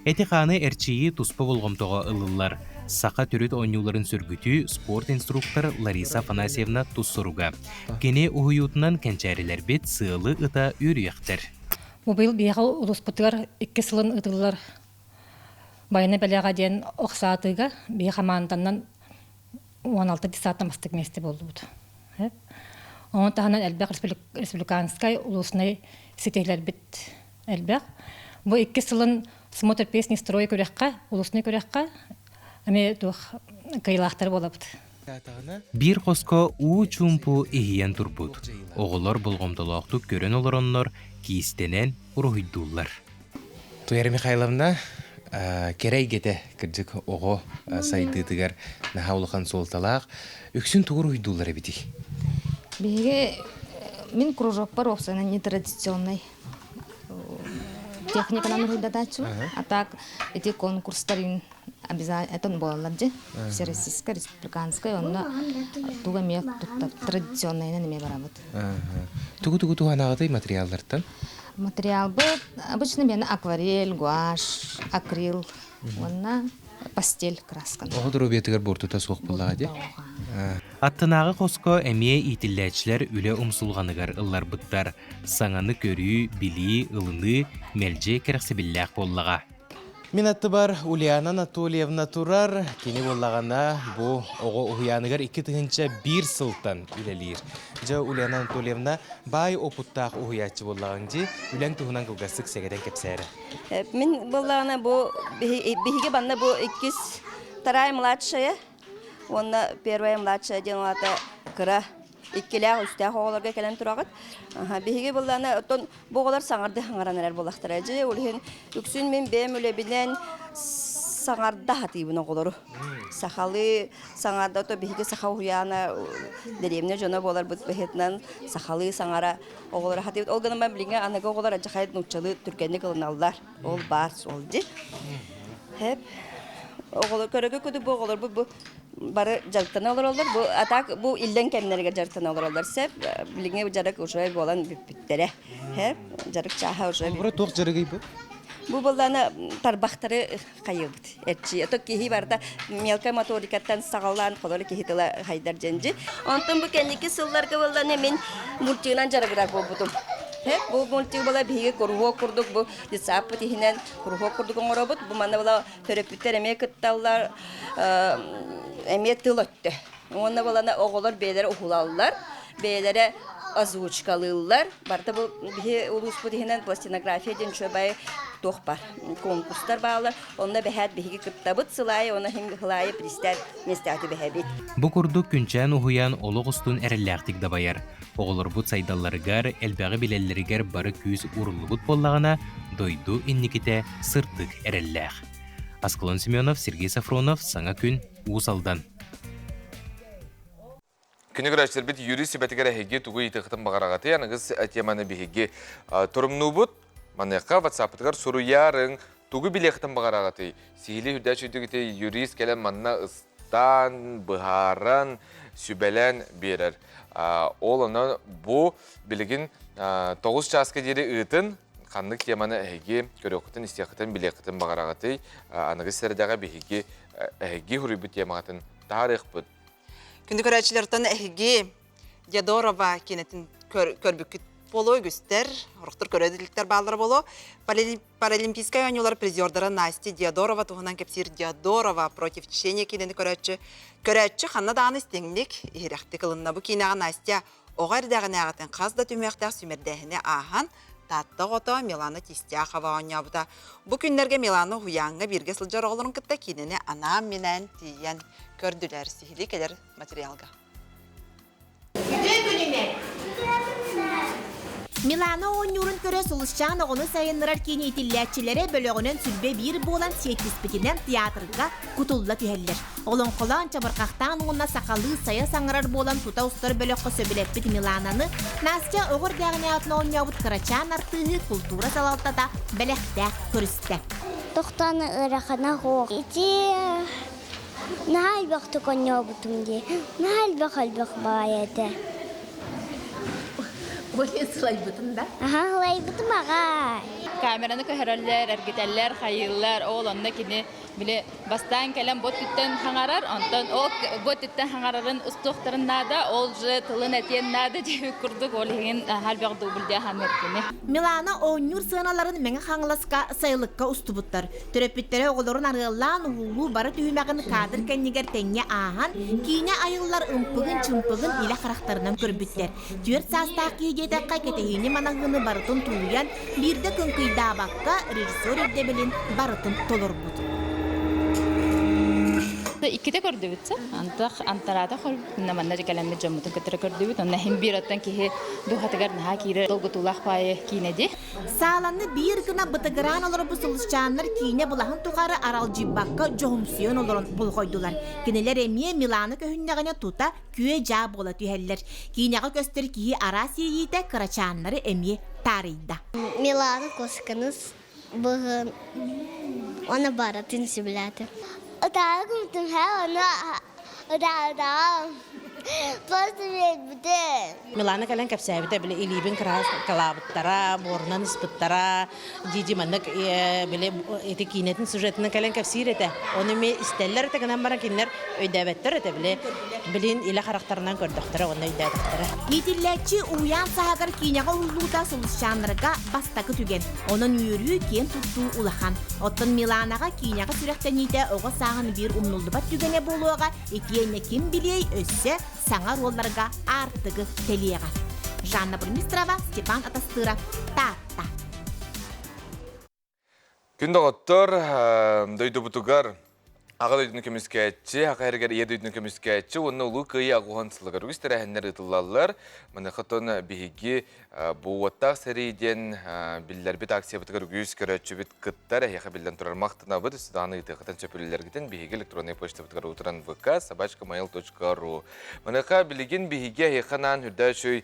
Эти-хааны эрчийии туспа болҕомтоҕо ылыллар. Саха төрүт оонньууларын сөргүтүү спорт инструктор Лариса Афанасьевна тус соруга. Кини уһуйуутунан кэнчээрилэрбит сыалы ыта үөрүйэхтэр. Бу быйыл биһиэхэ улууспутугар икки сылын ыытыллар Байана бэлэҕэ диэн ох саатыыга биһи хамаанданан 16 десантан бастакы миэстэ буоллубут. Ону таһынан элбэх республиканскай, улуснай ситиһилэрбит элбэх. Бу икки сылын смотр песни строй күрэххэ, улуснай күрэххэ эмиэ туох кыайыылаахтар буолабыт. Биир хоско уу чуумпу иһийэн турбут. Оҕолор болҕомтолоохтук көрөн олороннор киистэнэн уруһуйдууллар. Туяра Михайловна, кэрэ эйгэтэ кырдьык оҕо сайдыытыгар наһаа улахан суолталаах. Үксүн тугу уруһуйдууллар эбитий? Биһиги мин кружокпар уопсайынан нетрадиционный техниканан уруһуйдатааччыбын. А так эти конкурстар обязательно буолаллар дьэ. Всероссийскай, республиканскай, онно тугу эмиэ туттар традиционнайынан эмиэ барабыт. Тугу-тугу туһанаҕытый материаллартан? Материалбыт обычно миэнэ акварель, гуашь, акрил уонна пастель красканы. Оҕо доруобуйатыгар буортута суох буоллаҕа дии. Аттынааҕы хоско эмиэ иитиллээччилэр үлэ умсулҕаныгар ылларбыттар. Саҥаны көрүү, билии, ылыныы мэлдьи кэрэхсэбиллээх буоллаҕа. Мин аттыбар Ульяна Анатольевна турар. Кини буоллаҕына бу оҕо уһуйааныгар 2001 сылтан үлэлиир. Дьэ, Ульяна Анатольевна, баай опыттаах уһуйааччы буоллаҕыҥ дии. Үлэҥ туһунан кылгастык сэгэтэн кэпсээрэ. Мин буоллаҕына бу биһиги банна бу иккис вторая младшая уонна первая младшая диэн аата кыра. Иккилээх, үстээх оҕолорго кэлэн тураҕыт. Биһиги быллаана оттон бу оҕолор саҥарды хаҥаран эрэр буоллахтара. Дьэ, ол иһин үксүн мин бэйэм үлэбинэн саҥарда сатыыбын оҕолору. Сахалыы саҥарда, то биһиги саха уһуйаана дэриэбинэ дьоно буоларбыт быһыытынан сахалыы саҥара оҕолору сатыыбыт. Ол гынан баран билиҥҥи аныгы оҕолор алдьархай нууччалыы түргэнник ылыналлар. Ол баар суол дии. Хэп. Оҕолор көрөгө кудук бу оҕолорбут бу бары дьарыктана олороллор. Бу а так бу иллэҥ кэмнэригэр дьарыктана олороллор сеп. Билиҥҥи дьарык уже буолан бүппүттэрэ. Хэп. Дьарык чааһа уже. Бу туох дьарыгый бу? Бу буоллаана тарбахтары хайыбыт. Эрчи. Ото киһи барда мелкая моторикаттан саҕалаан холор киһи тыла хайдар дьэнжи. Онтон бу кэнники сылларга буоллаана мин мультигынан дьарыгырар буолбутум. Хэп бу мультик була биһиги куруһуок курдук бу детсадпыт иһинэн куруһуок курдук оҥоробут. Бу манна була төрөппүттэр эмиэ кытталлар, эмиэ тыл өттө. Уонна буолана оҕолор бэйэлэрэ уһулаллар, бэйэлэрэ озвучкалыыллар. Барыта бу биһи улууспут иһинэн пластинография диэн үчүгэй туох бар конкурстар бааллар. Онно бэһээт биһиги кыттабыт сылаайы, онно иһин сылаайы пристав миэстэҕэ түбэһэбит. Бу курдук Күнчээн уһуйаан олох устун эрэллээхтик дабайар. Оҕолорбут сайдалларыгар, элбэҕи билэллэригэр бары күүс ууруллубут буоллаҕына, дойду инникитэ сырдык эрэллээх. Аскалон Семенов, Сергей Сафронов, Саҥа күн, Уус Алдан. Күнү көрөөччүлэрбит Юрий сүбэтигэр эһиги тугу ыйытыаххытын баҕараҕытый? Аныгыс теманы биһиги торумнуубут. Маныаха WhatsApp-ытыгар суруйаарыҥ, тугу билиэххитин баҕараҕытый? Сиһилии үрдээч үрдүк ити юрист кэлэн манна ыстаан, быһааран, сүбэлээн биэрэр. Ол онон бу билигин 9 чааска диэри ыытын, ханнык теманы эһиги көрүөххүтүн, истиэххитин, билиэххитин баҕараҕытый? Аныгы сэрэдэҕэ биһиги эһиги суруйбут темаҕытын таһаарыахпыт. Күндү көрөөччүлэртэн эһиги Дедорова киинэтин көрбүккүт буолуо үгүстэр, орохтор көрө бааллара буолуо. Паралимпийскай оонньуулар призердара Настя Диодорова туһунан кэпсиир Диодорова против Чечения киинэни көрөөччү көрөөччү ханна даҕаны истиҥник, иһирэхтик ылынна. Бу киинэҕэ Настя оҕо эрдэҕинээҕитин хас да түмүөхтээх сүүмэрдээһини ааһан Таатта оҕото Милана Тистяхова оонньообута. Бу күннэргэ Милана уһуйааҥҥа бииргэ сылдьар оҕолорун кытта киинэни анаан-минээн тиийэн көрдүлэр. Сиһилии кэлэр материалга. Үтүө күнүнэн! Милана оонньуурун көрө Сулусчаан оҕону сайыннарар киин иитиллээччилэрэ бөлөҕүнэн сүлбэ биир буолан сиэттиспитинэн театрга кутулла түһэллэр. Олоҥхолоон, чабырҕахтаан уонна сахалыы сайа саҥарар буолан тута устар бөлөххө сөбүлэппит Милананы Настя оҕо эрдээҕинээҕитин оонньообут кырачаан артыыһы култуура салалтата бэлэхтээх көрүстэ. Тохтоон ыарахана суох. Ити Наһаа элбэхтик оонньообутум дии. Наһаа элбэх-элбэх баҕайы этэ. Олен сылайбытын да? Аха, сылайбытым аҕай. Камераны көһөрөллөр, эргитэллэр, хайыыллар. Ол онно кини били бастаан кэлэн бу өттүттэн хаҥарар, онтон ол бу өттүттэн хаҥарарын устуохтарын наада, ол же тылын этиэн наада диэбит курдук ол иһин элбэх дубль ханыыр кини. Милана оонньуур сыаналарын Мэҥэ Хаҥаласка сайылыкка устубуттар. Төрөппүттэрэ оҕолорун арыаллаан уһуллуу бары түһүмэҕин каадыр кэннигэр тэҥҥэ ааһан, киинэ айыллар ымпыгын-чымпыгын илэ харахтарынан көрбүттэр. Түөрт саастаах киһи диэтэххэ, кэтэһиини-манаһыыны барытын тулуйан, биирдэ кыҥкыйдаабакка, режиссер ирдэбилин барытын толорбут. Иккитэ көрдүбүт Антах антараата манна манна кэлэммит дьоммутун кытары көрдүбүт. Онно иһин биир оттон киһи дууһатыгар наһаа киирэр долгутуулаах баайы киинэ дии. Сааланы биир гына бытыгыраан олорбут сулусчааннар киинэ былаһын тухары аралдьыйбакка дьоһумсуйан олорон болҕойдулар. Кинилэр эмиэ Милана көһүннэҕинэ тута күө-дьаа буола түһэллэр. Киинэҕэ көстөр киһи араас иэйиитэ кырачааннары эмиэ таарыйда. Милана куосканы быһын уонна барытын сөбүлээтим. Ытаары курдук уонна ытаатаҕым. Просто биэрбитим. Милана кэлэн кэпсээбитэ, били илиибин кылаабыттара, буорунан ыспыттара, дии-дии маннык били ити киинэтин сюжетынан кэлэн кэпсиир этэ. Ону эмиэ истэллэр этэ гынан баран кинилэр өйдөөбөттөр этэ били билин илэ харахтарынан көрдөхтөрө уонна өйдөөтөхтөрө. Иитиллээччи уһуйаан саһагар киинэҕэ уһуллуута сулусчааннарга бастакы түгэн. Онон үөрүү, киэн туттуу улахан. Оттон Миланаҕа киинэҕэ сүрэхтэниитэ оҕо сааһын биир умнуллубат түгэнэ буолуоҕа, итиэннэ ким билиэй өссө саҥа оруолларга аартыгы тэлиэҕэ. Жанна Бурмистрова, Степан Атастыров, Таатта. Күн доҕоттор, дойдубутугар. Аҕа дойдуну көмүскээччи, Аҕа эргэр Ийэ дойдуну көмүскээччи уонна Улуу Кыайыы аҕуһан сылыгар үгүс тэрээһиннэр ыытыллаллар. Маныаха оттон биһиги бу уоттаах сэрии диэн биллэрбит акциябытыгар үгүс көрөөччүбүт кыттар. Эһиэхэ биллэн турар махтанабыт. Даҕаны ыытыахытын сөп үлэлэргитин биһиги электроннай почтабытыгар уутуран vk собачка.mail.ru Маныаха билигин биһиги эһиэхэ анаан үрдээ үчүгэй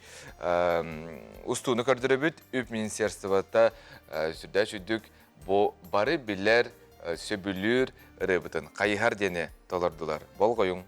устууну көрдөрөбүт. Үп министерствота сүрдээх үчүгдүк Бу бары билэр, сөбүлүүр ырыабытын хайыһар диэни толордулар. Болҕойуҥ!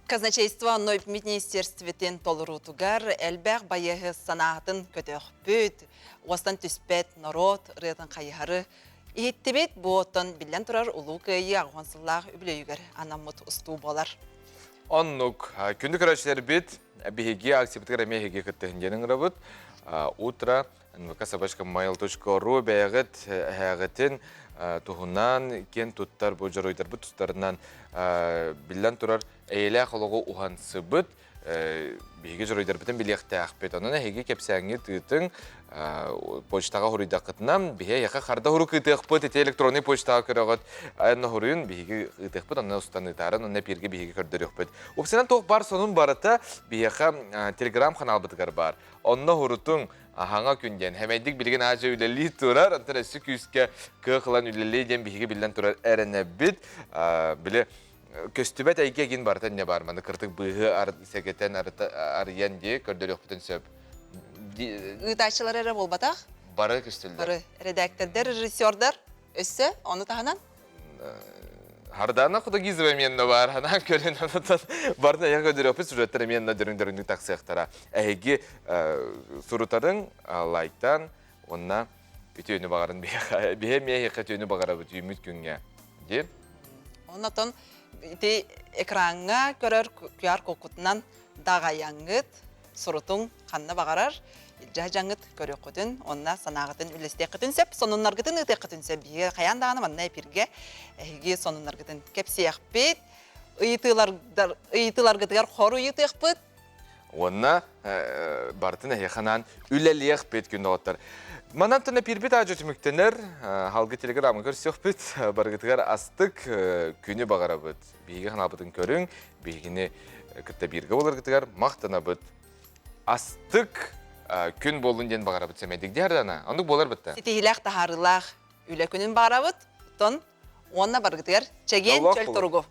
Казначейство онно министерствотын толоруутугар элбэх байыаһы санаатын көтөхпүт, уостан түспэт норуот ырыатын хайыһары иһиттибит. Бу оттон биллэн турар Улуу Кыайыы аҕыс сыллаах үбүлүөйүгэр анаммыт устуу буолар. Оннук. Күндү көрөөччүлэрбит, биһиги акциябытыгар эмиэ эһиги кыттыһын диэн ыҥырабыт. Утро nvksobachka.mail.ru бэйэҕит эһээҕитин туһунан киэн туттар бу дьоруойдарбыт тустарынан биллэн турар эйэлээх олоҕу уһансыбыт биһиги дьоруойдарбытын билиэхтээхпит. Онон эһиги кэпсээҥҥит ыытыҥ почтаҕа хоруйдаххытына биһи эһиэхэ харда хорук ыытыахпыт ити электронный почтаҕа көрөҕүт онно хоруйун биһиги ыытыахпыт онно устан ыытаарын онно эпииргэ биһиги көрдөрүөхпүт. Уопсайынан туох баар сонун барыта биһиэхэ телеграм ханаалбытыгар баар. Онно хурутуҥ аһаҥа күн диэн хэмэйдик билигин аадьа үлэлии турар, онтон өссө күүскэ кыах ылан үлэлии диэн биһиги биллэн турар эрэнэбит. Били көстүбэт эйгэ гин барыта не бар маны кыртык быыһы сэгэтэн арыйан дии көрдөрүөхпүтүн сөп. Ыытааччылар эрэ буолбатах. Бары көстөллөр. Бары редактордар, режиссердар өссө ону таһынан Хардана Худогизова эмиэннэ бар, ханаан көрөн анатан барна я көрдөрөпүт сюжеттер эмиэннэ дөрүн-дөрүннүк тахсыахтара. Эһиги сурутарыҥ лайктан онна үтүөнү баҕарын биһэ миэхэ үтүөнү баҕарабыт үүммүт күҥҥэ диэн. Оннотон ити экраҥҥа көрөр QR кодкутунан даҕайаҥҥыт сурутуҥ ханна баҕарар илдьэ дьаҥыт көрүөххүтүн уонна санааҕытын үллэстиэххитин сөп, сонуннаргытын ыытыаххытын сөп. Биһиги хайаан даҕаны манна эпиргэ эһиги сонуннаргытын кэпсиэхпит, ыйытыыларгытыгар хор ыйытыахпыт. Уонна барытын эһиэхэ анаан үлэлиэхпит күн доҕоттор. Манан тына пирбит аадьа түмүктэнэр, халгы телеграммы көрсүөхпүт, барыгытыгар астык күнү баҕарабыт. Биһиги ханаабытын көрүҥ, биһигини кытта бииргэ буоларгытыгар махтанабыт. Астык күн буоллун диэн баҕарабыт сэмэйдик дии Ардана. Оннук буолар бытта. Ситиһиилээх таһаарыылаах үлэ күнүн баҕарабыт. туттун уонна баргытыгар чэгиэн чөл туругу.